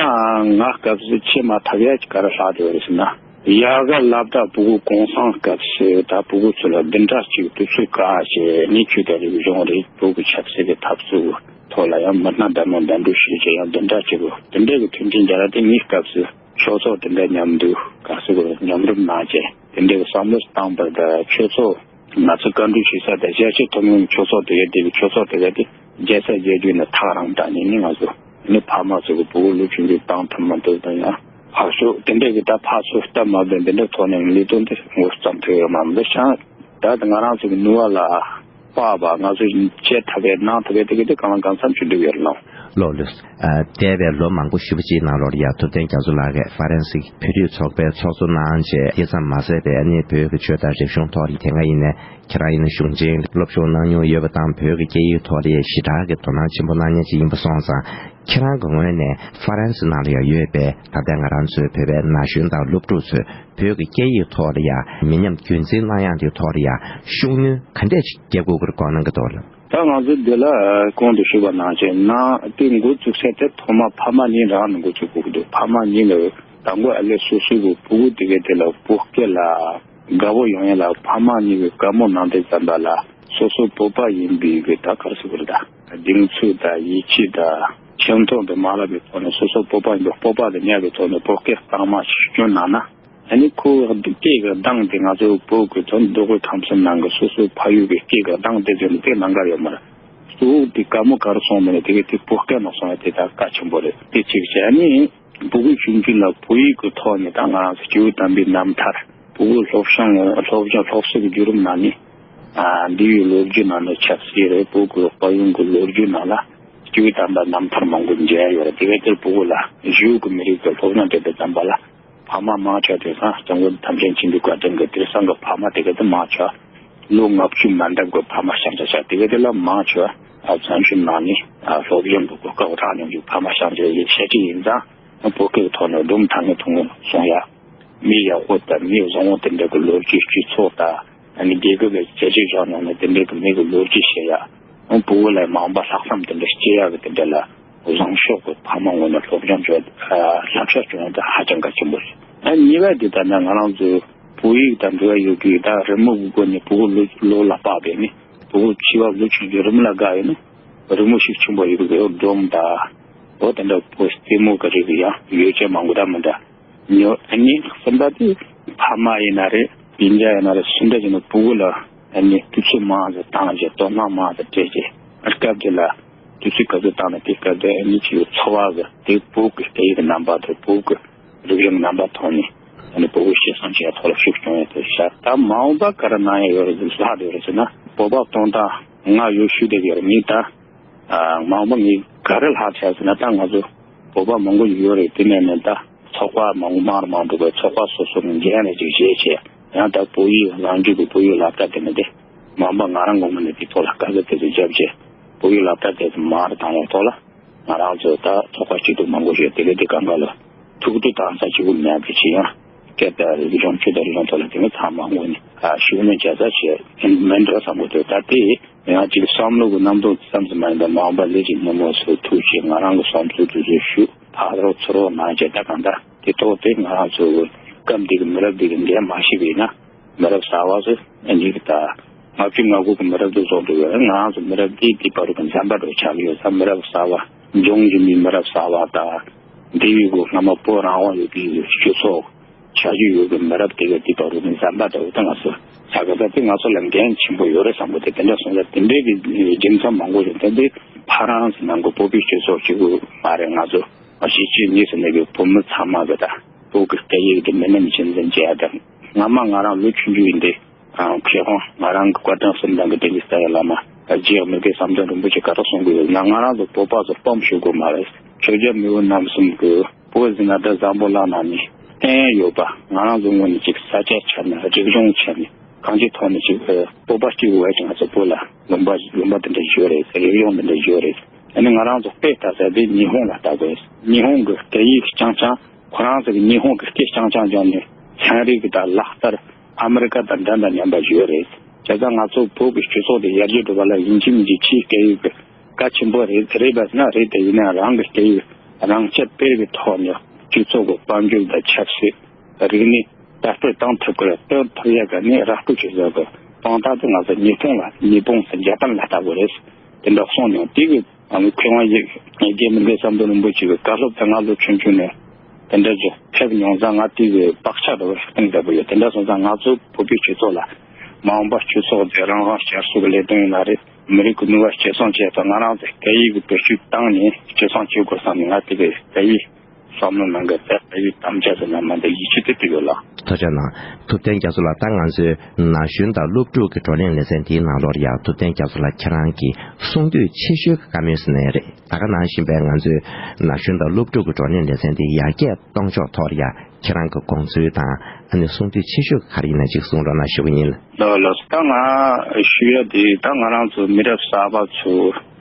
ང་སྐབས་སུ་ཆེས་མ་ཐག་ཡ་ག་རེ་ལྷག་བསྡད་ཡོད་རེད་ཟེར་ན། ཡ་ག་སློབ་གྲྭ་ཕྲུ་གུ་གུང་སེང་སྐབས་སུ་ད་ཕྲུ་གུ་ཚོ་ལ་བདུན་ཕྲག་གཅིག་དུས་ཚོད་བཀག་བྱས་ནས་ཆོས་དང་རིག་གཞུང་རེད། བོད་ཀྱི་ཆབ་སྲིད་ཀྱི་འཐབ་རྩོད་ཐོག་ལ་ཡང་མི་སྣ་འདྲ་མིན་འདྲ་འདྲ་ཞུས་བྱས་ཡང་བདུན་ཕྲག་གཅིག་གི་དེ་འདྲའི་གི་མཐུན་རྐྱེན་སྦྱར་ཏེ་ངའི་སྐབས་སུ་ཆོས་ཚོགས་དེ་འདྲ་མཉམ་འདུས་ག་ཚོད་གི་མཉམ་རུབ་གནང་བྱས་དེ་འདྲའི་གི་བསམ་བློ་བཏང་བར་ད་ཆོས་ཚོགས། ང་ཚོ་བཀའ་འདྲི་ཞུ་ས་དང་ཞལ་བཞེས་ཐོབ་མཁན་ཆོས་ཚོགས་དེ་ག་དེ་གི་ཆོས་ཚོགས་དེ་ག་དེ་རྒྱལ་ས་རྒྱལ་རྒྱུད་ནས་ཐག་རིང་དྲགས་ནས་ནི་ང་ཚོ་ནི་ཕ་མ་ཚོ་གི་ཕྲུ་གུ་ལོ་ཆུང་ཆུང་བཏང་ཐུབ་མ་ཐུབ་དང་ཡང་ཕར་ཕྱོགས་དེ་འདྲ་གི་ད་ཕར་ཚུར་སྟབས་མ་བདེ་འདི་འདྲ་ཐོག་ནས་ལས་དོན་དེ་འགོ་བརྩམས་ཐུབ་ཡོད་མ་རེད། འདི་ཤང་ད་ང་རང་ཚོ་གི་ནུས་པ་ལ་དཔག་པ་ང་ཚོ་བྱེད་ཐུབ་པའི་གནང་ཐུབ་པའི་དེ་ག་དེ་གང་ལ་གང་འཚམ་ཞིག་འགྲུབ་ཡོད་རེད་ལགས། ལགས་ལགས། ཨ། འདས་པའི་ལོ་མང་པོ་ཞེ་པོ་ཅིག་ནང་ལོགས་ལ་ཡ་ཐུབ་བསྟན་རྒྱ་མཚོ་ལགས་ཀྱིས་ཧྥ་རན་སིའི་བོད་རིགས་ཚོགས་པའི་ཚོགས་གཙོ་གནང་བྱས་དེ་ཙམ་མ་ཟད་པའི་ཨ་ནི་བོད་ཀྱི་ཆོས་དང་རིག་གཞུང་ཐོག་ལ་དེ་སྔ་ཡིན་ནའི་ཁྱེད་རང་ཡིན་ན་གཞུང་ཆེན་སློབ་སྦྱོང་གནང་མྱོང་ཡོད་པ་དང་བོད་ཀྱི་སྐད་ཡིག་ཐོག་ལ་ཡ་ཞེ་དྲག་གི་དོ་སྣང་ཆེན་པོ་གནང་མཁན་ཅིག་ཡིན་པ་སོང་ཙང་ཁྱེད་རང་གི་ངོས་ནས་ཧྥ་རན་སི་ནང་ལ་ཡ་ཡོད་པའི་ད་ལྟའི་ང་རང་ཚོའི་བོད་པའི་ན་གཞོན་དང་སློབ་ཕྲུག་ཚོས་བོད་ཀྱི་སྐད་ཡིག་ཐོག་ལ་ཡ་མི་ཉམས་རྒྱུན་འཛིན་གནང་ཡག་དེའི་ཐོག་ལ་ཡ་ཤུགས་སྣོན་ག་འདྲས་ཅིག་རྒྱག་དགོས་ཀྱི་རེད་དགོངས་གནང་གི་འདུག་ལགས། ད་ང་ཚོ་འདི་ལ་གོང་དུ་ཞུས་པ་ནང་བཞིན་ནང་དེ་འགོ་བཙུགས་ས་དེ་ཐོག་མ་ཕ་མ་གཉིས་རང་ནས་འགོ་བཙུགས་དགོས་ཀྱི་འདུག། ཕ་མ་གཉིས་ལ་དང་པོ་ཨ་ལས་སོ་སོའི་གི་ཕྲུ་གུ་དེ་གའི་དེ་ལ་བོད་སྐད་ལ་དགའ་པོ་ཡོང་ཡ་ལ་ཕ་མ་གཉིས་ཀྱིས་བཀའ་མོལ་གནང་དུས་ཙམ་པ་ལ་སོ་སོ་བོད་པ་ཡིན་པའི་གི་ད་ག་རེ་ཟེར་དགོས་རེད། ད་གདེང་ཚོད་དང་ཡིད་ཆེས་དང་ཁྱིམ་ཐོག་ཏུ་མ་ལབ་པའི་ཐོག་ནས་སོ་སོ་བོད་པ་ཡིན་པའི་སྤོབས་པ་དང་མཉམ་པའི་ཐོག་ནས་བོད་སྐད་གཙང་མ་ཞིག་སྐྱོན་གནང་ན། ཨ་ནི་ཁོའི་སྐད་ཀྱི་གདངས་དེ་ང་ཚོ་བོད་ཀྱི་དོན་རྡོ་བརྐོས་ཁམས་གསུམ་ནང་གི་སོ་སོའི་ཕ་ཡུལ་གྱི་སྐད་ཀྱི་གདངས་དེ་ཚོ་ནི་དེ་ནང་ག་ཡོད་མ་རེད། གཙོ་བོ་དེ་བཀའ་མོལ་ག་རེ་གསུངས་མིན་ནི་དེ་གའི་དེ་བོད་སྐད་ནང་གསུངས་ཡ་དེ་ད་གལ་ཆེན་པོ་རེད། དེ་གཅིག་བྱས་ནི་བོད་ཀྱི་གཞུང་ཆེན་ལ་བོད་ཡིག་གི་ཐོག་ནས་ད་ང་རང་ཚོ་སྐྱེས་བུ་དམ་པའི་རྣམ་ཐར་བོད་ཀྱི་སློབ་སྦྱོང་སློབ་སྦྱོང་སློབ་གསོ་གི་བརྒྱུད་རིམ་ནང་ནས་ ཨ་འདི་ཡི་ལོ་རྒྱུས་ནང་ནས་ཆབ་སྲིད་རེད། བོད་ཀྱི་དཔལ་ཡོན་གྱི་ལོ་རྒྱུས་ནང་ལ་སྐྱེས་བུ་དམ་པ་རྣམ་ཐར་མང་པོ་མཇལ་ཡོད་རེད། དེ་བས་དེར་བོད་ལ་བཞུགས་ཀྱི་མི་རིགས་ཀྱི་སློབ་སྦྱོང་སྤྲད་པའི་ཙམ་པ་ལ། ཕ་མ་མང་ཆེ་བ་དེང་སང་སྐྱབས་མགོན་ཐམས་ཅད་མཁྱེན་པའི་བཀའ་དྲིན་གྱིས་དེང་སང་གི་ཕ་མ་དེ་ག་དེ་མང་ཆེ་བ་ལོ་ལྔ་བཅུ་མ་འདབ་ཀྱི་ཕ་མ་ཤ་ཚ་ཤ་དེ་ག་དེ་ལ་མང་ཆེ་བ་ཨ་བཙན་བྱོལ་ནང་ནས་ཨ་སློབ་སྦྱོང་གི་གོ་སྐབས་རག་མྱོང་རྒྱུ་ཕ་མ་ཤ་ཚ་ཡིན་ཤ་ཅིག་ཡིན་ཙང་བོད་སྐད་ཀྱི་ཐོག་ནས་སྒྲུང་ཐང་ངེ་ཐུང་ངེ་གསུང་ཡ། མི་ཡག་པོ་དང་མི་བཟང་བོ་དེ་འདྲ་གི་ལོ་རྒྱུས་སྤྱི་ཚོགས་དང་ཨ་ནི་རྒྱལ་ཁབ་ཀྱི་བྱས་རྗེས་བཞག་མྱོང་ནས་དེ་འདྲ་གི་མི་གི་ལོ་རྒྱུས་བཤད་ཡ། བོད་ལ་མང་པ་ལྷག་བསམ་དེ་འདྲ་སྐྱེ་ཡ་གི་དེ་འདྲ་ལ། བཟང་ཕྱོགས་ཀྱི་ཕ་མ་ངོས་ནས་སློབ་སྦྱོང་བྱས་ཨ་བསླབ་བྱ་སྐྱོང་ཡ་དེ་ཧ་ཅང་གལ་ཆེན་པོ་རེད། ཨ་གཉིས་པ་དེ་ལྟར་ན་ང་རང་ཚོའི་བོད་ཡིག་དང་འབྲེལ་བ་ཡོད་ཀྱི་ད་རི་མོ་གི་སྒོ་ནས་བོད་ལོ་ལོ་ལ་དཔག་པས་ནི་བོད་ཕྱི་པ་ལོ་ཆུང་ཆུང་རི་མོ་ལ་དགའ་ཡོད་ན་རི་མོ་ཤུགས་ཆེན་པོ་ཡོད་ཀྱི་ཡོད། སྒྲོམ་དང་འོ་དེ་འདྲ་བོད་རྩེད་མོ་གི་རིགས་ཀྱི་ཡང་ཡོ་བྱད་མང་པོ་འདྲ་མི་འདྲ་ཉོ། ཨ་ནི་གསུམ་པ་དེ་ཕ་མ་ཡིན་ན་རེད། སྤུན་ཀྱག་ཡིན་ན་རེད། སུ་འདྲ་ཡིན་ན་བོད་ལ་ཨ་ནི་དུས་ཚོད་མང་ཙམ་བཏང་རྗེས་དོ་སྣང་མང་ཙམ་སྤྲད་རྗེས་སྐབས་དེ་ལ་དུས་ཚོད་ག་ཚོད་བཏང་ན་དེ་སྐབས་དེ་ཨ་ནི་ཅིག་འཚོ་བ་གི་དེ་བོད་ཀྱི་སྐད་ཡིག་གི་རྣམ་པ་དང་བོད་ཀྱི་རིག་གཞུང་རྣམ་པ་ཐོག་ནས་ཨ་ནི་བོད་ཀྱི་ཤེས་སོང་བྱས་ཐོག་ལ་ཤུགས་སྐྱོང་ཡས་དེ་ཤར། ད་མ་འོངས་པ་ག་རེ་གནང་ཡས་ཡོད་རེད་ལྷག་བསྡད་ཡོད་རེད་ཟེར་ན་བོད་པ་གཏོང་སྟངས་ང་ཡོད་ཤུགས་བསྡད་ཡོད་རེད། ངས་ད་མ་འོངས་པ་ངས་ག་རེ་ལྷག་བྱས་ཟེར་ན་ད་ང་ཚོ་བོད་པ་མང་པོ་ཡོད་རེད། དེ་ནས་ནས་ད་ཚོགས་པ་མང་པོ་མང་རུ་མང་འགྲོ་བའི་ཚོགས་པ་སོ་སོ་ནས་འགན་རེ་ཅིག་བཞེས་བྱས་ཡང་ད་བོད་ཡིག་རང་རྒྱུད་ཀྱི་བོད་ཡིག་སློབ་གྲྭ་དེ་ནས་དེ་མ་འོངས་པ་ང་རང་གི་ངོས་ནས་དེ་ཐོག་ལ་དཀའ་ལས་དེ་ཚོ་བརྒྱབ་བྱས་བོད་ཡིག་སློབ་གྲྭ་དེ་ཚོ་མང་རུ་བཏང་བའི་ཐོག་ལ། ང་རང་ཚོ་ད་ཚོགས་པ་སྐྱིད་སྡུག་མང་པོ་ཞིག་དེ་ག་དེ་གང་ག་ལ་ཐུགས་སྤྲོ་དང་ས་ཆི་གུ་མེད་པའི་ཆེ་ཡང་སྐད་དང་རིག་གཞུང་ཆོས་དང་རིག་གཞུང་ཐོག་ལ་དེ་ནི་ཚང་མ་དངོས་ནས་ཤུགས་སྣོན་བྱ་ས་ཞིག་མེད་འགྲོ་བསམ་གི་འདུག་ད་དེ་ཡང་ཅིག་བསམ་བློ་གི་རྣམ་རྟོག་ཙམ་ཙམ་མ་ཡིན་པར་མ་འོངས་པ་ལས་ཀྱི་སྣེ་མོ་སུ་ཐུག་ཅིག་ང་རང་གི་བསམ་ཚུལ་དེ་ཚོ་ཞུ་ཕར་རོགས་ཚུར་རོགས་གནང་བྱས་ད་གང་ལྟར་དེ་ཐོག་དེ་ང་རང་ཚོ་སྐབས་འདི་གི་མི་རབས་འདི་གི་འགན་མ་ཤེས་པ་ཡིན་ན། མི་རབས་གསར་བ་ཚོ་ཨ་ནི་གི་ད་ལྔ་བཅུ་ང་དགུ་གི་མི་རབས་དེ་བཟོ་འདུག་ཡོད། ང་རང་ཚོ་མི་རབས་དེ་དེ་བར་དུ་འཛམ་པ་འགྲོ་ཆགས་ཡོད་ས་མི་རབས་གསར་བ་འབྱུང་བཞིན་པའི་མི་རབས་གསར་བ་དང་འདི་ཡི་གུ་སྔ་མ་བོད་རང་དབང་ཡོད་པའི་སྤྱི་ཚོགས་ཆགས་ཀྱི་ཡོད་པའི་མི་རབས་དེ་ག་དེ་བར་དུ་འཛམ་པ་འགྲོ་ད་ང་ཚོ་ས་ག་ས་དེ་ང་ཚོ་ལ་འགན་ཆེན་པོ་ཡོད་རེད་བསམ་གི་དེ་དེ་འདྲ་སོང་ཙང་དེ་འདྲའི་གི་རྒྱུ་མཚན་མང་པོ་ཡོད་དེ་འདི་ཕ་རང་ཚོ་ནང་གི་བོད་པའི་སྤྱི་ཚོགས་གཅིག་པུ་མ་རེད། ང་ཚོ་གཞིས་བྱེས་གཉིས་སུ་གནས་པའི་བོད་མི་ཚང་མ་གི་ད་བོད་ཀྱི་སྐད་ཡིག་དེ་མི་ནམ་ཕྱིན་འཛིན་བྱས་ཡ་དང་སྔ་མ་ང་རང་ལོ་ཆུང་ཆུང་ཡིན་དུས། ཨང་། མཁས་དབང་ང་རང་གི་བཀའ་དྲིན་གསུམ་ལྡན་གྱི་བདེན་པའི་ལྟ་བའི་བླ་མ་རྗེ་མི་དགེ་བསམ་གཏན་རིན་པོ་ཆེ་ག་རེ་གསུང་གི་ཡོད་ན་ང་རང་ཚོ་བོད་པ་ཚོ་སྤོམ་ཤོད་དགོས་མ་རེད། ཆོས་རྒྱལ་མེས་དབོན་རྣམ་གསུམ་གྱིས་བོད་ཟེར་ན་ད་བཟང་པོ་ལག་ན་ནས་བསྟན་ཡོད་པ་ང་རང་ཚོ་ངོས་ནས་ཅིག་ས་ཆ་ཆ་ནས་རིག་གཞུང་ཆ་ནས་གང་ཅིའི་ཐོག་ནས་ཅིག་བོད་པ་གཅིག་བས་ཀྱང་ང་ཚོ་བོད་ལ་ལུང་པ་ལུང་པ་འདི་འདྲ་ཡོད་རེད། རིག་གཞུང་འདི་འདྲ་ཡོད་རེད། ཨ་ནི་ང་རང་ཚོ་དཔེ་ལྟ་ས་དེ་ཉི་ཧོང་ལ་ལྟ་དགོས། ཉི་ཧོང་གི་སྐད་ཡིག་རྐྱང་རྐྱང་ཁོ་རང་ཚོ་གི་ཉི་ཧོང་གི་སྐད་རྐྱང་རྐྱང་སྦྱངས་ནས་ཚན་རིག་གི་དང་ལག་རྩལ་ཨ་མི་རི་ཀ་དང་འདྲ་འདྲ་མཉམ་པ་ཡོད་རེད། བྱས་ཙང་ང་ཚོ་བོད་ཀྱི་སྤྱི་ཚོགས་དེ་ཡར་རྒྱས་འགྲོ་བ་ལ་ཡིན་གཅིག་མིན་གཅིག་ཕྱིའི་སྐད་ཡིག་གི་གལ་ཆེན་པོ་རེད། རེད་པ་ཟེར་ན་རེད་དེ་ཡིན་ན་རང་གི་སྐད་ཡིག་རང་ཁྱབ་སྤེལ་གྱི་ཐོག་ནས་སྤྱི་ཚོགས་ཀྱི་དཔལ་འབྱོར་དང་ཆབ་སྲིད་རིག་གནས་དར་སྤེལ་གཏོང་ཐུབ་ཀྱི་གཏོང་ཐུབ་ཡ་ག་ནས་ར་སྤྲོད་བྱེད་ཟེར་གི་དཔང་རྟགས་དེ་ང་ཚོ་ཉིས་སྟོང་ལ་ཉིས་སྟོང་ཟེར་རྒྱ་གར་ལ་ལྟ་དགོས་རེད། དེ་འདྲ་གསུངས་མྱོང་དེ་གི་ཨ་ནི་མཁས་དབང་ཡེ་རྒན་མི་དགེ་བསམ་གཏན་རིན་པོ་ཆེ་གི་བཀའ་སློབ་དེ་ང་ལོ་ཆུང་ཆུང་ནས་དེ་འདྲ་ཅིག་ཕེབས་མྱོང་ཙང་ང་དེ་གི་བག་ཆགས་འདྲ་བོ་ཞིག་གཏིང་ཟབ་པོ་ཡོད། དེ་འདྲ་སོང་ཙང་ང་ཚོ་བོད་པའི་སྤྱི་ཚོགས་ལ་མ་འོངས་པ་སྤྱི་ཚོགས་དེ་རང་དབང་བསྐྱར་གསོ་གི་ལས་དོན་ཡིན་ན་རེད། མི་རིགས་ཀྱི་ནུས་པ་སྐྱེད་སྲིང་བྱས་ཏེ་ང་རང་ཚོ་སྐད་ཡིག་གི་བེད་སྤྱོད་བཏང་ནས་སྐྱེད་སྲིང་བྱེད་དགོས་བསམ་ནས་ང་དེ་གི་སྐད་ཡིག་བསམ་བློ་ནང་གི་དེ་སྐད་ཡིག་དམ་བཅའ་ཟེར་ན་མ་འདི་ཡིད་ཆེས་དེ་དེ་ཡོད་ལ། ཐུབ་བསྟན་རྒྱ་མཚོ་ལགས། ད་ང་ཚོའི་ན་གཞོན་དང་སློབ་ཕྲུག་གི་བགྲོ་གླེང་ལེ་ཚན་དེའི་ནང་ལོགས་ལ་ཡང་ཐུབ་བསྟན་རྒྱ་མཚོ་ལགས་ཁྱེད་རང་གི་གསུང་དུས་ཆེ་ཤོས་ཀྱི་བཀའ་མོལ་ཟེར་ནའི་རེད། ད་ག་ནང་བཞིན་པའི་ང་ཚོའི་ན་གཞོན་དང་སློབ་ཕྲུག་གི་བགྲོ་གླེང་ལེ་ཚན་དེ་ཡར་རྒྱས་གཏོང་ཕྱོགས་ཐོག་ལ་ཡང་ཁྱེད་རང་གི་དགོངས་ཚུལ་དང་ཨ་ནི་གསུང་དུས་ཆེ་ཤོས་ཀྱི་ག་རེ་ཡིན་ན་ཅིག་གསུང་རོགས་གནང་ཞུ་གི་ཡིན། ལགས་ལགས། ད་ང་ཞུ་ཡ་དེ་ད་ང་རང་ཚོ་མི་རབས་གསར་པ་ཚོ་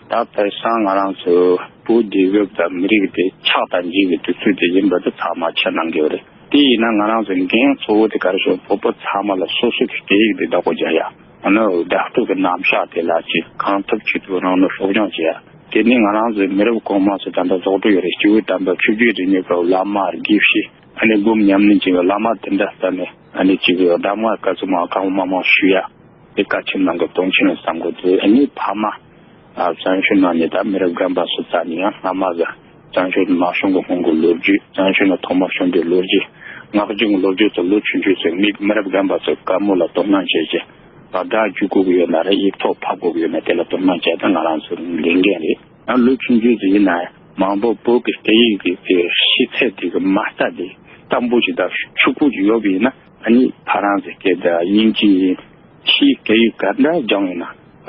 ད་དེང་སང་ང་རང་ཚོ་བོད་རྒྱལ་ཁབ་དང་མི་རིགས་དེ་ཆགས་དང་འཇིག་གི་དུས་ཚོད་དེ་ཡིན་པ་དེ་ཚང་མ་ཁས་ལེན་གྱི་ཡོད་རེད། དེ་ཡིན་ན་ང་རང་ཚོའི་འགན་གཙོ་བོ་དེ་ག་རེ་ཞུ་བོད་པ་ཚང་མ་ལ་སོ་སོ་གི་སྐད་ཡིག་དེ་བདག་པོ་རྒྱག་ཡ། ཨ་ནི་བདག་སྤྲོད་ཀྱི་རྣམ་གཞག་དེ་ལ་ཅིག་གང་ཐུབ་ཅི་ཐུབ་རང་ནས་སློབ་སྦྱོང་བྱེད་ཡ། དེ་ནི་ང་རང་ཚོའི་མི་རབས་གོང་མ་ཚོ་ད་ལྟ་རྫོགས་འགྲོ་ཡོད་རེད། སྐྱེས་བུ་དམ་པ་ཆོས་བརྒྱུད་རིས་མེད་པའི་བླ་མ་དགེ་བཤེས་ཨ་ནི་སྒོམ་ཉམས་ལེན་བྱེད་པའི་བླ་མ་དེ་འདྲ་ལྟ་ནས་ཨ་ནི་ཅིག་གདམས་ངག་སྐར་ཚོགས་མ་གང་མང་མང་ཞུ་ཡ། དེ་གལ་ཆེན་ནང་གི་དོན་ཆེན་ལ་བསམ་དགོས་ཚེ་ཨ་ནི་ཕ་མ། ཨ་བཙན་བྱོལ་ནང་ནས་ད་མི་རབས་རྒན་པ་སུ་རྩ་ནས་ཡང་སྔ་མ་གི་བཙན་བྱོལ་དམག་སྦྱོང་གི་སྔོན་གྱི་ལོ་རྒྱུས། བཙན་བྱོལ་ནང་ཐོག་མར་བྱོན་པའི་ལོ་རྒྱུས། ངག་རྒྱུན་གྱི་ལོ་རྒྱུས་ཚོ་ལོ་ཆུང་ཆུང་ཚོས་མི་མི་རབས་རྒན་པ་ཚོའི་བཀའ་མོལ་ལ་དོ་སྣང་བྱས་རྗེས་བརྡ་བརྒྱུད་དགོས་ཀྱི་ཡོད་ན་རེད། ཡིག་ཐོག་ཕབ་དགོས་ཀྱི་ཡོད་ན་དེ་ལ་དོ་སྣང་བྱས་ཏེ་ང་རང་ཚོའི་ལས་འགན་རེད། ཡང་ལོ་ཆུང་ཆུང་ཚོ་ཡིན་ན་མང་པོ་བོད་ཀྱི་སྐད་ཡིག་གི་དེ་ཤེས་ཚད་དེ་གི་མ་རྩ་དེ་དམ་པོ་ཞིག་དང་ཕྱུག་པོ་ཞིག་ཡོད་པ་ཡིན་ན་ཨ་ནི་ཕ་རན་སི་སྐད་དང་དབྱིན་ཇི་ཡིན། ཕྱིའི་སྐད་ཡིག་ག་འདྲ་སྦྱངས་ཡིན་ན་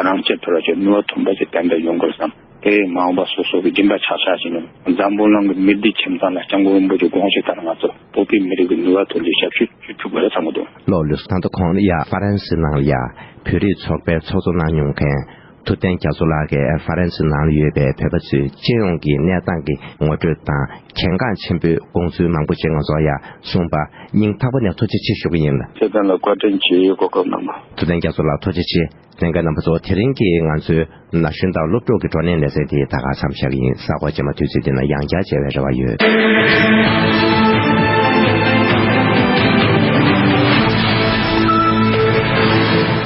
རང་ཆས་ཐོག་ལ་ཅིག་ནུས་པ་ཐོན་པ་ཅིག་ཏན་ཏན་ཡོང་དགོས་བསམ། དེ་མ་འོངས་པ་སོ་སོ་གི་སྦྱིན་པ་ཆགས་ཆགས་བྱས་ནས་འཛམ་བུ་གླིང་གི་མི་སྡེ་ཁྱིམ་ཚང་ལ་སྐྱབས་མགོན་རིན་པོ་ཆེའི་དགོངས་གཞི་ལྟར་ང་ཚོ་བོད་པའི་མི་རིགས་ཀྱི་ནུས་པ་ཐོན་རྒྱུའི་ཞབས་ཞུ་ཞུ་ཐུབ་པ་རེད་བསམ་གྱི་འདུག། ལོ་ལོས་ད་ལྟ་ཁོང་ཡ་ཧྥ་རན་སི་ནང་ལ་ཡ་བོད་རིགས་ཚོགས་པའི་ཚོགས་གཙོ་གནང་མྱོང་མཁན། ཐུབ་བསྟན་རྒྱ་མཚོ་ལགས་ཀྱིས་ཧྥ་རན་སི་ནང་ལ་ཡོད་པའི་བོད་པ་ཚོའི་སྤྱི་ཡོངས་ཀྱི་གནས་སྟངས་ཀྱི་ངོ་སྤྲོད་དང་གལ་འགངས་ཆེན་པོའི་དགོངས་ཚུལ་མང་པོ་ཅིག་ང་ཚོར་ཡང་གསུངས་པ་སྙིང་ཐག་པ་ནས་ཐུགས་རྗེ་ཆེ་ཞུ་གི་ཡིན། ཁྱེད་རང་ལ་བཀའ་དྲིན་ཆེ། གོ་སྐབས་གནང་བ། ཐུབ་བསྟན་རྒྱ་མཚོ་ལགས་ཐུགས་རྗེ་ཆེ། གསན་མཁན་རྣམ་པ་ཚོ། དེ་རིང་གི་ང་ཚོའི་ན་གཞོན་དང་སློབ་ཕྲུག་གི་བགྲོ་གླེང་ལེ་ཚན་དེ་ད་ག་མཚམས་བཞག་གི་ཡིན། གཟའ་འཁོར་རྗེས་མ་དུས་ཚོད་འདི་ན་ཡང་བསྐྱར་མཇལ་བའི་རེ་བ་ཡོད།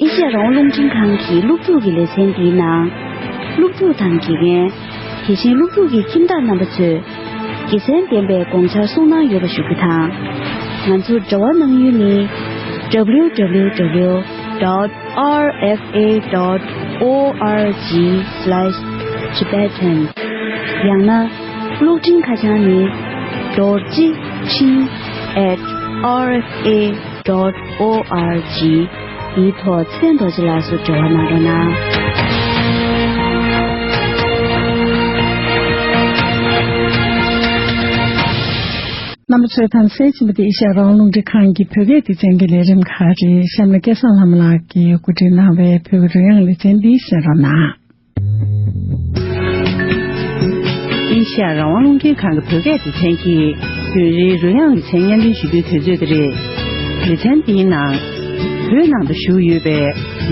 ཨེ་ཤ་ཡ་རང་དབང་རླུང་འཕྲིན་ཁང་གི་སློབ་ཕྲུག་གི་ལེ་ཚན་འདིའི་ནང་། སློབ་ཕྲུག་དང་དགེ་རྒན། དེ་བཞིན་སློབ་ཕྲུག་གི་ཁྱིམ་བདག་རྣམ་པ་ཚོས་དགེ་མཚན་ལྡན་པའི་དགོངས་འཆར་གསུང་གནང་ཡོད་པ་ཞུ་རྒྱུ་དང་། ང་ཚོར་འབྲེལ་བ་གནང་ཡུལ་ནི། W W W dot R F A dot org slash Tibetan ཡང་ན་གློག་འཕྲིན་ཁ་བྱང་ནི། རྡོ་རྗེ་འཕྲིན་at R F A dot org འདིའི་ཐོག་ཚེ་བརྟན་རྡོ་རྗེ་ལགས་སུ་འབྲེལ་བ་གནང་རོགས་གནང་། རྣམ་པ་ཚོས་དམ་སེལ་བྱིན་པ་དེ་ཨེ་ཤ་ཡ་རང་དབང་རླུང་འཕྲིན་ཁང་གི་བོད་སྐད་སྡེ་ཚན་གྱི་ལས་རིམ་ཁག་རེད། གཤམ་ལ་སྐལ་བཟང་ལྷ་མོ་ལགས་ཀྱིས་གོ་སྒྲིག་གནང་བའི་བོད་ཀྱི་རོལ་དབྱངས་ལེ་ཚན་འདི་གསན་རོགས་གནང་། ཨེ་ཤ་ཡ་རང་དབང་རླུང་འཕྲིན་ཁང་གི་བོད་སྐད་སྡེ་ཚན་གྱིས་བོད་རིགས་རོལ་དབྱངས་ལེ་ཚན་སྙན་སྒྲོན་ཞུ་རྒྱུའི་དུས་ཚོད་དེ་རེད། ལེ་ཚན་འདིའི་ནང་བོད་ནང་དུ་བཞུགས་ཡོད་པའི་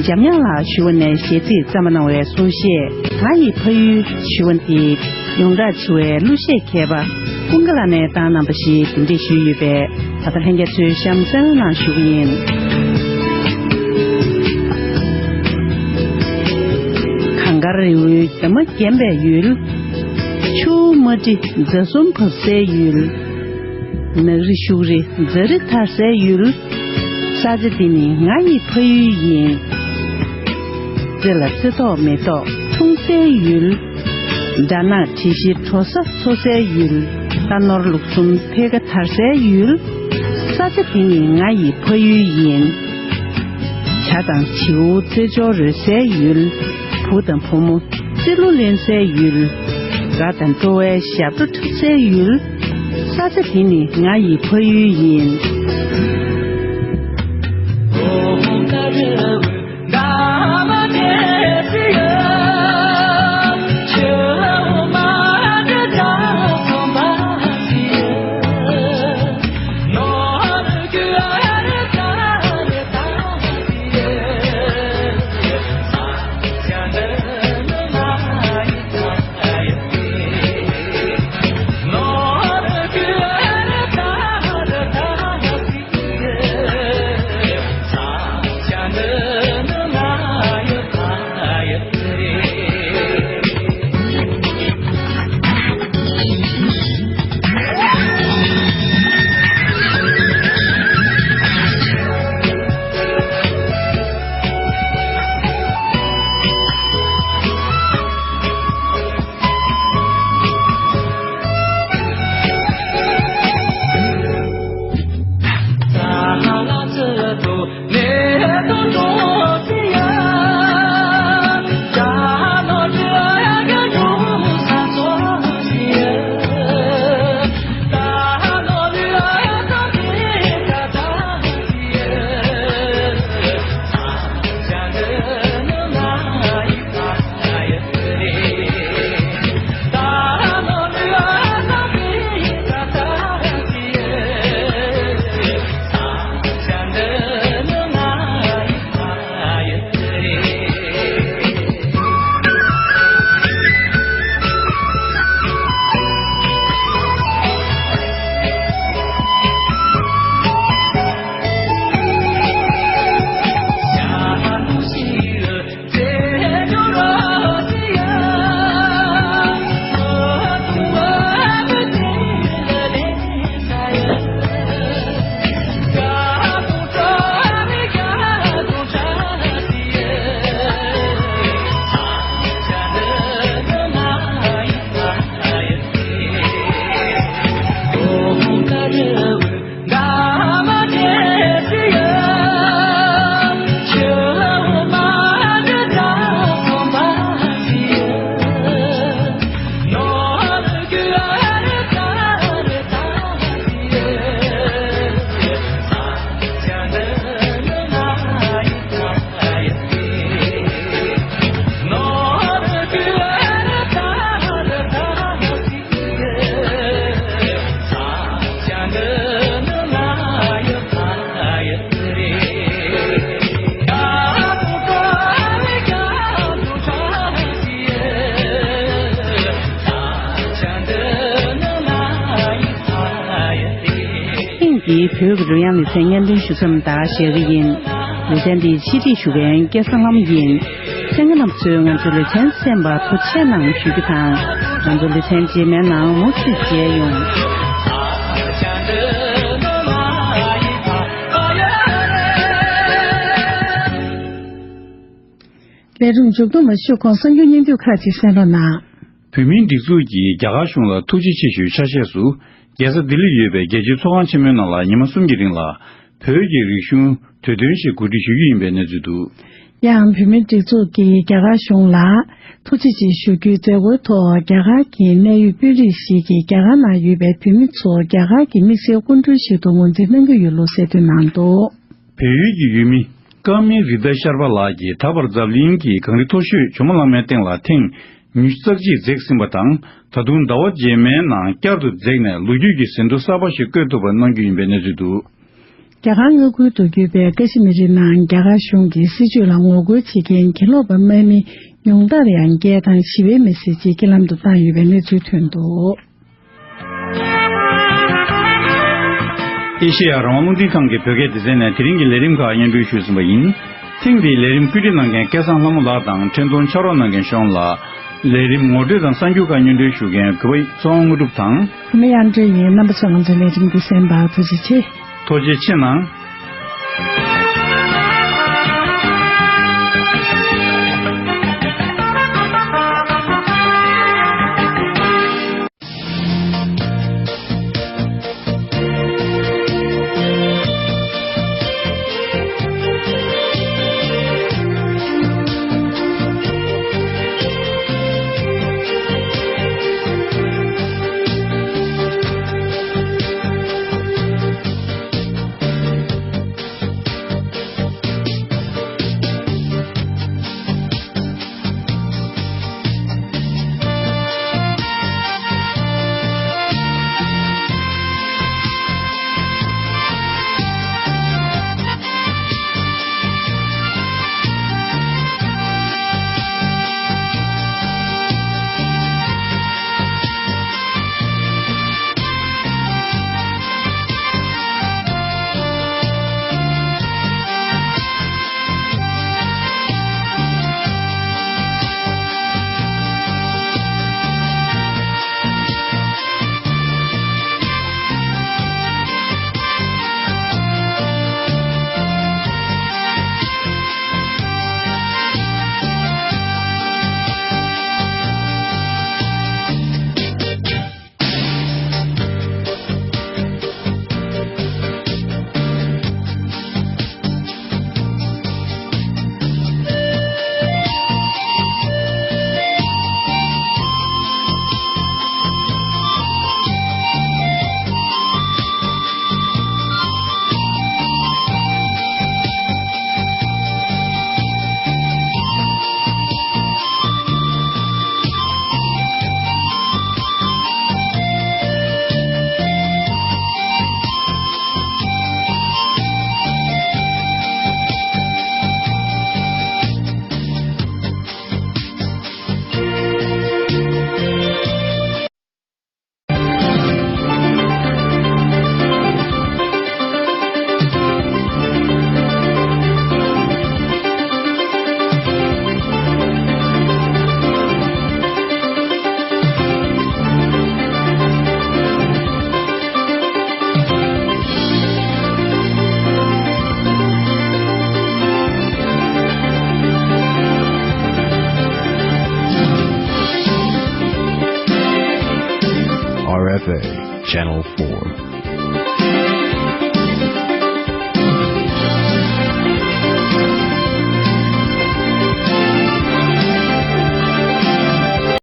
འཇམ་དབྱངས་ལགས་ཞུ་བ་ནས་གཞས་ཚིག་བརྩམས་པ་གནང་བའི་གསུང་བཤད། ང་ཡི་ཕ་ཡུལ་ཞུ་བ་འདི་ཡོངས་གྲགས་ཆེ་བའི་གླུ་གཞས་མཁས་པ་ཀུན་དགའ་བླ་མས་བཏང་གནང་པ་ཞིག་འདི་འདྲས་ཞུས་ཡོད་པས། ད་ལྟ་ལྷན་རྒྱས་ཚོས་གཤམ་གསན་རོགས་གནང་ཞུ་གི་ཡིན། གངས་དཀར་རི་བོའི་རྒྱ་མ་བརྒྱན་པའི་ཡུལ། ཆུ་བོ་རྨ་འབྲི་རྫ་གསུམ་བབས་སའི་ཡུལ། ནགས་རི་ཤུག་རི་རྫ་རི་དར་སའི་ཡུལ། ས་ཆ་འདི་ནི་ང་ཡི་ཕ་ཡུལ་ཡིན། རྩེ་ལ་རྩེ་ཐོག་མེ་ཏོག་འཁྲུངས་སའི་ཡུལ། སྦྲ་ནག་དྲི་ཞིམ་དྲོ་ས་འཚོ་སའི་ཡུལ། རྟ་ནོར་ལུག་གསུམ་འཕེལ་ཁ་དར་སའི་ཡུལ། ས་ཆ་འདི་ནི་ང་ཡི་ཕ་ཡུལ་ཡིན། བྱ་དང་བྱིའུ་རྩེ་འཇོར་རོལ་སའི་ཡུལ། བུ་དང་བུ་མོ་རྩེ་གླུ་ལེན་སའི་ཡུལ། དགའ་དང་སྤྲོ་བའི་ཞབས་བྲོ་འཁྲབ་སའི་ཡུལ། ས་ཆ་འདི་ནི་ང་ཡི་ཕ་ཡུལ་ཡིན། བོད་ཀྱི་རོལ་དབྱངས་ལེ་ཚན་སྙན་སྒྲོན་ཞུ་མཚམས་ད་བཞག་གི་ཡིན། ལེ་ཚན་འདི་ཆེད་སྒྲིག་ཞུ་མཁན་སྐལ་བཟང་ལྷ་མོ་ཡིན། གསན་མཁན་རྣམ་པ་ཚོས་ང་ཚོའི་ལེ་ཚན་གསན་པར་ཐུགས་རྗེ་གནང་ཞུ་རྒྱུ་དང་། ང་ཚོའི་ལེ་ཚན་རྗེས་མའི་ནང་མུ་མཐུད་མཇལ་ཡོང་། ལས་རིམ་མཇུག་བསྡོམས་ཞུ་གོང་གསར་འགྱུར་སྙིང་བསྡུས་ཁག་ཅིག་གསན་རོགས་གནང་། བོད་མིའི་སྒྲིག་འཛུགས་ཀྱིས་རྒྱ་གར་གཞུང་ལ་ཐུགས་རྗེ་ཆེ་ཞུའི་ཆ་ཤས་སུ། རྒྱལ་ས་ལྡི་ལིར་ཡོད་པའི་རྒྱལ་སྤྱིའི་ཚོགས་ཁང་ཆེན་མོའི་ནང་ལ་ཉི་མ་གསུམ་གྱི་རིང་ལ། བོད་ཀྱི་རིག་གཞུང་དུས་སྟོན་ཞིག་གོ་སྒྲིག་ཞུ་རྒྱུ་ཡིན་པའི་གནས་ཚུལ་འདུག། ཡང་བོད་མིའི་སྒྲིག་འཛུགས་ཀྱིས་རྒྱ་གར་གཞུང་ལ་ཐུགས་རྗེ་ཆེ་ཞུ་རྒྱུའི་མཛད་སྒོའི་ཐོག་རྒྱ་གར་གྱི་གནད་ཡོད་དཔོན་རིགས་ཤིག་གིས་རྒྱ་གར་ནང་ཡོད་པའི་བོད་མི་ཚོ་རྒྱ་གར་གྱི་དམིགས་བསལ་སྐུ་མགྲོན་ཞིག་ཏུ་ངོས་འཛིན་གནང་གི་ཡོད་ལུགས་གསལ་སྟོན་གནང་འདུག། བལ་ཡུལ་གྱི་ཡུལ་མི་ཀ་མི་རི་ཏ་ཤར་པ་ལགས་ཀྱིས་ད་བར་འཛམ་གླིང་གི་གངས་རི་མཐོ་ཤོས་ཇོ་མོ་གླང་མའི་སྟེང་ལ་ཐེངས་ཉི་ཤུ་རྩ་གཅིག་འཛེགས་ཟིན་པ་དང་། ད་དུང་ཟླ་བ་རྗེས་མའི་ནང་བསྐྱར་དུ་འཛེགས་ནས་ལོ་རྒྱུས་ཀྱི་ཟིན་ཐོ་གསར་པ་ཞིག་བཀོད་ཐུབ་པ་གནང་རྒྱུ་ཡིན་པའི་གནས་ཚུལ་འདུག། རྒྱ་གར་མངའ་ཁུལ་དུ་ཡོད་པའི་ཀ་ཤི་མི་རི་ནང་རྒྱ་གར་གཞུང་གི་སྲིད་བྱུས་ལ་ངོ་རྒོལ་བྱེད་མཁན་གྱེན་ལོག་པ་དམག་མི་ཉུང་མཐར་ཡང་བརྒྱད་དང་ཞི་བའི་མི་སེར་གཅིག་རྐྱེན་ལམ་དུ་བཏང་ཡོད་པའི་གནས་ཚུལ་ཐོན་འདུག། ཨེ་ཤེ་ཡ་རང་དབང་རླུང་འཕྲིན་ཁང་གི་བོད་སྐད་སྡེ་ཚན་ནས་དེ་རིང་གི་ལས་རིམ་ཁག་སྙན་སྒྲོན་ཞུས་ཟིན་པ་ཡིན། ཐེངས་འདིའི་ལས་རིམ་བཀོད་སྒྲིག་གནང་མཁན་སྐལ་བཟང་ལྷ་མོ་ལགས་དང་འཕྲིན་གཏོང་ཕྱག་རོགས་གནང་མཁན་གཞུང་ལ། ལས་རིམ་ངོ་སྤྲོད་དང་གསར་འགྱུར་ཁག་སྙན་སྒྲོན་ཞུ་མཁན་གུས་པ་ཚེ་དབང་དངོས་གྲུབ་དང་། བུ་མོ་དབྱངས་སྒྲོན་ཡིན། རྣམ་པ་ཚོས་ང་ཚོའི་ལས་རིམ་འདི་གསན་པར་ཐུགས་རྗེ་ཆེ། ཐུགས་རྗེ་ཆེ་གནང་། R F A Channel four.